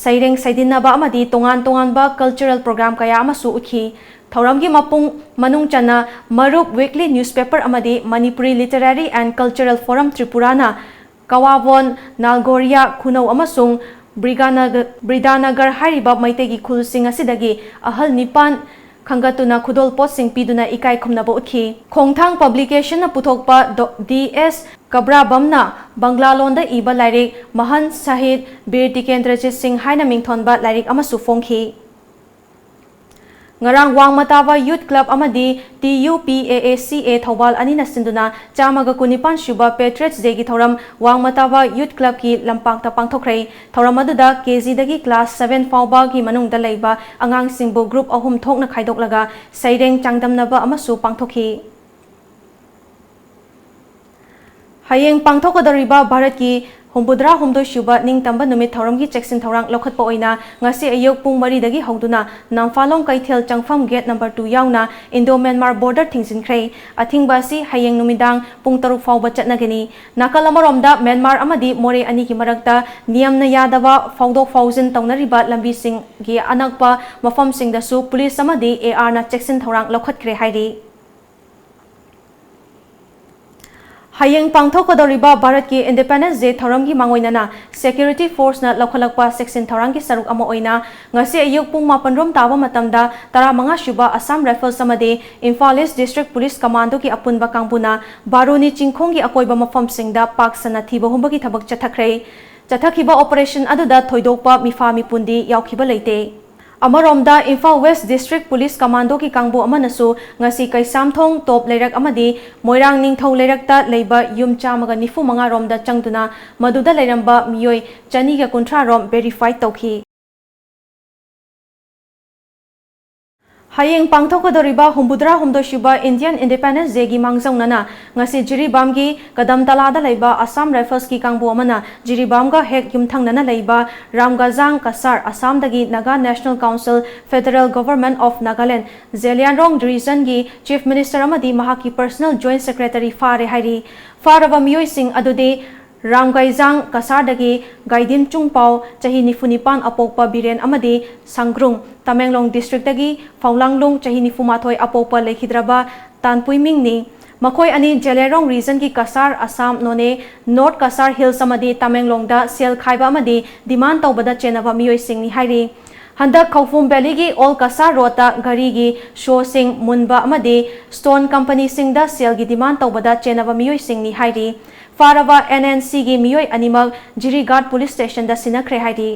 ꯁꯩꯔꯦꯡ ꯁꯩꯗꯤꯟꯅꯕ ꯑꯃꯗꯤ ꯇꯣꯉꯥꯟ ꯇꯣꯉꯥꯟꯕ cultural program ꯀꯌꯥ ꯑꯃꯁꯨ ꯎꯠꯈꯤ꯫ ꯊꯧꯔꯝꯒꯤ ꯃꯄꯨꯡ ꯃꯅꯨꯡ ꯆꯟꯅ ꯃꯔꯨꯞ weekly newspaper ꯑꯃꯗꯤ Manipuri Literary and Cultural Forum ꯇ꯭ꯔꯤꯄꯨꯔꯥꯅ ꯀꯋꯥꯕꯣꯟ, ꯅꯥꯜꯒꯣꯔꯤꯌꯥ, ꯈꯨꯅꯧ ꯑꯃꯁꯨꯡ ꯕ꯭ꯔꯤꯒꯥꯅꯒ-, ꯕ꯭ꯔꯤꯗꯥꯅꯒꯔ ꯍꯥꯏꯔꯤꯕ ꯃꯩꯇꯩꯒꯤ ꯈꯨꯜꯁꯤꯡ ꯑꯁꯤꯗꯒꯤ ꯑꯍꯜ ꯅꯤꯄꯥꯟ ꯈꯟꯒꯠꯇꯨꯅ ꯈꯨꯗꯣꯜꯄꯣꯠꯁꯤꯡ ꯄꯤꯗꯨꯅ ꯏꯀꯥꯏ ꯈꯨꯝꯅꯕ ꯎꯠꯈꯤ꯫ ꯈꯣꯡꯊꯥꯡ ꯄꯕ꯭ꯂꯤꯀꯦꯁꯟꯅ ꯄꯨꯊꯣꯛꯄ ꯗꯣ-, ꯗꯤ ꯑꯦꯁ ꯀꯕ꯭ꯔꯥꯕꯝꯅ ꯕꯪꯒ꯭ꯂꯥ ꯂꯣꯟꯗ ꯏꯕ ꯂꯥꯏꯔꯤꯛ ꯃꯍꯟ ꯁꯍꯤꯗ ꯕꯤꯔ ꯇꯤꯀꯦꯟꯗ꯭ꯔꯖꯤꯠ ꯁꯤꯡ ꯍꯥꯏꯅ ꯃꯤꯡꯊꯣꯟꯕ ꯂꯥꯏꯔꯤꯛ ꯑꯃꯁꯨ ꯐꯣꯡꯈꯤ꯫ ꯉꯔꯥꯡ ꯋꯥꯡꯃꯇꯥꯕ ꯌꯨꯊ ꯀ꯭ꯂꯕ ꯑꯃꯗꯤ ꯇꯤ ꯌꯨ ꯄꯤ ꯑꯦ ꯑꯦ ꯁꯤ ꯑꯦ ꯊꯧꯕꯥꯜ ꯑꯅꯤꯅ ꯁꯤꯟꯗꯨꯅ ꯆꯥꯝꯃꯒ ꯀꯨꯟꯅꯤꯄꯥꯟ ꯁꯨꯕ Patriots Dayꯒꯤ ꯊꯧꯔꯝ ꯋꯥꯡꯃꯇꯥꯕ ꯌꯨꯊ ꯀ꯭ꯂꯕꯀꯤ ꯂꯝꯄꯥꯛꯇ ꯄꯥꯡꯊꯣꯛꯈ꯭ꯔꯦ꯫ ꯊꯧꯔꯝ ꯑꯗꯨꯗ ꯀꯦꯖꯤꯗꯒꯤ ꯀ꯭ꯂꯥꯁ seven ꯐꯥꯎꯕꯒꯤ ꯃꯅꯨꯡꯗ ꯂꯩꯕ ꯑꯉꯥꯡꯁꯤꯡꯕꯨ group ꯑꯍꯨꯝ ꯊꯣꯛꯅ ꯈꯥꯏꯗꯣꯛꯂꯒ ꯁꯩꯔꯦꯡ ꯆꯥꯡꯗꯝꯅꯕ ꯑꯃꯁꯨ ꯄꯥꯡꯊꯣꯛꯈꯤ꯫ ꯍꯌꯦꯡ ꯄꯥꯡꯊꯣꯛꯀꯗꯧꯔꯤꯕ ꯚꯥꯔꯠꯀꯤ ꯍꯨꯝꯐꯨꯇꯔꯥ ꯍꯨꯝꯗꯣꯏ ꯁꯨꯕ ꯅꯤꯡꯇꯝꯕ ꯅꯨꯃꯤꯠ ꯊꯧꯔꯝꯒꯤ ꯆꯦꯛꯁꯤꯟ ꯊꯧꯔꯥꯡ ꯂꯧꯈꯠꯄ ꯑꯣꯏꯅ ꯉꯁꯤ ꯑꯌꯨꯛ ꯄꯨꯡ ꯃꯔꯤꯗꯒꯤ ꯍꯧꯗꯨꯅ ꯅꯝꯐꯥꯂꯣꯡ ꯀꯩꯊꯦꯜ ꯆꯪꯐꯝ gate number two ꯌꯥꯎꯅ Indo Myanmar border ꯊꯤꯡꯖꯤꯟꯈ꯭ꯔꯦ꯫ ꯑꯊꯤꯡꯕ ꯑꯁꯤ ꯍꯌꯦꯡ ꯅꯨꯃꯤꯗꯥꯡ ꯄꯨꯡ ꯇꯔꯨꯛ ꯐꯥꯎꯕ ꯆꯠꯅꯒꯅꯤ꯫ ꯅꯥꯀꯜ ꯑꯃꯔꯣꯝꯗ ꯃ꯭ꯌꯥꯟꯃꯥꯔ ꯑꯃꯗꯤ ꯃꯣꯔꯦ ꯑꯅꯤꯒꯤ ꯃꯔꯛꯇ ꯅꯤꯌꯝꯅ ꯌꯥꯗꯕ ꯐꯥꯎꯗꯣꯛ ꯐꯥꯎꯖꯤꯟ ꯇꯧꯅꯔꯤꯕ ꯂꯝꯕꯤꯁꯤꯡꯒꯤ ꯑꯅꯛꯄ ꯃꯐꯝꯁꯤꯡꯗꯁꯨ ꯄꯨꯂꯤꯁ ꯑꯃꯗꯤ ꯑꯦ ꯑꯥꯔꯅ ꯆꯦꯛꯁꯤꯟ ꯊꯧꯔꯥꯡ ꯂꯧꯈꯠꯈ꯭ꯔꯦ ꯍꯥꯏꯔꯤ꯫ ꯍꯌꯦꯡ ꯄꯥꯡꯊꯣꯛꯀꯗꯧꯔꯤꯕ ꯚꯥꯔꯠꯀꯤ Independence Day ꯊꯧꯔꯝꯒꯤ ꯃꯥꯡꯑꯣꯏꯅꯅ security forceꯅ ꯂꯧꯈꯠꯂꯛꯄ ꯆꯦꯛꯁꯤꯟ ꯊꯧꯔꯥꯡꯒꯤ ꯁꯔꯨꯛ ꯑꯃ ꯑꯣꯏꯅ ꯉꯁꯤ ꯑꯌꯨꯛ ꯄꯨꯡ ꯃꯥꯄꯟ ꯔꯣꯝ ꯇꯥꯕ ꯃꯇꯝꯗ ꯇꯔꯥꯃꯉꯥ ꯁꯨꯕ Assam Rifles ꯑꯃꯗꯤ Imphal East District Police Commandoꯒꯤ ꯑꯄꯨꯟꯕ ꯀꯥꯡꯕꯨꯅ ꯕꯥꯔꯨꯅꯤ ꯆꯤꯡꯈꯣꯡꯒꯤ ꯑꯀꯣꯏꯕ ꯃꯐꯝꯁꯤꯡꯗ ꯄꯥꯛ ꯁꯟꯅ ꯊꯤꯕ ꯍꯨꯝꯕꯒꯤ ꯊꯕꯛ ꯆꯠꯊꯈ꯭ꯔꯦ꯫ ꯆꯠꯊꯈꯤꯕ operation ꯑꯗꯨꯗ ꯊꯣꯏꯗꯣꯛꯄ ꯃꯤꯐꯥ ꯃꯤꯄꯨꯟꯗꯤ ꯌꯥꯎꯈꯤꯕ ꯂꯩꯇꯦ꯫ ꯑꯃꯔꯣꯝꯗ, ꯏꯝꯐꯥꯜ West District Police Commandoꯒꯤ ꯀꯥꯡꯕꯨ ꯑꯃꯅꯁꯨ ꯉꯁꯤ ꯀꯩꯁꯥꯝꯊꯣꯡ ꯇꯣꯞ ꯂꯩꯔꯛ ꯑꯃꯗꯤ ꯃꯣꯏꯔꯥꯡ ꯅꯤꯡꯊꯧ ꯂꯩꯔꯛꯇ ꯂꯩꯕ ꯌꯨꯝ ꯆꯥꯝꯃꯒ ꯅꯤꯐꯨ ꯃꯉꯥ ꯔꯣꯝꯗ ꯆꯪꯗꯨꯅ ꯃꯗꯨꯗ ꯂꯩꯔꯝꯕ ꯃꯤꯑꯣꯏ ꯆꯅꯤꯒ ꯀꯨꯟꯊ꯭ꯔꯥ ꯔꯣꯝ verify ꯇꯧꯈꯤ꯫ ꯍꯌꯦꯡ ꯄꯥꯡꯊꯣꯛꯀꯗꯧꯔꯤꯕ ꯍꯨꯝꯐꯨꯇꯔꯥ ꯍꯨꯝꯗꯣꯏꯁꯨꯕ Indian Independence Dayꯒꯤ ꯃꯥꯡꯖꯧꯅꯅ ꯉꯁꯤ ꯖꯤꯔꯤꯕꯥꯝꯒꯤ ꯀꯗꯝꯇꯂꯥꯗ ꯂꯩꯕ Assam Riflesꯀꯤ ꯀꯥꯡꯕꯨ ꯑꯃꯅ ꯖꯤꯔꯤꯕꯥꯝꯒ ꯍꯦꯛ ꯌꯨꯝꯊꯪꯅꯅ ꯂꯩꯕ ꯔꯥꯝꯒꯥꯖꯥꯡ Cachar, ꯑꯁꯥꯝꯗꯒꯤ Naga National Council, Federal Government of Nagaland, ꯖꯦꯂꯤꯌꯥꯟꯔꯣꯡ Regionꯒꯤ Chief Minister ꯑꯃꯗꯤ ꯃꯍꯥꯛꯀꯤ Personal Joint Secretary ꯐꯥꯔꯦ ꯍꯥꯏꯔꯤ꯫ ꯐꯥꯔꯕ ꯃꯤꯑꯣꯏꯁꯤꯡ ꯑꯗꯨꯗꯤ ꯔꯥꯝꯒꯥꯏꯖꯥꯡ ꯀꯁꯥꯔꯗꯒꯤ ꯒꯥꯏꯗꯤꯝ ꯆꯨꯡꯄꯥꯎ, ꯆꯍꯤ ꯅꯤꯐꯨ ꯅꯤꯄꯥꯟ, ꯑꯄꯣꯛꯄ ꯕꯤꯔꯦꯟ ꯑꯃꯗꯤ ꯁꯪꯒ꯭ꯔꯨꯡ, ꯇꯃꯦꯡꯂꯣꯡ districtꯇꯒꯤ ꯐꯥꯎꯂꯥꯡꯂꯨꯡ, ꯆꯍꯤ ꯅꯤꯐꯨ ꯃꯥꯊꯣꯏ, ꯑꯄꯣꯛꯄ ꯂꯩꯈꯤꯗ꯭ꯔꯕ ꯇꯥꯟꯄꯨꯏꯃꯤꯡꯅꯤ꯫ ꯃꯈꯣꯏ ꯑꯅꯤ ꯖꯦꯂꯦꯔꯣꯡ Regionꯒꯤ ꯀꯁꯥꯔ, ꯑꯁꯥꯝ, ꯅꯣꯅꯦ, North ꯀꯁꯥꯔ Hills ꯑꯃꯗꯤ ꯇꯃꯦꯡꯂꯣꯡꯗ ꯁꯦꯜ ꯈꯥꯏꯕ ꯑꯃꯗꯤ demand ꯇꯧꯕꯗ ꯆꯦꯟꯅꯕ ꯃꯤꯑꯣꯏꯁꯤꯡꯅꯤ ꯍꯥꯏꯔꯤ꯫ ꯍꯟꯗꯛ ꯈꯧꯄꯨꯝ Valleyꯒꯤ Old Kasar Roadꯇ ꯘꯔꯤꯒꯤ showꯁꯤꯡ ꯃꯨꯟꯕ ꯑꯃꯗꯤ stone companyꯁꯤꯡꯗ ꯁꯦꯜꯒꯤ demand ꯇꯧꯕꯗ ꯆꯦꯟꯅꯕ ꯃꯤꯑꯣꯏꯁꯤꯡꯅꯤ ꯍꯥꯏꯔꯤ꯫ ꯐꯥꯔꯕ NNCꯒꯤ ꯃꯤꯑꯣꯏ ꯑꯅꯤꯃꯛ ꯖꯤꯔꯤꯒꯥꯠ Police Stationꯗ ꯁꯤꯟꯅꯈ꯭ꯔꯦ ꯍꯥꯏꯔꯤ꯫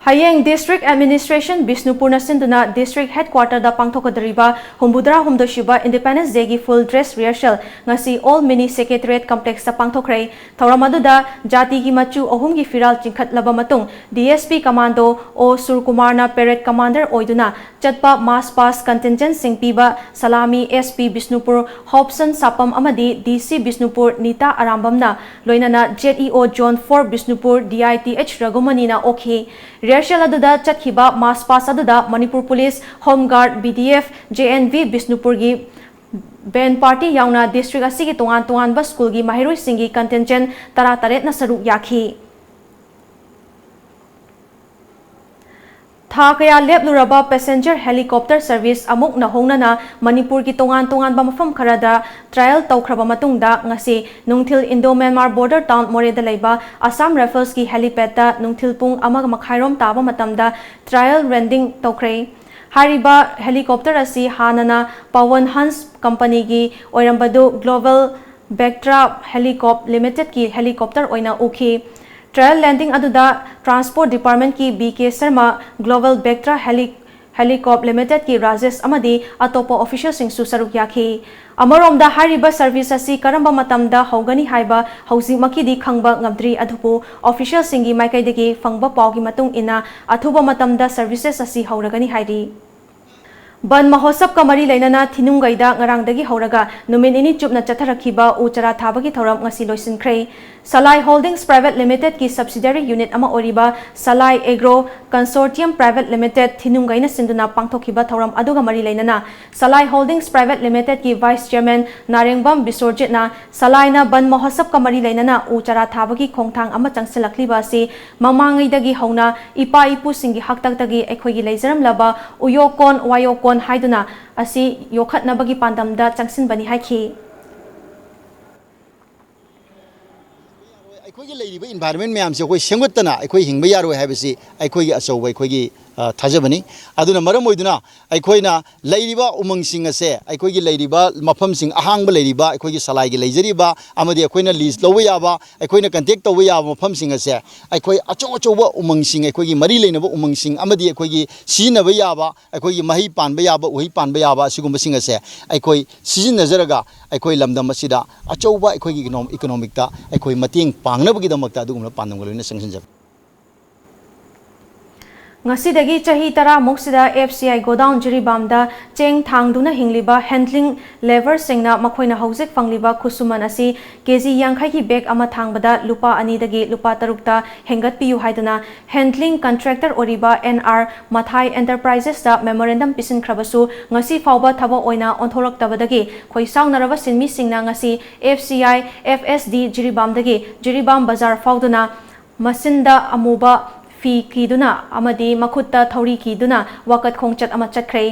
ꯍꯌꯦꯡ District Administration ꯕꯤꯁꯅꯨꯄꯨꯔꯅ ꯁꯤꯟꯗꯨꯅ District Headquarterꯗ ꯄꯥꯡꯊꯣꯛꯀꯗꯧꯔꯤꯕ ꯍꯨꯝꯐꯨꯇꯔꯥ ꯍꯨꯝꯗꯣꯏꯁꯨꯕ Independence Dayꯒꯤ full dress rehearsal ꯉꯁꯤ Old Mini Secretariat Complexꯇ ꯄꯥꯡꯊꯣꯛꯈ꯭ꯔꯦ꯫ ꯊꯧꯔꯝ ꯑꯗꯨꯗ ꯖꯥꯇꯤꯒꯤ ꯃꯆꯨ ꯑꯍꯨꯝꯒꯤ ꯐꯤꯔꯥꯜ ꯆꯤꯡꯈꯠꯂꯕ ꯃꯇꯨꯡ, DSP Commando O ꯁꯨꯔꯀꯨꯃꯥꯔꯅ parade commander ꯑꯣꯏꯗꯨꯅ ꯆꯠꯄ March past contingentꯁꯤꯡ ꯄꯤꯕ ꯁꯂꯥꯃꯤ SP ꯕꯤꯁꯅꯨꯄꯨꯔ ꯍꯣꯞꯁꯟ ꯁꯥꯄꯝ ꯑꯃꯗꯤ DC ꯕꯤꯁꯅꯨꯄꯨꯔ ꯅꯤꯇꯥ ꯑꯔꯥꯝꯕꯝꯅ, ꯂꯣꯏꯅꯅ ZEO Zone four Bishnupur DITH ꯔꯘꯨꯃꯅꯤꯅ ꯑꯣꯛꯈꯤ꯫ Rehearsal ꯑꯗꯨꯗ ꯆꯠꯈꯤꯕ March past ꯑꯗꯨꯗ Manipur Police, Home Guard, BDF, JNV ꯕꯤꯁꯅꯨꯄꯨꯔꯒꯤ band party ꯌꯥꯎꯅ district ꯑꯁꯤꯒꯤ ꯇꯣꯉꯥꯟ ꯇꯣꯉꯥꯟꯕ schoolꯒꯤ ꯃꯍꯩꯔꯣꯏꯁꯤꯡꯒꯤ contingent ꯇꯔꯥꯇꯔꯦꯠꯅ ꯁꯔꯨꯛ ꯌꯥꯈꯤ꯫ ꯊꯥ ꯀꯌꯥ ꯂꯦꯞꯂꯨꯔꯕ passenger helicopter service ꯑꯃꯨꯛ ꯅꯧꯍꯧꯅꯅ ꯃꯅꯤꯄꯨꯔꯒꯤ ꯇꯣꯉꯥꯟ ꯇꯣꯉꯥꯟꯕ ꯃꯐꯝ ꯈꯔꯗ trial ꯇꯧꯈ꯭ꯔꯕ ꯃꯇꯨꯡꯗ, ꯉꯁꯤ ꯅꯨꯡꯊꯤꯜ Indo-Myanmar border town ꯃꯣꯔꯦꯗ ꯂꯩꯕ Assam Riflesꯀꯤ helipadꯇ ꯅꯨꯡꯊꯤꯜ ꯄꯨꯡ ꯑꯃ ꯃꯈꯥꯏꯔꯣꯝ ꯇꯥꯕ ꯃꯇꯝꯗ trial landing ꯇꯧꯈ꯭ꯔꯦ꯫ ꯍꯥꯏꯔꯤꯕ helicopter ꯑꯁꯤ ꯍꯥꯟꯅꯅ Pawan Hans companyꯒꯤ ꯑꯣꯏꯔꯝꯕꯗꯨ Global Bechtra Helicop Limitedꯀꯤ helicopter ꯑꯣꯏꯅ ꯎꯈꯤ꯫ Trial landing ꯑꯗꯨꯗ Transport Departmentꯀꯤ B K Sharma, Global Bechtra Heli Helicop Limitedꯀꯤ Rajesh ꯑꯃꯗꯤ ꯑꯇꯣꯞꯄ ꯑꯣꯐꯤꯁꯤꯌꯦꯜꯁꯤꯡꯁꯨ ꯁꯔꯨꯛ ꯌꯥꯈꯤ꯫ ꯑꯃꯔꯣꯝꯗ ꯍꯥꯏꯔꯤꯕ ꯁꯔꯚꯤꯁ ꯑꯁꯤ ꯀꯔꯝꯕ ꯃꯇꯝꯗ ꯍꯧꯒꯅꯤ ꯍꯥꯏꯕ ꯍꯧꯖꯤꯛꯃꯛꯀꯤꯗꯤ ꯈꯪꯕ ꯉꯝꯗ꯭ꯔꯤ, ꯑꯗꯨꯕꯨ ꯑꯣꯐꯤꯁꯤꯌꯦꯜꯁꯤꯡꯒꯤ ꯃꯥꯏꯀꯩꯗꯒꯤ ꯐꯪꯕ ꯄꯥꯎꯒꯤ ꯃꯇꯨꯡ ꯏꯟꯅ ꯑꯊꯨꯕ ꯃꯇꯝꯗ ꯁꯔꯚꯤꯁꯦꯁ ꯑꯁꯤ ꯍꯧꯔꯒꯅꯤ ꯍꯥꯏꯔꯤ꯫ ꯕꯟ ꯃꯍꯣꯠꯁꯕꯀ ꯃꯔꯤ ꯂꯩꯅꯅ ꯊꯤꯅꯨꯡꯒꯩꯗ ꯉꯔꯥꯡꯗꯒꯤ ꯍꯧꯔꯒ ꯅꯨꯃꯤꯠ ꯅꯤꯅꯤ ꯆꯨꯞꯅ ꯆꯠꯊꯔꯛꯈꯤꯕ ꯎ ꯆꯥꯔꯥ ꯊꯥꯕꯒꯤ ꯊꯧꯔꯝ ꯉꯁꯤ ꯂꯣꯏꯁꯤꯟꯈ꯭ꯔꯦ꯫ ꯁꯂꯥꯏ ꯍꯣꯜꯗꯤꯡꯁ ꯄ꯭ꯔꯥꯏꯚꯦꯠ ꯂꯤꯃꯤꯇꯦꯗꯀꯤ ꯁꯕꯁꯤꯗꯔꯤ ꯌꯨꯅꯤꯠ ꯑꯃ ꯑꯣꯏꯔꯤꯕ ꯁꯂꯥꯏ ꯑꯦꯒ꯭ꯔꯣ ꯀꯟꯁꯣꯔꯇꯤꯌꯝ ꯄ꯭ꯔꯥꯏꯚꯦꯠ ꯂꯤꯃꯤꯇꯦꯗ ꯊꯤꯅꯨꯡꯒꯩꯅ ꯁꯤꯟꯗꯨꯅ ꯄꯥꯡꯊꯣꯛꯈꯤꯕ ꯊꯧꯔꯝ ꯑꯗꯨꯒ ꯃꯔꯤ ꯂꯩꯅꯅ ꯁꯂꯥꯏ ꯍꯣꯜꯗꯤꯡꯁ ꯄ꯭ꯔꯥꯏꯚꯦꯠ ꯂꯤꯃꯤꯇꯦꯗꯀꯤ ꯚꯥꯏꯁ ꯆꯤꯌꯔꯃꯦꯟ ꯅꯥꯔꯦꯡꯕꯝ ꯕꯤꯁ꯭ꯋꯔꯖꯤꯠꯅ ꯁꯂꯥꯏꯅ ꯕꯟ ꯃꯍꯣꯠꯁꯕꯀ ꯃꯔꯤ ꯂꯩꯅꯅ ꯎ ꯆꯥꯔꯥ ꯊꯥꯕꯒꯤ ꯈꯣꯡꯊꯥꯡ ꯑꯃ ꯆꯪꯁꯤꯜꯂꯛꯂꯤꯕ ꯑꯁꯤ ꯃꯃꯥꯡꯉꯩꯗꯒꯤ ꯍꯧꯅ ꯏꯄꯥ ꯏꯄꯨꯁꯤꯡꯒꯤ ꯍꯥꯛꯇꯛꯇꯒꯤ ꯑꯩꯈꯣꯏꯒꯤ ꯂꯩꯖꯔꯝꯂꯕ ꯎꯌꯣꯀꯣꯟ ꯋꯥꯌꯣꯀꯣꯟ ꯍꯥꯏꯗꯨꯅ ꯑꯁꯤ ꯌꯣꯛꯈꯠꯅꯕꯒꯤ ꯄꯥꯟꯗꯝꯗ ꯆꯪꯁꯤꯟꯕꯅꯤ ꯍꯥꯏꯈꯤ꯫ ꯑꯩꯈꯣꯏꯒꯤ ꯂꯩꯔꯤꯕ ꯏꯟꯚꯥꯏꯔꯣꯟꯃꯦꯟ ꯃꯌꯥꯝꯁꯦ ꯑꯩꯈꯣꯏ ꯁꯦꯝꯒꯠꯇꯅ ꯑꯩꯈꯣꯏ ꯍꯤꯡꯕ ꯌꯥꯔꯣꯏ ꯍꯥꯏꯕꯁꯤ ꯑꯩꯈꯣꯏꯒꯤ ꯑꯆꯧꯕ ꯑꯩꯈꯣꯏꯒꯤ, ꯑ, ꯊꯥꯖꯕꯅꯤ꯫ ꯑꯗꯨꯅ ꯃꯔꯝ ꯑꯣꯏꯗꯨꯅ ꯑꯩꯈꯣꯏꯅ ꯂꯩꯔꯤꯕ ꯎꯃꯪꯁꯤꯡ ꯑꯁꯦ, ꯑꯩꯈꯣꯏꯒꯤ ꯂꯩꯔꯤꯕ ꯃꯐꯝꯁꯤꯡ, ꯑꯍꯥꯡꯕ ꯂꯩꯔꯤꯕ, ꯑꯩꯈꯣꯏꯒꯤ ꯁꯂꯥꯏꯒꯤ ꯂꯩꯖꯔꯤꯕ ꯑꯃꯗꯤ ꯑꯩꯈꯣꯏꯅ ꯂꯤꯖ ꯂꯧꯕ ꯌꯥꯕ, ꯑꯩꯈꯣꯏꯅ ꯀꯟꯇꯦꯛ ꯇꯧꯕ ꯌꯥꯕ ꯃꯐꯝꯁꯤꯡ ꯑꯁꯦ ꯑꯩꯈꯣꯏ ꯑꯆꯧ ꯑꯆꯧꯕ ꯎꯃꯪꯁꯤꯡ, ꯑꯩꯈꯣꯏꯒꯤ ꯃꯔꯤ ꯂꯩꯅꯕ ꯎꯃꯪꯁꯤꯡ ꯑꯃꯗꯤ ꯑꯩꯈꯣꯏꯒꯤ ꯁꯤꯖꯤꯟꯅꯕ ꯌꯥꯕ, ꯑꯩꯈꯣꯏꯒꯤ ꯃꯍꯩ ꯄꯥꯟꯕ ꯌꯥꯕ, ꯎꯍꯩ ꯄꯥꯟꯕ ꯌꯥꯕ ꯑꯁꯤꯒꯨꯝꯕꯁꯤꯡ ꯑꯁꯦ ꯑꯩꯈꯣꯏ ꯁꯤꯖꯤꯟꯅꯖꯔꯒ ꯑꯩꯈꯣꯏ ꯂꯝꯗꯝ ꯑꯁꯤꯗ ꯑꯆꯧꯕ ꯑꯩꯈꯣꯏꯒꯤ ꯏꯀꯣꯅꯣ-, ꯏꯀꯣꯅꯣꯃꯤꯛꯇ ꯑꯩꯈꯣꯏ ꯃꯇꯦꯡ ꯄꯥꯡꯅꯕꯒꯤꯗꯃꯛꯇ ꯑꯗꯨꯒꯨꯝꯂꯕ ꯄꯥꯟꯗꯝꯒ ꯂꯣꯏꯅ ꯆꯪꯁꯤꯟꯖꯕꯅꯤ꯫ ꯉꯁꯤꯗꯒꯤ ꯆꯍꯤ ꯇꯔꯥꯃꯨꯛꯁꯤꯗ ꯑꯦꯐ ꯁꯤ ꯑꯥꯏ ꯒꯣꯗꯥꯎꯟ ꯖꯤꯔꯤꯕꯥꯝꯗ ꯆꯦꯡ ꯊꯥꯡꯗꯨꯅ ꯍꯤꯡꯂꯤꯕ ꯍꯦꯟꯗ꯭ꯂꯤꯡ ꯂꯦꯕꯔꯁꯤꯡꯅ ꯃꯈꯣꯏꯅ ꯍꯧꯖꯤꯛ ꯐꯪꯂꯤꯕ ꯈꯨꯠꯁꯨꯃꯟ ꯑꯁꯤ ꯀꯦ ꯖꯤ ꯌꯥꯡꯈꯩꯒꯤ ꯕꯦꯒ ꯑꯃ ꯊꯥꯡꯕꯗ ꯂꯨꯄꯥ ꯑꯅꯤꯗꯒꯤ ꯂꯨꯄꯥ ꯇꯔꯨꯛꯇ ꯍꯦꯟꯒꯠꯄꯤꯌꯨ ꯍꯥꯏꯗꯨꯅ ꯍꯦꯟꯗ꯭ꯂꯤꯡ ꯀꯟꯇ꯭ꯔꯦꯛꯇꯔ ꯑꯣꯏꯔꯤꯕ ꯑꯦꯟ ꯑꯥꯔ ꯃꯊꯥꯏ ꯑꯦꯟꯇꯔꯄ꯭ꯔꯥꯏꯖꯦꯁꯇ ꯃꯦꯃꯣꯔꯦꯟꯗꯝ ꯄꯤꯁꯤꯟꯈ꯭ꯔꯕꯁꯨ ꯉꯁꯤ ꯐꯥꯎꯕ ꯊꯕꯛ ꯑꯣꯏꯅ ꯑꯣꯟꯊꯣꯔꯛꯇꯕꯗꯒꯤ ꯈꯣꯏꯁꯥꯎꯅꯔꯕ ꯁꯤꯟꯃꯤꯁꯤꯡꯅ ꯉꯁꯤ F C I F S D ꯖꯤꯔꯤꯕꯥꯝꯗꯒꯤ Jiribam ꯕꯖꯥꯔ ꯐꯥꯎꯗꯨꯅ ꯃꯆꯤꯟꯗ ꯑꯃꯨꯕ ꯐꯤ ꯀꯤꯗꯨꯅ ꯑꯃꯗꯤ ꯃꯈꯨꯠꯇ ꯊꯧꯔꯤ ꯀꯤꯗꯨꯅ ꯋꯥꯀꯠ ꯈꯣꯡꯆꯠ ꯑꯃ ꯆꯠꯈ꯭ꯔꯦ꯫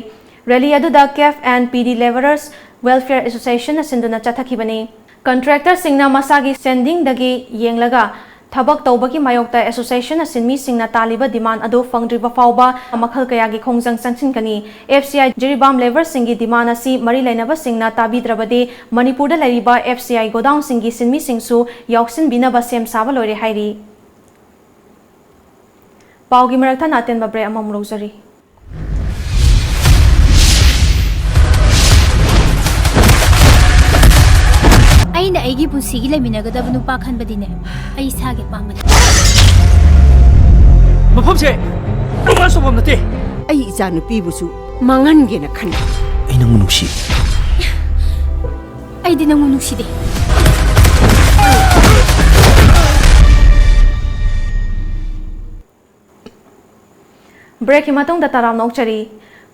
ꯔꯦꯂꯤ ꯑꯗꯨꯗ ꯀꯦꯐ ꯑꯦꯟ ꯄꯤ ꯗꯤ ꯂꯦꯕꯔꯔꯁ ꯋꯦꯜꯐꯤꯌꯔ ꯑꯦꯁꯣꯁꯤꯌꯦꯁꯟꯅ ꯁꯤꯟꯗꯨꯅ ꯆꯠꯊꯈꯤꯕꯅꯤ꯫ ꯀꯟꯇ꯭ꯔꯦꯛꯇꯔꯁꯤꯡꯅ ꯃꯁꯥꯒꯤ ꯁ꯭ꯇꯦꯟꯗꯤꯡꯗꯒꯤ ꯌꯦꯡꯂꯒ ꯊꯕꯛ ꯇꯧꯕꯒꯤ ꯃꯥꯌꯣꯛꯇ ꯑꯦꯁꯣꯁꯤꯌꯦꯁꯟꯅ ꯁꯤꯟꯃꯤꯁꯤꯡꯅ ꯇꯥꯜꯂꯤꯕ ꯗꯤꯃꯥꯟ ꯑꯗꯨ ꯐꯪꯗ꯭ꯔꯤꯕ ꯐꯥꯎꯕ ꯃꯈꯜ ꯀꯌꯥꯒꯤ ꯈꯣꯡꯖꯪ ꯆꯪꯁꯤꯟꯒꯅꯤ꯫ ꯑꯦꯐ ꯁꯤ ꯑꯥꯏ ꯖꯤꯔꯤꯕꯥꯝ ꯂꯦꯕꯔꯁꯤꯡꯒꯤ ꯗꯤꯃꯥꯟ ꯑꯁꯤ ꯃꯔꯤ ꯂꯩꯅꯕꯁꯤꯡꯅ ꯇꯥꯕꯤꯗ꯭ꯔꯕꯗꯤ ꯃꯅꯤꯄꯨꯔꯗ ꯂꯩꯔꯤꯕ ꯑꯦꯐ ꯁꯤ ꯑꯥꯏ ꯒꯣꯗꯥꯎꯟꯁꯤꯡꯒꯤ ꯁꯤꯟꯃꯤꯁꯤꯡꯁꯨ ꯌꯥꯎꯁꯤꯟꯕꯤꯅꯕ ꯁꯦꯝ ꯁꯥꯕ ꯂꯣꯏꯔꯦ ꯍꯥꯏꯔꯤ꯫ ꯄꯥꯎꯒꯤ ꯃꯔꯛ ꯊꯠꯅ ꯑꯇꯦꯟꯕ ꯕ꯭ꯔꯦꯛ ꯑꯃꯃꯨꯛ ꯂꯧꯖꯔꯤ꯫ ꯑꯩꯒꯤ ꯄꯨꯟꯁꯤꯒꯤ ꯂꯩꯃꯤꯟꯅꯒꯗꯕ ꯅꯨꯄꯥ ꯈꯟꯕꯗꯤꯅꯦ, ꯑꯩ ꯏꯁꯥꯒꯤ ꯑꯄꯥꯝꯕꯅꯤ꯫ ꯃꯐꯝꯁꯦ romance ꯇꯧꯐꯝ ꯅꯠꯇꯦ꯫ ꯑꯩ ꯏꯆꯥꯅꯨꯄꯤꯕꯨꯁꯨ ꯃꯥꯡꯍꯟꯒꯦꯅ ꯈꯟꯕ꯫ ꯑꯩ ꯅꯪꯕꯨ ꯅꯨꯡꯁꯤ꯫ ꯑꯩꯗꯤ ꯅꯪꯕꯨ ꯅꯨꯡꯁꯤꯗꯦ꯫ ꯕ꯭ꯔꯦꯛꯀꯤ ꯃꯇꯨꯡꯗ ꯇꯔꯥꯝꯅ ꯑꯣꯛꯆꯔꯤ꯫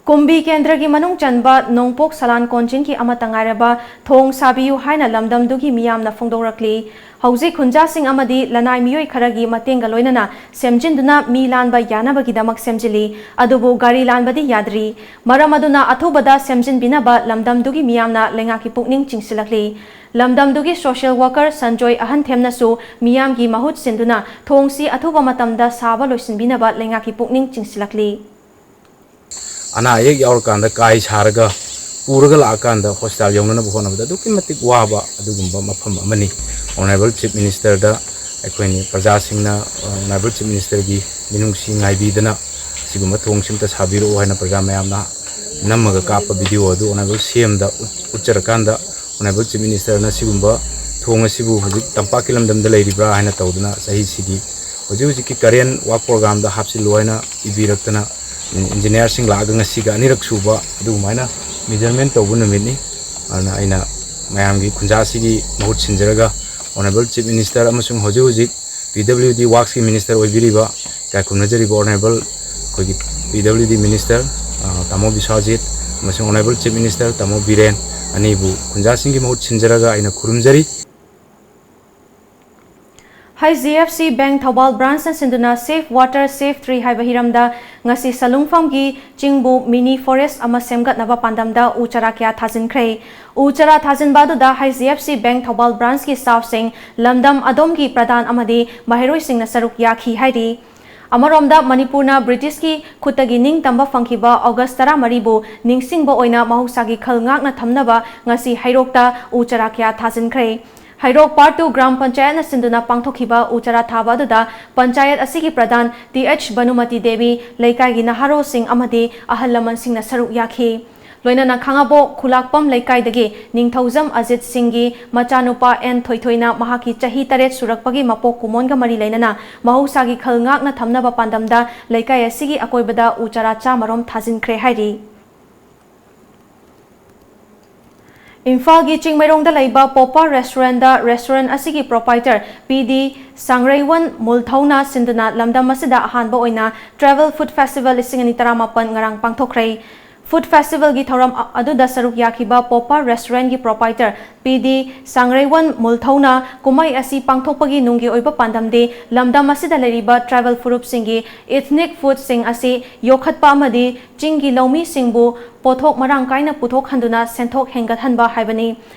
ꯀꯨꯝꯕꯤ ꯀꯦꯟꯗ꯭ꯔꯒꯤ ꯃꯅꯨꯡ ꯆꯟꯕ ꯅꯣꯡꯄꯣꯛ ꯁꯂꯥꯟ ꯀꯣꯟꯖꯤꯟꯒꯤ ꯑꯃꯠꯇ ꯉꯥꯏꯔꯕ ꯊꯣꯡ ꯁꯥꯕꯤꯌꯨ ꯍꯥꯏꯅ ꯂꯝꯗꯝꯗꯨꯒꯤ ꯃꯤꯌꯥꯝꯅ ꯐꯣꯡꯗꯣꯔꯛꯂꯤ꯫ ꯍꯧꯖꯤꯛ ꯈꯨꯟꯖꯥꯁꯤꯡ ꯑꯃꯗꯤ ꯂꯅꯥꯏ ꯃꯤꯑꯣꯏ ꯈꯔꯒꯤ ꯃꯇꯦꯡꯒ ꯂꯣꯏꯅꯅ ꯁꯦꯝꯖꯤꯟꯗꯨꯅ ꯃꯤ ꯂꯥꯟꯕ ꯌꯥꯅꯕꯒꯤꯗꯃꯛ ꯁꯦꯝꯖꯤꯜꯂꯤ꯫ ꯑꯗꯨꯕꯨ ꯒꯥꯔꯤ ꯂꯥꯟꯕꯗꯤ ꯌꯥꯗ꯭ꯔꯤ꯫ ꯃꯔꯝ ꯑꯗꯨꯅ ꯑꯊꯨꯕꯗ ꯁꯦꯝꯖꯤꯟꯕꯤꯅꯕ ꯂꯝꯗꯝꯗꯨꯒꯤ ꯃꯤꯌꯥꯝꯅ ꯂꯩꯉꯥꯛꯀꯤ ꯄꯨꯛꯅꯤꯡ ꯆꯤꯡꯁꯤꯜꯂꯛꯂꯤ꯫ ꯂꯝꯗꯝꯗꯨꯒꯤ social worker ꯁꯟꯖꯣꯏ ꯑꯍꯟꯊꯦꯝꯅꯁꯨ ꯃꯤꯌꯥꯝꯒꯤ ꯃꯍꯨꯠ ꯁꯤꯟꯗꯨꯅ ꯊꯣꯡꯁꯤ ꯑꯊꯨꯕ ꯃꯇꯝꯗ ꯁꯥꯕ ꯂꯣꯏꯁꯤꯟꯕꯤꯅꯕ ꯂꯩꯉꯥꯛꯀꯤ ꯄꯨꯛꯅꯤꯡ ꯆꯤꯡꯁꯤꯜꯂꯛꯂꯤ꯫ ꯑꯅꯥ ꯑꯌꯦꯛ ꯌꯥꯎꯔꯀꯥꯟꯗ ꯀꯥꯏ ꯁꯥꯔꯒ ꯄꯨꯔꯒ ꯂꯥꯛꯑꯀꯥꯟꯗ ꯍꯣꯁꯄꯤꯇꯥꯜ ꯌꯧꯅꯅꯕ ꯍꯣꯠꯅꯕꯗ ꯑꯗꯨꯛꯀꯤ ꯃꯇꯤꯛ ꯋꯥꯕ ꯑꯗꯨꯒꯨꯝꯕ ꯃꯐꯝ ꯑꯃꯅꯤ꯫ ꯑꯣꯅꯔꯦꯕꯜ ꯆꯤꯐ ꯃꯤꯅꯤꯁꯇꯔꯗ ꯑꯩꯈꯣꯏꯅ ꯄ꯭ꯔꯖꯥꯁꯤꯡꯅ ꯑꯣꯅꯔꯦꯕꯜ ꯆꯤꯐ ꯃꯤꯅꯤꯁꯇꯔꯒꯤ ꯃꯤꯅꯨꯡꯁꯤ ꯉꯥꯏꯕꯤꯗꯅ ꯁꯤꯒꯨꯝꯕ ꯊꯣꯡꯁꯤ ꯑꯝꯇ ꯁꯥꯕꯤꯔꯛꯎ ꯍꯥꯏꯅ ꯄ꯭ꯔꯖꯥ ꯃꯌꯥꯝꯅ ꯅꯝꯃꯒ ꯀꯥꯞꯄ ꯚꯤꯗꯤꯑꯣ ꯑꯗꯨ ꯑꯣꯅꯔꯦꯕꯜ ꯁꯤ ꯑꯦꯝꯗ ꯎꯠꯆꯔꯀꯥꯟꯗ ꯑꯣꯅꯔꯦꯕꯜ ꯆꯤꯐ ꯃꯤꯅꯤꯁꯇꯔꯅ ꯁꯤꯒꯨꯝꯕ ꯊꯣꯡ ꯑꯁꯤꯕꯨ ꯍꯧꯖꯤꯛ ꯇꯝꯄꯥꯛꯀꯤ ꯂꯝꯗꯝꯗ ꯂꯩꯔꯤꯕ꯭ꯔꯥ ꯍꯥꯏꯅ ꯇꯧꯗꯨꯅ ꯆꯍꯤꯁꯤꯒꯤ ꯍꯧꯖꯤꯛ ꯍꯧꯖꯤꯛꯀꯤ ꯀꯔꯦꯟ ꯋꯥꯔꯛ ꯄ꯭ꯔꯣꯒ꯭ꯔꯥꯝꯗ ꯍꯥꯞꯆꯤꯜꯂꯨ ꯍꯥꯏꯅ ꯏꯕꯤꯔꯛꯇꯅ ꯏꯟꯖꯤꯅꯤꯌꯥꯔꯁꯤꯡ ꯂꯥꯛꯑꯒ ꯉꯁꯤꯒ ꯑꯅꯤꯔꯛ ꯁꯨꯕ ꯑꯗꯨꯒꯨꯃꯥꯏꯅ ꯃꯦꯖꯔꯃꯦꯟ ꯇꯧꯕ ꯅꯨꯃꯤꯠꯅꯤ꯫ ꯑꯗꯨꯅ ꯑꯩꯅ ꯃꯌꯥꯝꯒꯤ ꯈꯨꯟꯖꯥꯁꯤꯒꯤ ꯃꯍꯨꯠ ꯁꯤꯟꯖꯔꯒ ꯑꯣꯅꯔꯦꯕꯜ ꯆꯤꯐ ꯃꯤꯅꯤꯁꯇꯔ ꯑꯃꯁꯨꯡ ꯍꯧꯖꯤꯛ ꯍꯧꯖꯤꯛ ꯄꯤ ꯗꯕ꯭ꯂꯤꯎ ꯗꯤ ꯋꯥꯔꯛꯁꯀꯤ ꯃꯤꯅꯤꯁꯇꯔ ꯑꯣꯏꯕꯤꯔꯤꯕ ꯏꯀꯥꯏ ꯈꯨꯝꯅꯖꯔꯤꯕ ꯑꯣꯅꯔꯦꯕꯜ ꯑꯩꯈꯣꯏꯒꯤ ꯄꯤ ꯗꯕ꯭ꯂꯤꯎ ꯗꯤ ꯃꯤꯅꯤꯁꯇꯔ, ꯑ, ꯇꯥꯃꯣ ꯕꯤꯁ꯭ꯋꯥꯖꯤꯠ ꯑꯃꯁꯨꯡ ꯑꯣꯅꯔꯦꯕꯜ ꯆꯤꯐ ꯃꯤꯅꯤꯁꯇꯔ ꯇꯥꯃꯣ ꯕꯤꯔꯦꯟ ꯑꯅꯤꯕꯨ ꯈꯨꯟꯖꯥꯁꯤꯡꯒꯤ ꯃꯍꯨꯠ ꯁꯤꯟꯖꯔꯒ ꯑꯩꯅ ꯈꯨꯔꯨꯝꯖꯔꯤ꯫ H D F C bank Thoubal ꯕ꯭ꯔꯥꯟꯁꯅ ꯁꯤꯟꯗꯨꯅ Save Water, Save Tree ꯍꯥꯏꯕ ꯍꯤꯔꯝꯗ ꯉꯁꯤ ꯁꯂꯨꯡꯐꯝꯒꯤ ꯆꯤꯡꯕꯨ mini forest ꯑꯃ ꯁꯦꯝꯒꯠꯅꯕ ꯄꯥꯟꯗꯝꯗ ꯎ ꯆꯥꯔꯥ ꯀꯌꯥ ꯊꯥꯖꯤꯟꯈ꯭ꯔꯦ꯫ ꯎ ꯆꯥꯔꯥ ꯊꯥꯖꯤꯟꯕ ꯑꯗꯨꯗ H D F C bank Thoubal ꯕ꯭ꯔꯥꯟꯁꯀꯤ staffꯁꯤꯡ, ꯂꯝꯗꯝ ꯑꯗꯣꯝꯒꯤ ꯄ꯭ꯔꯙꯥꯟ ꯑꯃꯗꯤ ꯃꯍꯩꯔꯣꯏꯁꯤꯡꯅ ꯁꯔꯨꯛ ꯌꯥꯈꯤ ꯍꯥꯏꯔꯤ꯫ ꯑꯃꯔꯣꯝꯗ ꯃꯅꯤꯄꯨꯔꯅ ꯕ꯭ꯔꯤꯇꯤꯁꯀꯤ ꯈꯨꯠꯇꯒꯤ ꯅꯤꯡꯇꯝꯕ ꯐꯪꯈꯤꯕ ꯑꯣꯒꯁ ꯇꯔꯥꯃꯔꯤꯕꯨ ꯅꯤꯡꯁꯤꯡꯕ ꯑꯣꯏꯅ ꯃꯍꯧꯁꯥꯒꯤ ꯈꯜ ꯉꯥꯛꯅ ꯊꯝꯅꯕ ꯉꯁꯤ ꯍꯩꯔꯣꯛꯇ ꯎ ꯆꯥꯔꯥ ꯀꯌꯥ ꯊꯥꯖꯤꯟꯈ꯭ꯔꯦ꯫ ꯍꯩꯔꯣꯛ Part Two ꯒ꯭ꯔꯥꯝ ꯄꯟꯆꯥꯌꯠꯅ ꯁꯤꯟꯗꯨꯅ ꯄꯥꯡꯊꯣꯛꯈꯤꯕ ꯎ ꯆꯥꯔꯥ ꯊꯥꯕ ꯑꯗꯨꯗ ꯄꯟꯆꯥꯌꯠ ꯑꯁꯤꯒꯤ ꯄ꯭ꯔꯙꯥꯟ ꯇꯤ ꯑꯩꯆ ꯕꯅꯨꯃꯇꯤ ꯗꯦꯕꯤ, ꯂꯩꯀꯥꯏꯒꯤ ꯅꯍꯥꯔꯣꯜꯁꯤꯡ ꯑꯃꯗꯤ ꯑꯍꯜ ꯂꯃꯟꯁꯤꯡꯅ ꯁꯔꯨꯛ ꯌꯥꯈꯤ꯫ ꯂꯣꯏꯅꯅ ꯈꯥꯉꯕꯣꯛ ꯈꯨꯂꯥꯛꯄꯝ ꯂꯩꯀꯥꯏꯗꯒꯤ ꯅꯤꯡꯊꯧꯖꯝ ꯑꯖꯤꯠ ꯁꯤꯡꯒꯤ ꯃꯆꯥꯅꯨꯄꯥ ꯑꯦꯟ ꯊꯣꯏꯊꯣꯏꯅ ꯃꯍꯥꯛꯀꯤ ꯆꯍꯤ ꯇꯔꯦꯠ ꯁꯨꯔꯛꯄꯒꯤ ꯃꯄꯣꯛ ꯀꯨꯝꯑꯣꯟꯒ ꯃꯔꯤ ꯂꯩꯅꯅ ꯃꯍꯧꯁꯥꯒꯤ ꯈꯜ ꯉꯥꯛꯅ ꯊꯝꯅꯕ ꯄꯥꯟꯗꯝꯗ ꯂꯩꯀꯥꯏ ꯑꯁꯤꯒꯤ ꯑꯀꯣꯏꯕꯗ ꯎ ꯆꯥꯔꯥ ꯆꯥꯃꯔꯣꯝ ꯊꯥꯖꯤꯟꯈ꯭ꯔꯦ ꯍꯥꯏꯔꯤ꯫ ꯏꯝꯐꯥꯜꯒꯤ ꯆꯤꯡꯃꯩꯔꯣꯡꯗ ꯂꯩꯕ ꯄꯣꯄꯥ ꯔꯦꯁꯇꯨꯔꯦꯟꯗ ꯔꯦꯁꯇꯨꯔꯦꯟ ꯑꯁꯤꯒꯤ ꯄ꯭ꯔꯣꯄꯥꯏꯇꯔ ꯄꯤ ꯗꯤ ꯁꯥꯡꯔꯩꯋꯟ ꯃꯨꯜꯊꯧꯅ ꯁꯤꯟꯗꯨꯅ ꯂꯝꯗꯝ ꯑꯁꯤꯗ ꯑꯍꯥꯟꯕ ꯑꯣꯏꯅ ꯇ꯭ꯔꯥꯏꯕꯦꯜ ꯐꯨꯗ ꯐꯦꯁꯇꯤꯚꯦꯜ ꯂꯤꯁꯤꯡ ꯑꯅꯤ ꯇꯔꯥꯃꯥꯄꯟ ꯉꯔꯥꯡ ꯄꯥꯡꯊꯣꯛꯈ꯭ꯔꯦ꯫ ꯐꯨꯗ ꯐꯦꯁꯇꯤꯚꯦꯜꯒꯤ ꯊꯧꯔꯝ ꯑ-, ꯑꯗꯨꯗ ꯁꯔꯨꯛ ꯌꯥꯈꯤꯕ ꯄꯣꯄꯥ ꯔꯦꯁꯇꯨꯔꯦꯟꯒꯤ ꯄ꯭ꯔꯣꯄꯥꯏꯇꯔ ꯄꯤ ꯗꯤ ꯁꯥꯡꯔꯩꯋꯟ ꯃꯨꯜꯊꯧꯅ ꯀꯨꯝꯍꯩ ꯑꯁꯤ ꯄꯥꯡꯊꯣꯛꯄꯒꯤ ꯅꯨꯡꯒꯤ ꯑꯣꯏꯕ ꯄꯥꯟꯗꯝꯗꯤ ꯂꯝꯗꯝ ꯑꯁꯤꯗ ꯂꯩꯔꯤꯕ ꯇ꯭ꯔꯥꯏꯕꯦꯜ ꯐꯨꯔꯨꯞꯁꯤꯡꯒꯤ ꯏꯊꯅꯤꯛ ꯐꯨꯗꯁꯤꯡ ꯑꯁꯤ ꯌꯣꯛꯈꯠꯄ ꯑꯃꯗꯤ ꯆꯤꯡꯒꯤ ꯂꯧꯃꯤꯁꯤꯡꯕꯨ ꯄꯣꯠꯊꯣꯛ ꯃꯔꯥꯡ ꯀꯥꯏꯅ ꯄꯨꯊꯣꯛꯍꯟꯗꯨꯅ ꯁꯦꯟꯊꯣꯛ ꯍꯦꯟꯒꯠꯍꯟꯕ ꯍꯥꯏꯕꯅꯤ꯫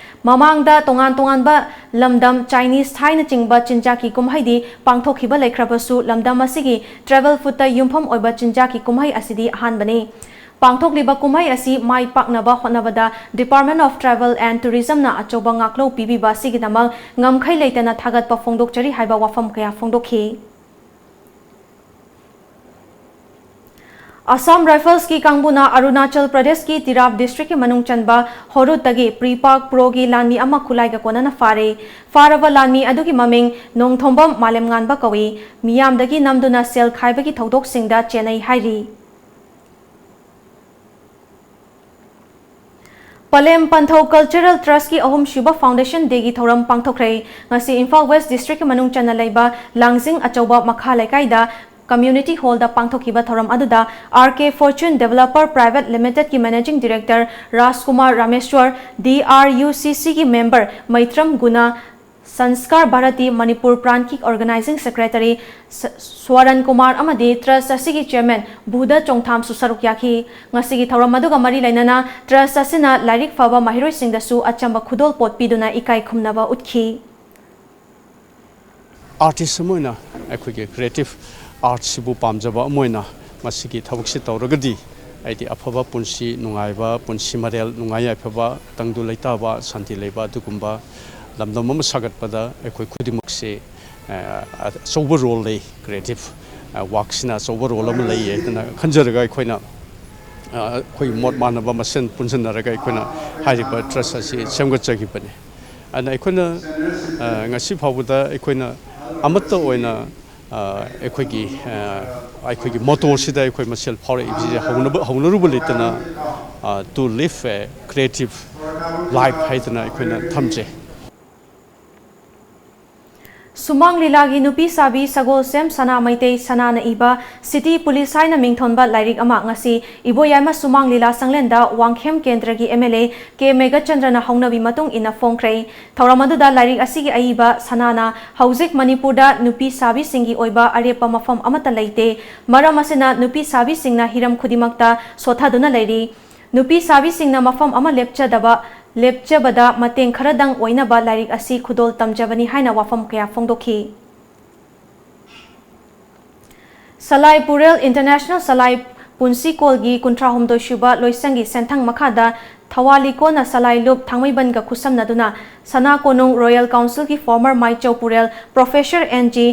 ꯃꯃꯥꯡꯗ ꯇꯣꯉꯥꯟ ꯇꯣꯉꯥꯟꯕ ꯂꯝꯗꯝ ꯆꯥꯏꯅꯤꯁ ꯊꯥꯏꯅꯆꯤꯡꯕ ꯆꯤꯟꯖꯥꯛꯀꯤ ꯀꯨꯝꯍꯩꯗꯤ ꯄꯥꯡꯊꯣꯛꯈꯤꯕ ꯂꯩꯈ꯭ꯔꯕꯁꯨ, ꯂꯝꯗꯝ ꯑꯁꯤꯒꯤ ꯇ꯭ꯔꯥꯏꯕꯦꯜ ꯐꯨꯗꯇ ꯌꯨꯝꯐꯝ ꯑꯣꯏꯕ ꯆꯤꯟꯖꯥꯛꯀꯤ ꯀꯨꯝꯍꯩ ꯑꯁꯤꯗꯤ ꯑꯍꯥꯟꯕꯅꯤ꯫ ꯄꯥꯡꯊꯣꯛꯂꯤꯕ ꯀꯨꯝꯍꯩ ꯑꯁꯤ ꯃꯥꯏ ꯄꯥꯛꯅꯕ ꯍꯣꯠꯅꯕꯗ Department of Travel and Tourismꯅ ꯑꯆꯧꯕ ꯉꯥꯛꯂꯧ ꯄꯤꯕꯤꯕ ꯑꯁꯤꯒꯤꯗꯃꯛ ꯉꯝꯈꯩ ꯂꯩꯇꯅ ꯊꯥꯒꯠꯄ ꯐꯣꯡꯗꯣꯛꯆꯔꯤ ꯍꯥꯏꯕ ꯋꯥꯐꯝ ꯀꯌꯥ ꯐꯣꯡꯗꯣꯛꯈꯤ꯫ ꯑꯁꯥꯝ ꯔꯥꯏꯐꯜꯁꯀꯤ ꯀꯥꯡꯕꯨꯅ ꯑꯔꯨꯅꯥꯆꯜ ꯄ꯭ꯔꯗꯦꯁꯀꯤ ꯇꯤꯔꯥꯞ ꯗꯤꯁꯇ꯭ꯔꯤꯛꯀꯤ ꯃꯅꯨꯡ ꯆꯟꯕ ꯍꯣꯔꯨꯠꯇꯒꯤ ꯄ꯭ꯔꯤꯄꯥꯛ ꯄ꯭ꯔꯣꯒꯤ ꯂꯥꯟꯃꯤ ꯑꯃ ꯈꯨꯠꯂꯥꯏꯒ ꯀꯣꯟꯅꯅ ꯐꯥꯔꯦ꯫ ꯐꯥꯔꯕ ꯂꯥꯟꯃꯤ ꯑꯗꯨꯒꯤ ꯃꯃꯤꯡ ꯅꯣꯡꯊꯣꯝꯕꯝ ꯃꯥꯂꯦꯝꯉꯥꯟꯕ ꯀꯧꯏ꯫ ꯃꯤꯌꯥꯝꯗꯒꯤ ꯅꯝꯗꯨꯅ ꯁꯦꯜ ꯈꯥꯏꯕꯒꯤ ꯊꯧꯗꯣꯛꯁꯤꯡꯗ ꯆꯦꯟꯅꯩ ꯍꯥꯏꯔꯤ꯫ ꯄꯂꯦꯝ ꯄꯟꯊꯧ ꯀꯜꯆꯔꯦꯜ ꯇ꯭ꯔꯁꯀꯤ ꯑꯍꯨꯝꯁꯨꯕ ꯐꯥꯎꯟꯗꯦꯁꯟ ꯗꯦꯒꯤ ꯊꯧꯔꯝ ꯄꯥꯡꯊꯣꯛꯈ꯭ꯔꯦ꯫ ꯉꯁꯤ ꯏꯝꯐꯥꯜ ꯋꯦꯁ ꯗꯤꯁꯇ꯭ꯔꯤꯛꯀꯤ ꯃꯅꯨꯡ ꯆꯟꯅ ꯂꯩꯕ ꯂꯥꯡꯖꯤꯡ ꯑꯆꯧꯕ ꯃꯈꯥ ꯂꯩꯀꯥꯏꯗ ꯀꯝꯃ꯭ꯌꯨꯅꯤꯇꯤ ꯍꯣꯜꯗ ꯄꯥꯡꯊꯣꯛꯈꯤꯕ ꯊꯧꯔꯝ ꯑꯗꯨꯗ R K fortune developer private ꯂꯤꯃꯤꯇꯦꯗꯀꯤ managing director Rajkumar Rameshwar, D R U C ꯁꯤꯒꯤ ꯃꯦꯝꯕꯔ ꯃꯩꯇ꯭ꯔꯝ ꯒꯨꯅꯥ, ꯁꯟꯁ꯭ꯀꯥꯔ ꯚꯥꯔꯇꯤ ꯃꯅꯤꯄꯨꯔ ꯄ꯭ꯔꯥꯟꯠꯀꯤ ꯑꯣꯔꯒꯅꯥꯏꯖꯤꯡ ꯁꯦꯀ꯭ꯔꯦꯇꯔꯤ ꯁ-, ꯁ꯭ꯋꯔꯟ ꯀꯨꯃꯥꯔ ꯑꯃꯗꯤ ꯇ꯭ꯔꯁ ꯑꯁꯤꯒꯤ ꯆꯦꯌꯔꯃꯦꯟ ꯕꯨꯙ ꯆꯣꯡꯊꯥꯝꯁꯨ ꯁꯔꯨꯛ ꯌꯥꯈꯤ꯫ ꯉꯁꯤꯒꯤ ꯊꯧꯔꯝ ꯑꯗꯨꯒ ꯃꯔꯤ ꯂꯩꯅꯅ ꯇ꯭ꯔꯁ ꯑꯁꯤꯅ ꯂꯥꯏꯔꯤꯛ ꯐꯕ ꯃꯍꯩꯔꯣꯏꯁꯤꯡꯗꯁꯨ ꯑꯆꯝꯕ ꯈꯨꯗꯣꯜꯄꯣꯠ ꯄꯤꯗꯨꯅ ꯏꯀꯥꯏ ꯈꯨꯝꯅꯕ ꯎꯠꯈꯤ꯫ ꯑꯥꯔꯇꯤꯁ ꯑꯃ ꯑꯣꯏꯅ ꯑꯩꯈꯣꯏꯒꯤ ꯀ꯭ꯔꯤꯌꯦꯇꯤꯚ ꯑꯥꯔꯠꯁꯤꯕꯨ ꯄꯥꯝꯖꯕ ꯑꯃ ꯑꯣꯏꯅ ꯃꯁꯤꯒꯤ ꯊꯕꯛꯁꯤ ꯇꯧꯔꯒꯗꯤ ꯑꯩꯗꯤ ꯑꯐꯕ ꯄꯨꯟꯁꯤ, ꯅꯨꯡꯉꯥꯏꯕ ꯄꯨꯟꯁꯤ ꯃꯔꯦꯜ, ꯅꯨꯡꯉꯥꯏ ꯌꯥꯏꯐꯕ, ꯇꯪꯗꯨ ꯂꯩꯇꯥꯕ, ꯁꯥꯟꯇꯤ ꯂꯩꯕ ꯑꯗꯨꯒꯨꯝꯕ ꯂꯝꯗꯝ ꯑꯃ ꯁꯥꯒꯠꯄꯗ ꯑꯩꯈꯣꯏ ꯈꯨꯗꯤꯡꯃꯛꯁꯦ, ꯑ, ꯑꯆꯧꯕ ꯔꯣꯜ ꯂꯩ꯫ ꯀ꯭ꯔꯤꯌꯦꯇꯤꯚ, ꯑ, ꯋꯥꯔꯛꯁꯤꯅ ꯑꯆꯧꯕ ꯔꯣꯜ ꯑꯃ ꯂꯩ ꯍꯥꯏꯗꯅ ꯈꯟꯖꯔꯒ ꯑꯩꯈꯣꯏꯅ ꯑꯩꯈꯣꯏ ꯃꯣꯠ ꯃꯥꯟꯅꯕ ꯃꯁꯦꯟ ꯄꯨꯟꯁꯤꯟꯅꯔꯒ ꯑꯩꯈꯣꯏꯅ ꯍꯥꯏꯔꯤꯕ ꯇ꯭ꯔꯁ ꯑꯁꯤ ꯁꯦꯝꯒꯠꯆꯈꯤꯕꯅꯤ꯫ ꯑꯗꯨꯅ ꯑꯩꯈꯣꯏꯅ ꯉꯁꯤ ꯐꯥꯎꯕꯗ ꯑꯩꯈꯣꯏꯅ ꯑꯃꯠꯇ ꯑꯣꯏꯅ ꯑꯩꯈꯣꯏꯒꯤ ꯑꯩꯈꯣꯏꯒꯤ ꯃꯣꯇꯣꯁꯤꯗ ꯑꯩꯈꯣꯏ ꯃꯁꯦꯜ ꯐꯥꯎꯔꯛꯏꯕꯁꯤꯗ ꯍꯧꯅꯕ ꯍꯧꯅꯔꯨꯕ ꯂꯩꯇꯅ, "To live a creative life" ꯍꯥꯏꯗꯅ ꯑꯩꯈꯣꯏꯅ ꯊꯝꯖꯩ꯫ ꯁꯨꯃꯥꯡ ꯂꯤꯂꯥꯒꯤ ꯅꯨꯄꯤ ꯁꯥꯕꯤ ꯁꯒꯣꯜꯁꯦꯝ ꯁꯅꯥ ꯃꯩꯇꯩ ꯁꯅꯥꯅ ꯏꯕ ꯁꯤꯇꯤ ꯄꯨꯂꯤꯁ ꯍꯥꯏꯅ ꯃꯤꯡꯊꯣꯟꯕ ꯂꯥꯏꯔꯤꯛ ꯑꯃ ꯉꯁꯤ ꯏꯕꯣꯌꯥꯏꯃ ꯁꯨꯃꯥꯡ ꯂꯤꯂꯥ ꯁꯪꯂꯦꯟꯗ ꯋꯥꯡꯈꯦꯝ ꯀꯦꯟꯗ꯭ꯔꯒꯤ ꯑꯦꯝ ꯑꯦꯜ ꯑꯦ ꯀꯦ ꯃꯦꯘꯆꯟꯗ꯭ꯔꯅ ꯍꯧꯅꯕꯤ ꯃꯇꯨꯡ ꯏꯟꯅ ꯐꯣꯡꯈ꯭ꯔꯦ꯫ ꯊꯧꯔꯝ ꯑꯗꯨꯗ ꯂꯥꯏꯔꯤꯛ ꯑꯁꯤꯒꯤ ꯑꯏꯕ ꯁꯅꯥꯅ ꯍꯧꯖꯤꯛ ꯃꯅꯤꯄꯨꯔꯗ ꯅꯨꯄꯤ ꯁꯥꯕꯤꯁꯤꯡꯒꯤ ꯑꯣꯏꯕ ꯑꯔꯦꯞꯄ ꯃꯐꯝ ꯑꯃꯠꯇ ꯂꯩꯇꯦ꯫ ꯃꯔꯝ ꯑꯁꯤꯅ ꯅꯨꯄꯤ ꯁꯥꯕꯤꯁꯤꯡꯅ ꯍꯤꯔꯝ ꯈꯨꯗꯤꯡꯃꯛꯇ ꯁꯣꯠꯊꯗꯨꯅ ꯂꯩꯔꯤ꯫ ꯅꯨꯄꯤ ꯁꯥꯕꯤꯁꯤꯡꯅ ꯃꯐꯝ ꯑꯃ ꯂꯦꯞꯆꯗꯕ, ꯂꯦꯞꯆꯕꯗ ꯃꯇꯦꯡ ꯈꯔꯗꯪ ꯑꯣꯏꯅꯕ ꯂꯥꯏꯔꯤꯛ ꯑꯁꯤ ꯈꯨꯗꯣꯜ ꯇꯝꯖꯕꯅꯤ ꯍꯥꯏꯅ ꯋꯥꯐꯝ ꯀꯌꯥ ꯐꯣꯡꯗꯣꯛꯈꯤ꯫ ꯁꯂꯥꯏ ꯄꯨꯔꯦꯜ ꯏꯟꯇꯔꯅꯦꯁꯅꯦꯜ ꯁꯂꯥꯏ ꯄꯨꯟꯁꯤꯀꯣꯜꯒꯤ ꯀꯨꯟꯊ꯭ꯔꯥꯍꯨꯝꯗꯣꯏ ꯁꯨꯕ ꯂꯣꯏꯁꯪꯒꯤ ꯁꯦꯟꯊꯪ ꯃꯈꯥꯗ ꯊꯋꯥꯂꯤꯀꯣꯟꯅ ꯁꯂꯥꯏ ꯂꯨꯞ ꯊꯥꯡꯃꯩꯕꯟꯒ ꯈꯨꯠꯁꯝꯅꯗꯨꯅ ꯁꯅꯥ ꯀꯣꯅꯨꯡ ꯔꯣꯌꯦꯜ ꯀꯥꯎꯟꯁꯤꯜꯒꯤ ꯐꯣꯔꯃꯔ ꯃꯥꯏꯆꯧ ꯄꯨꯔꯦꯜ ꯄ꯭ꯔꯣꯐꯦꯁꯔ ꯑꯦꯟ ꯖꯤ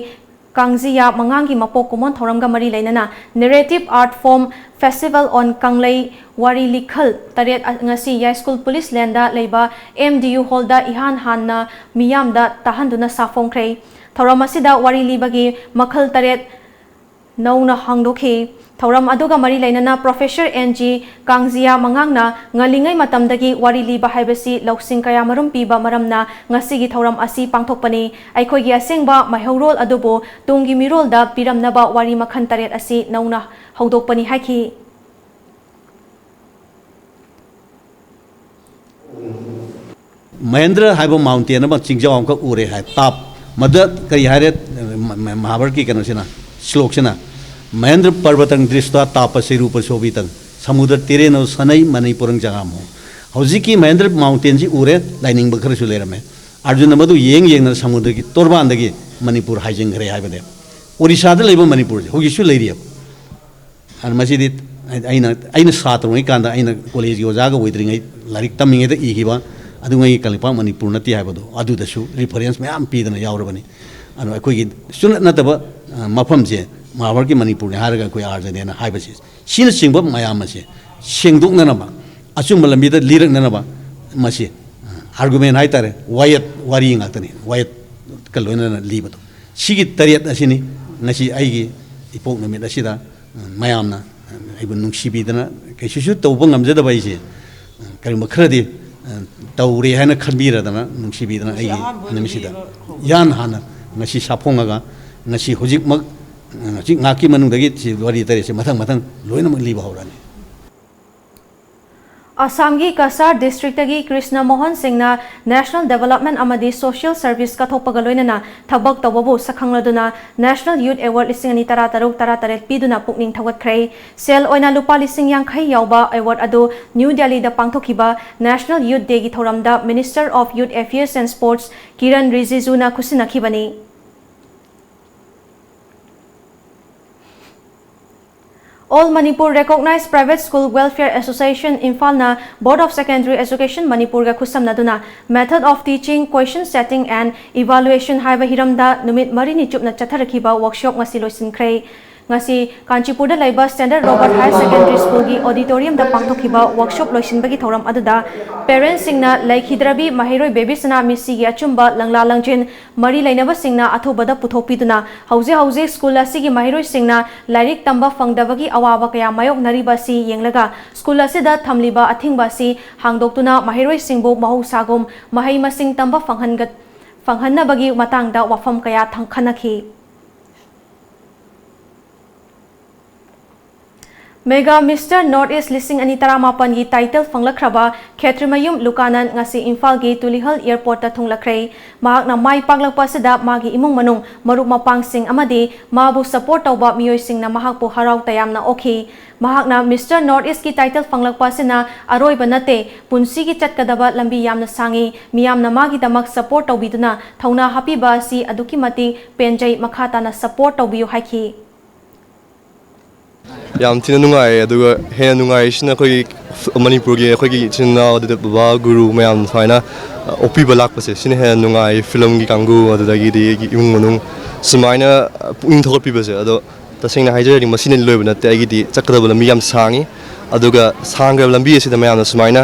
ꯀꯥꯡꯖꯤꯌꯥ ꯃꯉꯥꯡꯒꯤ ꯃꯄꯣꯛ ꯀꯨꯝꯑꯣꯟ ꯊꯧꯔꯝꯒ ꯃꯔꯤ ꯂꯩꯅꯅ Narrative Art Form Festival on ꯀꯪꯂꯩ ꯋꯥꯔꯤ ꯂꯤꯈꯜ ꯇꯔꯦꯠ ꯉꯁꯤ ꯌꯥꯏꯁ꯭ꯀꯨꯜ ꯄꯨꯂꯤꯁ ꯂꯦꯟꯗ ꯂꯩꯕ ꯑꯦꯝ ꯗꯤ ꯌꯨ ꯍꯣꯜꯗ ꯏꯍꯥꯟ ꯍꯥꯟꯅ ꯃꯤꯌꯥꯝꯗ ꯇꯥꯍꯟꯗꯨꯅ ꯁꯥꯐꯣꯡꯈ꯭ꯔꯦ꯫ ꯊꯧꯔꯝ ꯑꯁꯤꯗ ꯋꯥꯔꯤ ꯂꯤꯕꯒꯤ ꯃꯈꯜ ꯇꯔꯦꯠ ꯅꯧꯅ ꯍꯥꯡꯗꯣꯛꯈꯤ꯫ ꯊꯧꯔꯝ ꯑꯗꯨꯒ ꯃꯔꯤ ꯂꯩꯅꯅ ꯄ꯭ꯔꯣꯐꯦꯁꯔ ꯑꯦꯟ ꯖꯤ ꯀꯥꯡꯖꯤꯌꯥ ꯃꯉꯥꯡꯅ ꯉꯜꯂꯤꯉꯩ ꯃꯇꯝꯗꯒꯤ ꯋꯥꯔꯤ ꯂꯤꯕ ꯍꯥꯏꯕꯁꯤ ꯂꯧꯁꯤꯡ ꯀꯌꯥꯃꯔꯨꯝ ꯄꯤꯕ ꯃꯔꯝꯅ ꯉꯁꯤꯒꯤ ꯊꯧꯔꯝ ꯑꯁꯤ ꯄꯥꯡꯊꯣꯛꯄꯅꯤ꯫ ꯑꯩꯈꯣꯏꯒꯤ ꯑꯁꯦꯡꯕ ꯃꯩꯍꯧꯔꯣꯜ ꯑꯗꯨꯕꯨ ꯇꯨꯡꯒꯤ ꯃꯤꯔꯣꯜꯗ ꯄꯤꯔꯝꯅꯕ ꯋꯥꯔꯤ ꯃꯈꯜ ꯇꯔꯦꯠ ꯑꯁꯤ ꯅꯧꯅ ꯍꯧꯗꯣꯛꯄꯅꯤ ꯍꯥꯏꯈꯤ꯫ ꯃꯍꯦꯟꯗ꯭ꯔ ꯍꯥꯏꯕ ꯃꯥꯎꯟꯇꯦꯟ ꯑꯃ, ꯆꯤꯡꯖꯥꯎ ꯑꯃꯈꯛ ꯎꯔꯦ ꯍꯥꯏ꯫ ꯇꯥꯞ, ꯃꯗ ꯀꯔꯤ ꯍꯥꯏꯔꯦ? ꯃ-, ꯃ-, ꯃꯍꯥꯚꯥꯔꯠꯀꯤ ꯀꯩꯅꯣꯁꯤꯅ, ꯁ꯭ꯂꯣꯛꯁꯤꯅ, "ꯃꯍꯦꯟꯗ꯭ꯔ ꯄꯔꯕꯇꯪ ꯗ꯭ꯔꯤꯁ꯭ꯇ꯭ꯋꯥ ꯇꯥꯄꯁꯦ ꯔꯨꯄ ꯁꯣꯚꯤꯇꯪ, ꯁꯃꯨꯗ꯭ꯔ ꯇꯤꯔꯦꯅ ꯁꯅꯩ ꯃꯅꯤꯄꯨꯔꯪ ꯖꯒꯥꯃꯣ"꯫ ꯍꯧꯖꯤꯛꯀꯤ ꯃꯍꯦꯟꯗ꯭ꯔ ꯃꯥꯎꯟꯇꯦꯟꯁꯤ ꯎꯔꯦ, ꯂꯥꯏꯅꯤꯡꯕ ꯈꯔꯁꯨ ꯂꯩꯔꯝꯃꯦ꯫ ꯑꯔꯖꯨꯟꯅ ꯃꯗꯨ ꯌꯦꯡ ꯌꯦꯡꯗꯅ ꯁꯃꯨꯗ꯭ꯔꯒꯤ ꯇꯣꯔꯕꯥꯟꯗꯒꯤ ꯃꯅꯤꯄꯨꯔ ꯍꯥꯏꯖꯤꯟꯈ꯭ꯔꯦ ꯍꯥꯏꯕꯅꯦ꯫ ꯑꯣꯔꯤꯁꯥꯗ ꯂꯩꯕ ꯃꯅꯤꯄꯨꯔꯁꯦ ꯍꯧꯖꯤꯛꯁꯨ ꯂꯩꯔꯤꯑꯕ꯫ ꯑꯗꯨ ꯃꯁꯤꯗꯤ ꯑꯩꯅ, ꯑꯩꯅ ꯁꯥꯇ꯭ꯔ ꯑꯣꯏꯔꯤꯀꯥꯟꯗ, ꯑꯩꯅ ꯀꯣꯂꯦꯖꯀꯤ ꯑꯣꯖꯥꯒ ꯑꯣꯏꯗ꯭ꯔꯤꯉꯩ, ꯂꯥꯏꯔꯤꯛ ꯇꯝꯃꯤꯉꯩꯗ ꯏꯈꯤꯕ, ꯑꯗꯨꯉꯩꯒꯤ ꯀꯪꯂꯩꯄꯥꯛ ꯃꯅꯤꯄꯨꯔ ꯅꯠꯇꯦ ꯍꯥꯏꯕꯗꯣ ꯑꯗꯨꯗꯁꯨ ꯔꯤꯐꯔꯦꯟꯁ ꯃꯌꯥꯝ ꯄꯤꯗꯅ ꯌꯥꯎꯔꯕꯅꯤ꯫ ꯑꯗꯣ ꯑꯩꯈꯣꯏꯒꯤ ꯁꯨꯅꯠ ꯅꯠꯇꯕ, ꯑ, ꯃꯐꯝꯁꯦ ꯃꯍꯥꯚꯥꯔꯠꯀꯤ ꯃꯅꯤꯄꯨꯔꯅꯤ ꯍꯥꯏꯔꯒ ꯑꯩꯈꯣꯏ ꯑꯥꯔꯖꯅꯦꯅ ꯍꯥꯏꯕꯁꯤ, ꯁꯤꯅꯆꯤꯡꯕ ꯃꯌꯥꯝ ꯑꯁꯦ ꯁꯦꯡꯗꯣꯛꯅꯅꯕ, ꯑꯆꯨꯝꯕ ꯂꯝꯕꯤꯗ ꯂꯤꯔꯛꯅꯅꯕ ꯃꯁꯤ ꯑꯥꯔꯒꯨꯃꯦꯟ ꯍꯥꯏꯇꯥꯔꯦ, ꯋꯥꯌꯦꯠ ꯋꯥꯔꯤ ꯉꯥꯛꯇꯅꯤ, ꯋꯥꯌꯦꯠꯀ ꯂꯣꯏꯅꯅ ꯂꯤꯕꯗꯣ꯫ ꯁꯤꯒꯤ ꯇꯔꯦꯠ ꯑꯁꯤꯅꯤ ꯉꯁꯤ ꯑꯩꯒꯤ ꯏꯄꯣꯛ ꯅꯨꯃꯤꯠ ꯑꯁꯤꯗ ꯃꯌꯥꯝꯅ ꯑꯩꯕꯨ ꯅꯨꯡꯁꯤꯕꯤꯗꯅ, ꯀꯩꯁꯨꯁꯨ ꯇꯧꯕ ꯉꯝꯖꯗꯕ ꯑꯩꯁꯦ, ꯀꯔꯤꯒꯨꯝꯕ ꯈꯔꯗꯤ ꯇꯧꯔꯦ ꯍꯥꯏꯅ ꯈꯟꯕꯤꯔꯗꯅ, ꯅꯨꯡꯁꯤꯕꯤꯗꯅ ꯑꯩꯒꯤ ꯅꯨꯃꯤꯠꯁꯤꯗ ꯏꯍꯥꯟ ꯍꯥꯟꯅ ꯉꯁꯤ ꯁꯥꯐꯣꯡꯉꯒ, ꯉꯁꯤ ꯍꯧꯖꯤꯛꯃꯛ, ꯍꯧꯖꯤꯛ ꯉꯥꯏꯍꯥꯛꯀꯤ ꯃꯅꯨꯡꯗꯒꯤ ꯁꯤ ꯋꯥꯔꯤ ꯇꯔꯦꯠꯁꯦ ꯃꯊꯪ ꯃꯊꯪ ꯂꯣꯏꯅꯃꯛ ꯂꯤꯕ ꯍꯧꯔꯅꯤ꯫ ꯑꯁꯥꯝꯒꯤ ꯀꯁꯥꯔ ꯗꯤꯁꯇ꯭ꯔꯤꯛꯇꯒꯤ ꯀ꯭ꯔꯤꯁꯅ ꯃꯣꯍꯟ ꯁꯤꯡꯅ ꯅꯦꯁꯅꯦꯜ ꯗꯦꯕꯂꯞꯃꯦꯟ ꯑꯃꯗꯤ ꯁꯣꯁꯤꯌꯦꯜ ꯁꯔꯚꯤꯁ ꯀꯠꯊꯣꯛꯄꯒ ꯂꯣꯏꯅꯅ ꯊꯕꯛ ꯇꯧꯕꯕꯨ ꯁꯛꯈꯪꯂꯗꯨꯅ ꯅꯦꯁꯅꯦꯜ ꯌꯨꯠ ꯑꯦꯋꯥꯔꯗ ꯂꯤꯁꯤꯡ ꯑꯅꯤ ꯇꯔꯥ ꯇꯔꯨꯛ ꯇꯔꯥ ꯇꯔꯦꯠ ꯄꯤꯗꯨꯅ ꯄꯨꯛꯅꯤꯡ ꯊꯧꯒꯠꯈ꯭ꯔꯦ꯫ ꯁꯦꯜ ꯑꯣꯏꯅ ꯂꯨꯄꯥ ꯂꯤꯁꯤꯡ ꯌꯥꯡꯈꯩ ꯌꯥꯎꯕ ꯑꯦꯋꯥꯔꯗ ꯑꯗꯨ ꯅ꯭ꯌꯨ ꯗꯦꯜꯂꯤꯗ ꯄꯥꯡꯊꯣꯛꯈꯤꯕ ꯅꯦꯁꯅꯦꯜ ꯌꯨꯠ ꯗꯦꯒꯤ ꯊꯧꯔꯝꯗ minister of youth affairs and sports Kiren ꯔꯤꯖꯤꯖꯨꯅ ꯈꯨꯠꯁꯤꯟꯅꯈꯤꯕꯅꯤ꯫ All Manipur Recognized Private School Welfare Association ꯏꯝꯐꯥꯜꯅ Board of Secondary Education ꯃꯅꯤꯄꯨꯔꯒ ꯈꯨꯠꯁꯝꯅꯗꯨꯅ Method of Teaching, Question Setting and Evaluation ꯍꯥꯏꯕ ꯍꯤꯔꯝꯗ ꯅꯨꯃꯤꯠ ꯃꯔꯤꯅꯤ ꯆꯨꯞꯅ ꯆꯠꯊꯔꯛꯈꯤꯕ ꯋꯥꯔꯛꯁꯣꯞ ꯉꯁꯤ ꯂꯣꯏꯁꯤꯟꯈ꯭ꯔꯦ꯫ ꯉꯁꯤ ꯀꯥꯟꯆꯤꯄꯨꯔꯗ ꯂꯩꯕ Standard Robert Higher Secondary Schoolꯒꯤ auditoriumꯗ ꯄꯥꯡꯊꯣꯛꯈꯤꯕ ꯋꯥꯔꯛꯁꯣꯞ ꯂꯣꯏꯁꯤꯟꯕꯒꯤ ꯊꯧꯔꯝ ꯑꯗꯨꯗ parentꯁꯤꯡꯅ ꯂꯩꯈꯤꯗ꯭ꯔꯕꯤ ꯃꯍꯩꯔꯣꯏ ꯕꯦꯕꯤꯁꯅꯥ ꯃꯤꯁꯤꯒꯤ ꯑꯆꯨꯝꯕ ꯂꯪꯂꯥ ꯂꯪꯖꯤꯟ ꯃꯔꯤ ꯂꯩꯅꯕꯁꯤꯡꯅ ꯑꯊꯨꯕꯗ ꯄꯨꯊꯣꯛꯄꯤꯗꯨꯅ ꯍꯧꯖꯤꯛ ꯍꯧꯖꯤꯛ ꯁ꯭ꯀꯨꯜ ꯑꯁꯤꯒꯤ ꯃꯍꯩꯔꯣꯏꯁꯤꯡꯅ ꯂꯥꯏꯔꯤꯛ ꯇꯝꯕ ꯐꯪꯗꯕꯒꯤ ꯑꯋꯥꯕ ꯀꯌꯥ ꯃꯥꯌꯣꯛꯅꯔꯤꯕ ꯑꯁꯤ ꯌꯦꯡꯂꯒ ꯁ꯭ꯀꯨꯜ ꯑꯁꯤꯗ ꯊꯝꯂꯤꯕ ꯑꯊꯤꯡꯕ ꯑꯁꯤ ꯍꯥꯡꯗꯣꯛꯇꯨꯅ ꯃꯍꯩꯔꯣꯏꯁꯤꯡꯕꯨ ꯃꯍꯧꯁꯥꯒꯨꯝ ꯃꯍꯩ ꯃꯁꯤꯡ ꯇꯝꯕ ꯐꯪꯍꯟꯒ-, ꯐꯪꯍꯟꯅꯕꯒꯤ ꯃꯇꯥꯡꯗ ꯋꯥꯐꯝ ꯀꯌꯥ ꯊꯪ-, ꯈꯟꯅꯈꯤ꯫ Mega Mister North East ꯂꯤꯁꯤꯡ ꯑꯅꯤ ꯇꯔꯥꯃꯥꯄꯟꯒꯤ title ꯐꯪꯂꯛꯈ꯭ꯔꯕ ꯈꯦꯇ꯭ꯔꯤꯃꯌꯨꯝ ꯂꯨꯀꯥꯅꯟ ꯉꯁꯤ ꯏꯝꯐꯥꯜꯒꯤ ꯇꯨꯂꯤꯍꯜ airportꯇ ꯊꯨꯡꯂꯛꯈ꯭ꯔꯦ꯫ ꯃꯍꯥꯛꯅ ꯃꯥꯏ ꯄꯥꯛꯂꯛꯄ ꯑꯁꯤꯗ ꯃꯥꯒꯤ ꯏꯃꯨꯡ ꯃꯅꯨꯡ, ꯃꯔꯨꯞ ꯃꯄꯥꯡꯁꯤꯡ ꯑꯃꯗꯤ ꯃꯥꯕꯨ support ꯇꯧꯕ ꯃꯤꯑꯣꯏꯁꯤꯡꯅ ꯃꯍꯥꯛꯄꯨ ꯍꯔꯥꯎ ꯇꯌꯥꯝꯅ ꯑꯣꯛꯈꯤ꯫ ꯃꯍꯥꯛꯅ Mister North Eastꯀꯤ title ꯐꯪꯂꯛꯄ ꯑꯁꯤꯅ ꯑꯔꯣꯏꯕ ꯅꯠꯇꯦ, ꯄꯨꯟꯁꯤꯒꯤ ꯆꯠꯀꯗꯕ ꯂꯝꯕꯤ ꯌꯥꯝꯅ ꯁꯥꯡꯏ꯫ ꯃꯤꯌꯥꯝꯅ ꯃꯥꯒꯤꯗꯃꯛ support ꯇꯧꯕꯤꯗꯨꯅ ꯊꯧꯅꯥ ꯍꯥꯞꯄꯤꯕ ꯑꯁꯤ ꯑꯗꯨꯛꯀꯤ ꯃꯇꯤꯛ ꯄꯦꯟꯖꯩ꯫ ꯃꯈꯥ ꯇꯥꯅ support ꯇꯧꯕꯤꯌꯨ ꯍꯥꯏꯈꯤ꯫ ꯌꯥꯝ ꯊꯤꯅ ꯅꯨꯡꯉꯥꯏꯌꯦ꯫ ꯑꯗꯨꯒ ꯍꯦꯟꯅ ꯅꯨꯡꯉꯥꯏꯔꯤꯁꯤꯅ ꯑꯩꯈꯣꯏꯒꯤ ꯃꯅꯤꯄꯨꯔꯒꯤ ꯑꯩꯈꯣꯏꯒꯤ ꯏꯆꯤꯟ ꯏꯅꯥꯎ, ꯑꯗꯨꯗ ꯕꯕꯥ, ꯒꯨꯔꯨ ꯃꯌꯥꯝ ꯁꯨꯃꯥꯏꯅ ꯑꯣꯛꯄꯤꯕ ꯂꯥꯛꯄꯁꯦ, ꯁꯤꯅ ꯍꯦꯟꯅ ꯅꯨꯡꯉꯥꯏ꯫ ꯐꯤꯂꯝꯒꯤ ꯀꯥꯡꯕꯨ, ꯑꯗꯨꯗꯒꯤꯗꯤ ꯑꯩꯒꯤ ꯏꯃꯨꯡ ꯃꯅꯨꯡ ꯁꯨꯃꯥꯏꯅ ꯄꯨꯛꯅꯤꯡ ꯊꯧꯒꯠꯄꯤꯕꯁꯦ꯫ ꯑꯗꯣ ꯇꯁꯦꯡꯅ ꯍꯥꯏꯖꯔꯗꯤ ꯃꯁꯤꯅ ꯂꯣꯏꯕ ꯅꯠꯇꯦ꯫ ꯑꯩꯒꯤꯗꯤ ꯆꯠꯀꯗꯕ ꯂꯝꯕꯤ ꯌꯥꯝ ꯁꯥꯡꯉꯤ꯫ ꯑꯗꯨꯒ ꯁꯥꯡꯈ꯭ꯔꯕ ꯂꯝꯕꯤ ꯑꯁꯤꯗ ꯃꯌꯥꯝꯅ ꯁꯨꯃꯥꯏꯅ,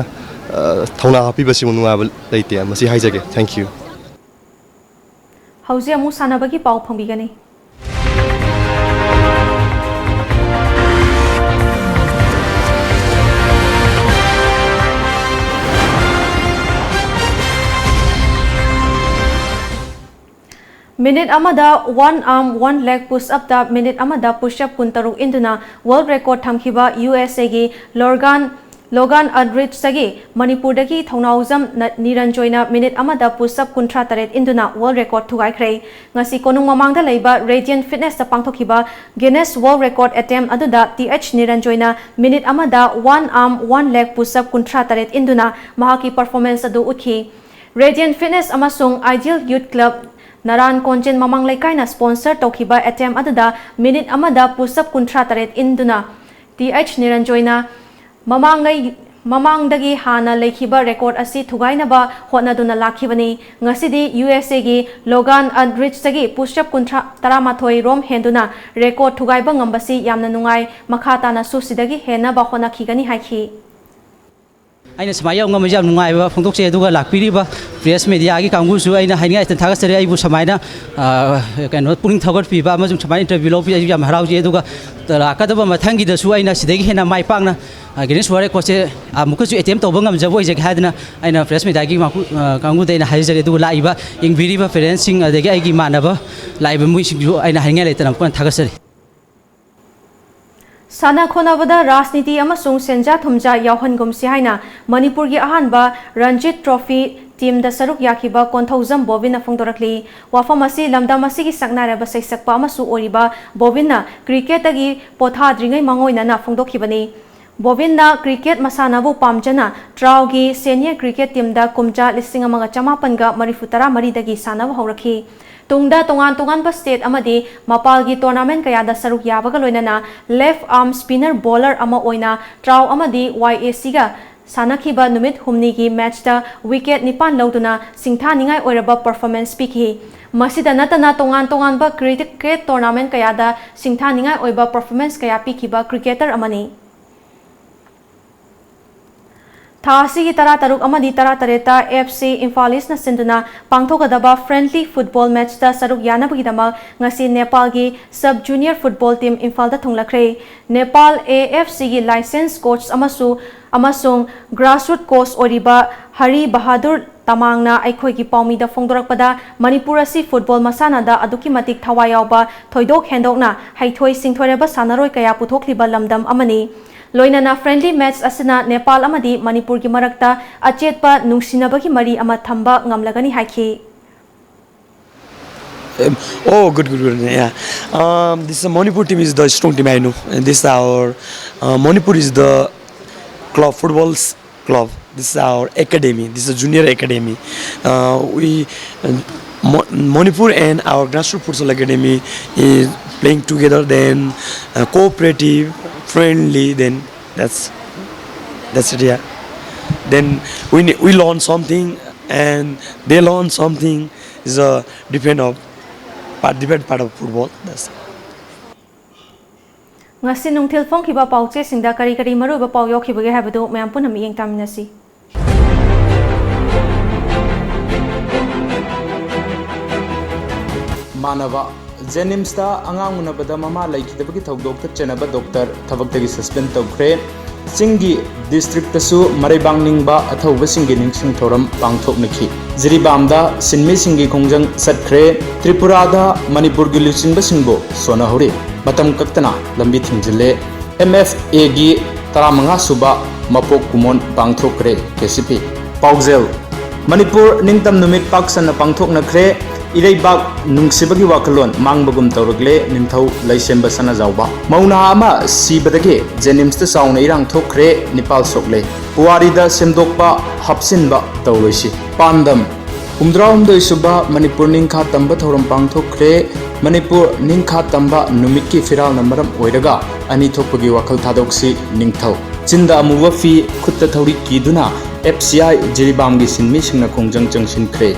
ꯑ, ꯊꯧꯅꯥ ꯍꯥꯞꯄꯤꯕꯁꯤꯃꯨꯛ ꯅꯨꯡꯉꯥꯏꯕ ꯂꯩꯇꯦ꯫ ꯃꯁꯤ ꯍꯥꯏꯖꯒꯦ꯫ Thank you꯫ ꯍꯧꯖꯤꯛ ꯑꯃꯨꯛ ꯁꯥꯟꯅꯕꯒꯤ ꯄꯥꯎ ꯐꯪꯕꯤꯒꯅꯤ꯫ ꯃꯤꯅꯤꯠ ꯑꯃꯗ one arm one leg push up ꯇ ꯃꯤꯅꯤꯠ ꯑꯃꯗ push up ꯀꯨꯟꯇꯔꯨꯛ ꯏꯟꯗꯨꯅ world record ꯊꯝꯈꯤꯕ USA ꯒꯤ Logan Logan Aldrichꯇꯒꯤ ꯃꯅꯤꯄꯨꯔꯗꯒꯤ ꯊꯧꯅꯥꯎꯖꯝ ꯅ-, ꯅꯤꯔꯟꯖꯣꯏꯅ ꯃꯤꯅꯤꯠ ꯑꯃꯗ push up ꯀꯨꯟꯊ꯭ꯔꯥ ꯇꯔꯦꯠ ꯏꯟꯗꯨꯅ world record ꯊꯨꯒꯥꯏꯈ꯭ꯔꯦ꯫ ꯉꯁꯤ ꯀꯣꯅꯨꯡ ꯃꯃꯥꯡꯗ ꯂꯩꯕ Radiant Fitnessꯇ ꯄꯥꯡꯊꯣꯛꯈꯤꯕ Guinness World Record attempt ꯑꯗꯨꯗ ꯇꯤ ꯑꯩꯆ ꯅꯤꯔꯟꯖꯣꯏꯅ ꯃꯤꯅꯤꯠ ꯑꯃꯗ one arm one leg push up ꯀꯨꯟꯊ꯭ꯔꯥ ꯇꯔꯦꯠ ꯏꯟꯗꯨꯅ ꯃꯍꯥꯛꯀꯤ performance ꯑꯗꯨ ꯎꯠꯈꯤ꯫ Radiant Fitness ꯑꯃꯁꯨꯡ Ideal Youth Club ꯅꯔꯥꯟ ꯀꯣꯟꯖꯦꯟ ꯃꯃꯥꯡ ꯂꯩꯀꯥꯏꯅ sponsor ꯇꯧꯈꯤꯕ attempt ꯑꯗꯨꯗ ꯃꯤꯅꯤꯠ ꯑꯃꯗ push up ꯀꯨꯟꯊ꯭ꯔꯥ ꯇꯔꯦꯠ ꯏꯟꯗꯨꯅ ꯇꯤ ꯑꯩꯆ ꯅꯤꯔꯟꯖꯣꯏꯅ ꯃꯃꯥꯡꯉꯩ-, ꯃꯃꯥꯡꯗꯒꯤ ꯍꯥꯟꯅ ꯂꯩꯈꯤꯕ record ꯑꯁꯤ ꯊꯨꯒꯥꯏꯅꯕ ꯍꯣꯠꯅꯗꯨꯅ ꯂꯥꯛꯈꯤꯕꯅꯤ꯫ ꯉꯁꯤꯗꯤ USA ꯒꯤ Logan Aldrichꯇꯒꯤ push up ꯀꯨꯟꯊ꯭ꯔꯥ, ꯇꯔꯥꯃꯥꯊꯣꯏ ꯔꯣꯝ ꯍꯦꯟꯗꯨꯅ record ꯊꯨꯒꯥꯏꯕ ꯉꯝꯕꯁꯤ ꯌꯥꯝꯅ ꯅꯨꯡꯉꯥꯏ, ꯃꯈꯥ ꯇꯥꯅꯁꯨ ꯁꯤꯗꯒꯤ ꯍꯦꯟꯅꯕ ꯍꯣꯠꯅꯈꯤꯒꯅꯤ ꯍꯥꯏꯈꯤ꯫ ꯑꯩꯅ ꯁꯨꯃꯥꯏꯅ ꯌꯥꯎ ꯉꯝꯕꯁꯦ ꯌꯥꯝ ꯅꯨꯡꯉꯥꯏꯕ ꯐꯣꯡꯗꯣꯛꯆꯩ꯫ ꯑꯗꯨꯒ ꯂꯥꯛꯄꯤꯔꯤꯕ press mediaꯒꯤ ꯀꯥꯡꯕꯨꯁꯨ ꯑꯩꯅ ꯍꯥꯏꯅꯤꯡꯉꯥꯏ ꯂꯩꯇꯅ ꯊꯥꯒꯠꯆꯔꯤ꯫ ꯑꯩꯕꯨ ꯁꯨꯃꯥꯏꯅ, ꯑ, ꯀꯩꯅꯣ, ꯄꯨꯛꯅꯤꯡ ꯊꯧꯒꯠꯄꯤꯕ ꯑꯃꯁꯨꯡ ꯁꯨꯃꯥꯏꯅ interview ꯂꯧꯕꯤꯕ ꯑꯩꯁꯨ ꯌꯥꯝ ꯍꯔꯥꯎꯖꯩ꯫ ꯑꯗꯨꯒ ꯂꯥꯛꯀꯗꯕ ꯃꯊꯪꯒꯤꯗꯁꯨ ꯑꯩꯅ ꯁꯤꯗꯒꯤ ꯍꯦꯟꯅ ꯃꯥꯏ ꯄꯥꯛꯅ, ꯑ, Guinness World Recordꯁꯦ ꯑꯃꯨꯛꯀꯁꯨ attempt ꯇꯧꯕ ꯉꯝꯖꯕ ꯑꯣꯏꯖꯒꯦ ꯍꯥꯏꯗꯅ ꯑꯩꯅ press mediaꯒꯤ ꯃꯥꯡꯈꯨ-, ꯑ, ꯀꯥꯡꯕꯨꯗ ꯑꯩꯅ ꯍꯥꯏꯖꯔꯤ꯫ ꯑꯗꯨꯒ ꯂꯥꯛꯏꯕ ꯌꯦꯡꯕꯤꯔꯤꯕ fansꯁꯤꯡ ꯑꯗꯒꯤ ꯑꯩꯒꯤ ꯏꯃꯥꯟꯅꯕ ꯂꯥꯛꯏꯕ ꯃꯣꯏꯁꯤꯡꯁꯨ ꯑꯩꯅ ꯍꯥꯏꯅꯤꯡꯉꯥꯏ ꯂꯩꯇꯅ ꯑꯃꯨꯛꯀ ꯍꯟꯅ ꯊꯥꯒꯠꯆꯔꯤ꯫ ꯁꯥꯟꯅ ꯈꯣꯠꯅꯕꯗ ꯔꯥꯖꯅꯤꯇꯤ ꯑꯃꯁꯨꯡ ꯁꯦꯟꯖꯥ ꯊꯨꯝꯖꯥ ꯌꯥꯎꯍꯟꯒꯨꯝꯁꯤ ꯍꯥꯏꯅ ꯃꯅꯤꯄꯨꯔꯒꯤ ꯑꯍꯥꯟꯕ ꯔꯟꯖꯤꯠ ꯇ꯭ꯔꯣꯐꯤ ꯇꯤꯝꯗ ꯁꯔꯨꯛ ꯌꯥꯈꯤꯕ ꯀꯣꯟꯊꯧꯖꯝ ꯕꯣꯕꯤꯟꯅ ꯐꯣꯡꯗꯣꯔꯛꯂꯤ꯫ ꯋꯥꯐꯝ ꯑꯁꯤ ꯂꯝꯗꯝ ꯑꯁꯤꯒꯤ ꯁꯛꯅꯥꯏꯔꯕ ꯁꯩꯁꯛꯄ ꯑꯃꯁꯨ ꯑꯣꯏꯔꯤꯕ ꯕꯣꯕꯤꯟꯅ ꯀ꯭ꯔꯤꯀꯦꯠꯇꯒꯤ ꯄꯣꯊꯥꯗ꯭ꯔꯤꯉꯩ ꯃꯥꯡꯑꯣꯏꯅꯅ ꯐꯣꯡꯗꯣꯛꯈꯤꯕꯅꯤ꯫ ꯕꯣꯕꯤꯟꯅ ꯀ꯭ꯔꯤꯀꯦꯠ ꯃꯁꯥꯟꯅꯕꯨ ꯄꯥꯝꯖꯅ ꯇ꯭ꯔꯥꯎꯒꯤ ꯁꯦꯅꯤꯌꯔ ꯀ꯭ꯔꯤꯀꯦꯠ ꯇꯤꯝꯗ ꯀꯨꯝꯖꯥ ꯂꯤꯁꯤꯡ ꯑꯃꯒ ꯆꯃꯥꯄꯟꯒ ꯃꯔꯤꯐꯨ ꯇꯔꯥ ꯃꯔꯤꯗꯒꯤ ꯁꯥꯟꯅꯕ ꯍꯧꯔꯛꯈꯤ꯫ ꯇꯨꯡꯗ ꯇꯣꯉꯥꯟ ꯇꯣꯉꯥꯟꯕ ꯁ꯭ꯇꯦꯠ ꯑꯃꯗꯤ ꯃꯄꯥꯜꯒꯤ ꯇꯣꯔꯅꯥꯃꯦꯟꯠ ꯀꯌꯥꯗ ꯁꯔꯨꯛ ꯌꯥꯕꯒ ꯂꯣꯏꯅꯅ left arm spinner bowler ꯑꯃ ꯑꯣꯏꯅ ꯇ꯭ꯔꯥꯎ ꯑꯃꯗꯤ ꯋꯥꯏ ꯑꯦ ꯁꯤꯒ ꯁꯥꯟꯅꯈꯤꯕ ꯅꯨꯃꯤꯠ ꯍꯨꯝꯅꯤꯒꯤ ꯃꯦꯆꯇ ꯋꯤꯀꯦꯠ ꯅꯤꯄꯥꯟ ꯂꯧꯗꯨꯅ ꯁꯤꯡꯊꯥꯅꯤꯡꯉꯥꯏ ꯑꯣꯏꯔꯕ ꯄꯔꯐꯣꯔꯃꯦꯟꯁ ꯄꯤꯈꯤ꯫ ꯃꯁꯤꯗ ꯅꯠꯇꯅ ꯇꯣꯉꯥꯟ ꯇꯣꯉꯥꯟꯕ ꯀ꯭ꯔꯤꯀꯦꯠ ꯇꯣꯔꯅꯥꯃꯦꯟꯠ ꯀꯌꯥꯗ ꯁꯤꯡꯊꯥꯅꯤꯡꯉꯥꯏ ꯑꯣꯏꯕ ꯄꯔꯐꯣꯔꯃꯦꯟꯁ ꯀꯌꯥ ꯄꯤꯈꯤꯕ ꯀ꯭ꯔꯤꯀꯦꯇꯔ ꯑꯃꯅꯤ꯫ ꯊꯥ ꯑꯁꯤꯒꯤ ꯇꯔꯥꯇꯔꯨꯛ ꯑꯃꯗꯤ ꯇꯔꯥꯇꯔꯦꯠꯇ ꯑꯦꯐ ꯁꯤ ꯏꯝꯐꯥꯜ ꯏꯁꯅ ꯁꯤꯟꯗꯨꯅ ꯄꯥꯡꯊꯣꯛꯀꯗꯕ friendly football matchꯇ ꯁꯔꯨꯛ ꯌꯥꯅꯕꯒꯤꯗꯃꯛ ꯉꯁꯤ ꯅꯦꯄꯥꯜꯒꯤ sub junior football team ꯏꯝꯐꯥꯜꯗ ꯊꯨꯡꯂꯈ꯭ꯔꯦ꯫ ꯅꯦꯄꯥꯜ ꯑꯦ ꯑꯦꯐ ꯁꯤꯒꯤ licensed coach ꯑꯃꯁꯨ, ꯑꯃꯁꯨꯡ grassroot coach ꯑꯣꯏꯔꯤꯕ ꯍꯔꯤ ꯕꯍꯥꯗꯨꯔ ꯇꯃꯥꯡꯅ ꯑꯩꯈꯣꯏꯒꯤ ꯄꯥꯎꯃꯤꯗ ꯐꯣꯡꯗꯣꯔꯛꯄꯗ, ꯃꯅꯤꯄꯨꯔ ꯑꯁꯤ football ꯃꯁꯥꯟꯅꯗ ꯑꯗꯨꯛꯀꯤ ꯃꯇꯤꯛ ꯊꯋꯥꯏ ꯌꯥꯎꯕ, ꯊꯣꯏꯗꯣꯛ ꯍꯦꯟꯗꯣꯛꯅ ꯍꯩꯊꯣꯏ ꯁꯤꯡꯊꯣꯏꯔꯕ ꯁꯥꯟꯅꯔꯣꯏ ꯀꯌꯥ ꯄꯨꯊꯣꯛꯂꯤꯕ ꯂꯝꯗꯝ ꯑꯃꯅꯤ꯫ ꯂꯣꯏꯅꯅ friendly match ꯑꯁꯤꯅ ꯅꯦꯄꯥꯜ ꯑꯃꯗꯤ ꯃꯅꯤꯄꯨꯔꯒꯤ ꯃꯔꯛꯇ ꯑꯆꯦꯠꯄ ꯅꯨꯡꯁꯤꯅꯕꯒꯤ ꯃꯔꯤ ꯑꯃ ꯊꯝꯕ ꯉꯝꯂꯒꯅꯤ ꯍꯥꯏꯈꯤ꯫ Um, oh, good, good, good. Yeah. Um, this uh, Manipur team is the strong team I know. And this our uh, Manipur is the club football's club. This is our academy. This is a junior academy. Uh, we uh, Mo- Manipur and our grassroots futsal academy is playing together. Then uh, cooperative, friendly. Then that's that's it. Yeah. Then we ne- we learn something and they learn something. Is a different of part different part of football. That's ꯉꯁꯤ ꯅꯨꯡꯊꯤꯜ ꯐꯣꯡꯈꯤꯕ ꯄꯥꯎꯆꯦꯁꯤꯡꯗ ꯀꯔꯤ ꯀꯔꯤ ꯃꯔꯨꯑꯣꯏꯕ ꯄꯥꯎ ꯌꯥꯎꯈꯤꯕꯒꯦ ꯍꯥꯏꯕꯗꯨ ꯃꯌꯥꯝ ꯄꯨꯟꯅ ꯃꯤꯠꯌꯦꯡ ꯇꯥꯃꯤꯟꯅꯁꯤ꯫ ꯃꯥꯟꯅꯕ ꯖꯦꯅꯤꯝꯁꯇ ꯑꯉꯥꯡ ꯎꯅꯕꯗ ꯃꯃꯥ ꯂꯩꯈꯤꯗꯕꯒꯤ ꯊꯧꯗꯣꯛꯇ ꯆꯦꯟꯅꯕ ꯗꯣꯛꯇꯔ ꯊꯕꯛꯇꯒꯤ suspend ꯇꯧꯈ꯭ꯔꯦ꯫ ꯆꯤꯡꯒꯤ districtꯇꯁꯨ ꯃꯔꯩꯕꯥꯡ ꯅꯤꯡꯕ ꯑꯊꯧꯕꯁꯤꯡꯒꯤ ꯅꯤꯡꯁꯤꯡ ꯊꯧꯔꯝ ꯄꯥꯡꯊꯣꯛꯅꯈꯤ꯫ ꯖꯤꯔꯤꯕꯥꯝꯗ ꯁꯤꯟꯃꯤꯁꯤꯡꯒꯤ ꯈꯣꯡꯖꯪ ꯆꯠꯈ꯭ꯔꯦ꯫ ꯇ꯭ꯔꯤꯄꯨꯔꯥꯗ ꯃꯅꯤꯄꯨꯔꯒꯤ ꯂꯨꯆꯤꯡꯕꯁꯤꯡꯕꯨ ꯁꯣꯟꯅꯍꯧꯔꯤ꯫ ꯃꯇꯝ ꯀꯛꯇꯅ ꯂꯝꯕꯤ ꯊꯤꯡꯖꯤꯜꯂꯦ꯫ ꯑꯦꯝ ꯑꯦꯐ ꯑꯦꯒꯤ ꯇꯔꯥꯃꯉꯥ ꯁꯨꯕ ꯃꯄꯣꯛ ꯀꯨꯝꯑꯣꯟ ꯄꯥꯡꯊꯣꯛꯈ꯭ꯔꯦ꯫ ꯀꯦ ꯁꯤ ꯄꯤ ꯄꯥꯎꯖꯦꯜ꯫ ꯃꯅꯤꯄꯨꯔ ꯅꯤꯡꯇꯝ ꯅꯨꯃꯤꯠ ꯄꯥꯛ ꯁꯟꯅ ꯄꯥꯡꯊꯣꯛꯅꯈ꯭ꯔꯦ꯫ ꯏꯔꯩꯕꯥꯛ ꯅꯨꯡꯁꯤꯕꯒꯤ ꯋꯥꯈꯜꯂꯣꯟ ꯃꯥꯡꯕꯒꯨꯝ ꯇꯧꯔꯛꯂꯦ꯫ ꯅꯤꯡꯊꯧ ꯂꯩꯁꯦꯝꯕ ꯁꯅꯥꯖꯥꯎꯕ꯫ ꯃꯧ ꯅꯍꯥ ꯑꯃ ꯁꯤꯕꯗꯒꯤ ꯖꯦꯅꯤꯝꯁꯇ ꯆꯥꯎꯅ ꯏꯔꯥꯡ ꯊꯣꯛꯈ꯭ꯔꯦ꯫ ꯅꯤꯄꯥꯜ ꯁꯣꯛꯂꯦ꯫ ꯄꯨꯋꯥꯔꯤꯗ ꯁꯦꯝꯗꯣꯛꯄ ꯍꯥꯞꯆꯤꯟꯕ ꯇꯧꯔꯣꯏꯁꯤ꯫ ꯄꯥꯟꯗꯝ꯫ ꯍꯨꯝꯗ꯭ꯔꯥꯍꯨꯝꯗꯣꯏ ꯁꯨꯕ ꯃꯅꯤꯄꯨꯔ ꯅꯤꯡꯈꯥ ꯇꯝꯕ ꯊꯧꯔꯝ ꯄꯥꯡꯊꯣꯛꯈ꯭ꯔꯦ꯫ ꯃꯅꯤꯄꯨꯔ ꯅꯤꯡꯈꯥ ꯇꯝꯕ ꯅꯨꯃꯤꯠꯀꯤ ꯐꯤꯔꯥꯜꯅ ꯃꯔꯝ ꯑꯣꯏꯔꯒ ꯑꯅꯤ ꯊꯣꯛꯄꯒꯤ ꯋꯥꯈꯜ ꯊꯥꯗꯣꯛꯁꯤ꯫ ꯅꯤꯡꯊꯧ꯫ ꯆꯤꯟꯗ ꯑꯃꯨꯕ ꯐꯤ, ꯈꯨꯠꯇ ꯊꯧꯔꯤ ꯀꯤꯗꯨꯅ ꯑꯦꯐ ꯁꯤ ꯑꯥꯏ ꯖꯤꯔꯤꯕꯥꯝꯒꯤ ꯁꯤꯟꯃꯤꯁꯤꯡꯅ ꯈꯣꯡꯖꯪ ꯆꯪꯁꯤꯟꯈ꯭ꯔꯦ꯫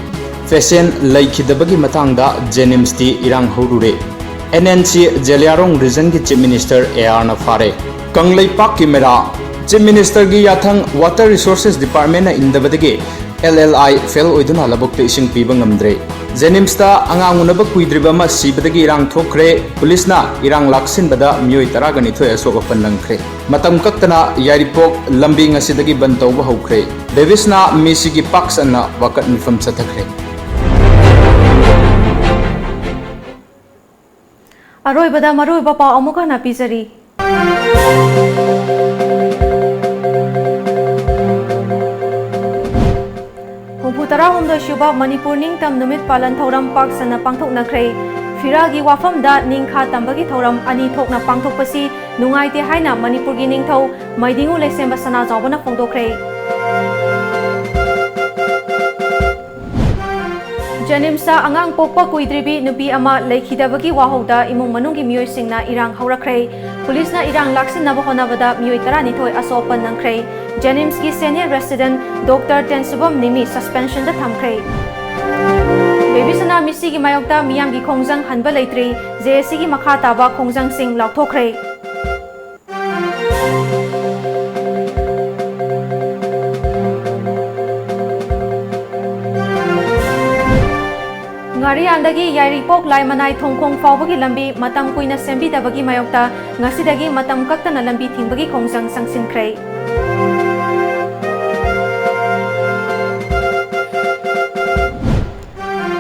ꯐꯦꯁꯦꯟ ꯂꯩꯈꯤꯗꯕꯒꯤ ꯃꯇꯥꯡꯗ ꯖꯦꯅꯤꯝꯁꯇꯤ ꯏꯔꯥꯡ ꯍꯧꯔꯨꯔꯦ꯫ And N C Zeliangrong regionꯒꯤ chief minister ꯑꯦ ꯑꯥꯔꯅ ꯐꯥꯔꯦ꯫ ꯀꯪꯂꯩꯄꯥꯛꯀꯤ ꯃꯦꯔꯥ ꯆꯤꯐ ꯃꯤꯅꯤꯁꯇꯔꯒꯤ ꯌꯥꯊꯪ ꯋꯥꯇꯔ ꯔꯤꯁꯣꯔꯁꯦꯁ ꯗꯤꯄꯥꯔꯠꯃꯦꯟꯅ ꯏꯟꯗꯕꯗꯒꯤ ꯑꯦꯜ ꯑꯦꯜ ꯑꯥꯏ ꯐꯦꯜ ꯑꯣꯏꯗꯨꯅ ꯂꯧꯕꯨꯛꯇ ꯏꯁꯤꯡ ꯄꯤꯕ ꯉꯝꯗ꯭ꯔꯦ꯫ ꯖꯦꯅꯤꯝꯁꯇ ꯑꯉꯥꯡ ꯎꯅꯕ ꯀꯨꯏꯗ꯭ꯔꯤꯕ ꯑꯃ ꯁꯤꯕꯗꯒꯤ ꯏꯔꯥꯡ ꯊꯣꯛꯈ꯭ꯔꯦ꯫ ꯄꯨꯂꯤꯁꯅ ꯏꯔꯥꯡ ꯂꯥꯛꯁꯤꯟꯕꯗ ꯃꯤꯑꯣꯏ ꯇꯔꯥꯒ ꯅꯤꯊꯣꯏ ꯑꯁꯣꯛ ꯑꯄꯟ ꯅꯪꯈ꯭ꯔꯦ꯫ ꯃꯇꯝ ꯀꯛꯇꯅ ꯌꯥꯏꯔꯤꯄꯣꯛ ꯂꯝꯕꯤ ꯉꯁꯤꯗꯒꯤ ꯕꯟ ꯇꯧꯕ ꯍꯧꯈ꯭ꯔꯦ꯫ ꯕꯦꯕꯤꯁꯅ ꯃꯤꯁꯤꯒꯤ ꯄꯥꯛ ꯁꯟꯅ ꯋꯥꯀꯠ ꯃꯤꯐꯝ ꯆꯠꯊꯈ꯭ꯔꯦ꯫ ꯑꯔꯣꯏꯕꯗ ꯃꯔꯨꯑꯣꯏꯕ ꯄꯥꯎ ꯑꯃꯨꯛ ꯍꯟꯅ ꯄꯤꯖꯔꯤ꯫ ꯍꯨꯝꯐꯨ ꯇꯔꯥꯍꯨꯝꯗꯣꯏ ꯁꯨꯕ ꯃꯅꯤꯄꯨꯔ ꯅꯤꯡꯇꯝ ꯅꯨꯃꯤꯠ ꯄꯥꯂꯟ ꯊꯧꯔꯝ ꯄꯥꯛ ꯁꯟꯅ ꯄꯥꯡꯊꯣꯛꯅꯈ꯭ꯔꯦ꯫ ꯐꯤꯔꯥꯒꯤ ꯋꯥꯐꯝꯗ ꯅꯤꯡꯈꯥ ꯇꯝꯕꯒꯤ ꯊꯧꯔꯝ ꯑꯅꯤ ꯊꯣꯛꯅ ꯄꯥꯡꯊꯣꯛꯄꯁꯤ ꯅꯨꯡꯉꯥꯏꯇꯦ ꯍꯥꯏꯅ ꯃꯅꯤꯄꯨꯔꯒꯤ ꯅꯤꯡꯊꯧ ꯃꯩꯗꯤꯡꯉꯨ ꯂꯩꯁꯦꯝꯕ ꯁꯅꯥꯖꯥꯎꯕꯅ ꯐꯣꯡꯗꯣꯛꯈ꯭ꯔꯦ꯫ ꯖꯦꯅꯤꯝꯁꯇ ꯑꯉꯥꯡ ꯄꯣꯛꯄ ꯀꯨꯏꯗ꯭ꯔꯤꯕꯤ ꯅꯨꯄꯤ ꯑꯃ ꯂꯩꯈꯤꯗꯕꯒꯤ ꯋꯥꯍꯧꯗ ꯏꯃꯨꯡ ꯃꯅꯨꯡꯒꯤ ꯃꯤꯑꯣꯏꯁꯤꯡꯅ ꯏꯔꯥꯡ ꯍꯧꯔꯛꯈ꯭ꯔꯦ꯫ ꯄꯨꯂꯤꯁꯅ ꯏꯔꯥꯡ ꯂꯥꯛꯁꯤꯟꯅꯕ ꯍꯣꯠꯅꯕꯗ ꯃꯤꯑꯣꯏ ꯇꯔꯥꯅꯤꯊꯣꯏ ꯑꯁꯣꯛ ꯑꯄꯟ ꯅꯪꯈ꯭ꯔꯦ꯫ ꯖꯦꯅꯤꯝꯁꯀꯤ ꯁꯦꯅꯤꯌꯔ ꯔꯦꯁꯤꯗꯦꯟꯠ ꯗꯣꯛꯇꯔ ꯇꯦꯟꯁꯨꯕꯝ ꯅꯤꯃꯤ ꯁꯁꯄꯦꯟꯁꯟꯗ ꯊꯝꯈ꯭ꯔꯦ꯫ ꯕꯦꯕꯤꯁꯅ ꯃꯤꯁꯤꯒꯤ ꯃꯥꯌꯣꯛꯇ ꯃꯤꯌꯥꯝꯒꯤ ꯈꯣꯡꯖꯪ ꯍꯟꯕ ꯂꯩꯇ꯭ꯔꯤ꯫ ꯖꯦ ꯑꯦ ꯁꯤꯒꯤ ꯃꯈꯥ ꯇꯥꯕ ꯈꯣꯡꯖꯪꯁꯤꯡ ꯂꯥꯎꯊꯣꯛꯈ꯭ꯔꯦ꯫ ꯉꯥꯔꯤꯌꯥꯟꯗꯒꯤ ꯌꯥꯏꯔꯤꯄꯣꯛ ꯂꯥꯏꯃꯅꯥꯏ ꯊꯣꯡꯈꯣꯡ ꯐꯥꯎꯕꯒꯤ ꯂꯝꯕꯤ ꯃꯇꯝ ꯀꯨꯏꯅ ꯁꯦꯝꯕꯤꯗꯕꯒꯤ ꯃꯥꯌꯣꯛꯇ ꯉꯁꯤꯗꯒꯤ ꯃꯇꯝ ꯀꯛꯇꯅ ꯂꯝꯕꯤ ꯊꯤꯡꯕꯒꯤ ꯈꯣꯡꯖꯪ ꯆꯪꯁꯤꯟꯈ꯭ꯔꯦ꯫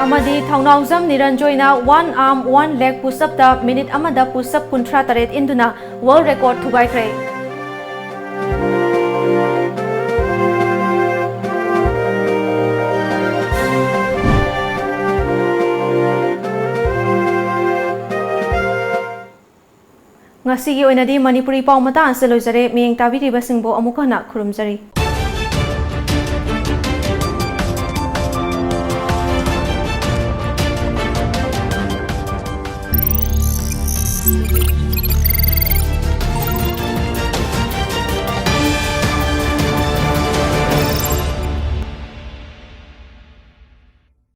ꯑꯃꯗꯤ ꯊꯧꯅꯥꯎꯖꯝ ꯅꯤꯔꯟꯖꯣꯏꯅ one arm one leg push-up ꯇ ꯃꯤꯅꯤꯠ ꯑꯃꯗ push-up ꯀꯨꯟꯊ꯭ꯔꯥ ꯇꯔꯦꯠ ꯏꯟꯗꯨꯅ world record ꯊꯨꯒꯥꯏꯈ꯭ꯔꯦ꯫ ꯉꯁꯤꯒꯤ ꯑꯣꯏꯅꯗꯤ ꯃꯅꯤꯄꯨꯔꯤ ꯄꯥꯎ ꯃꯇꯥꯡ ꯑꯁꯤꯗ ꯂꯣꯏꯖꯔꯦ꯫ ꯃꯤꯠꯌꯦꯡ ꯇꯥꯕꯤꯔꯤꯕꯁꯤꯡꯕꯨ ꯑꯃꯨꯛ ꯍꯟꯅ ꯈꯨꯔꯨꯝꯖꯔꯤ꯫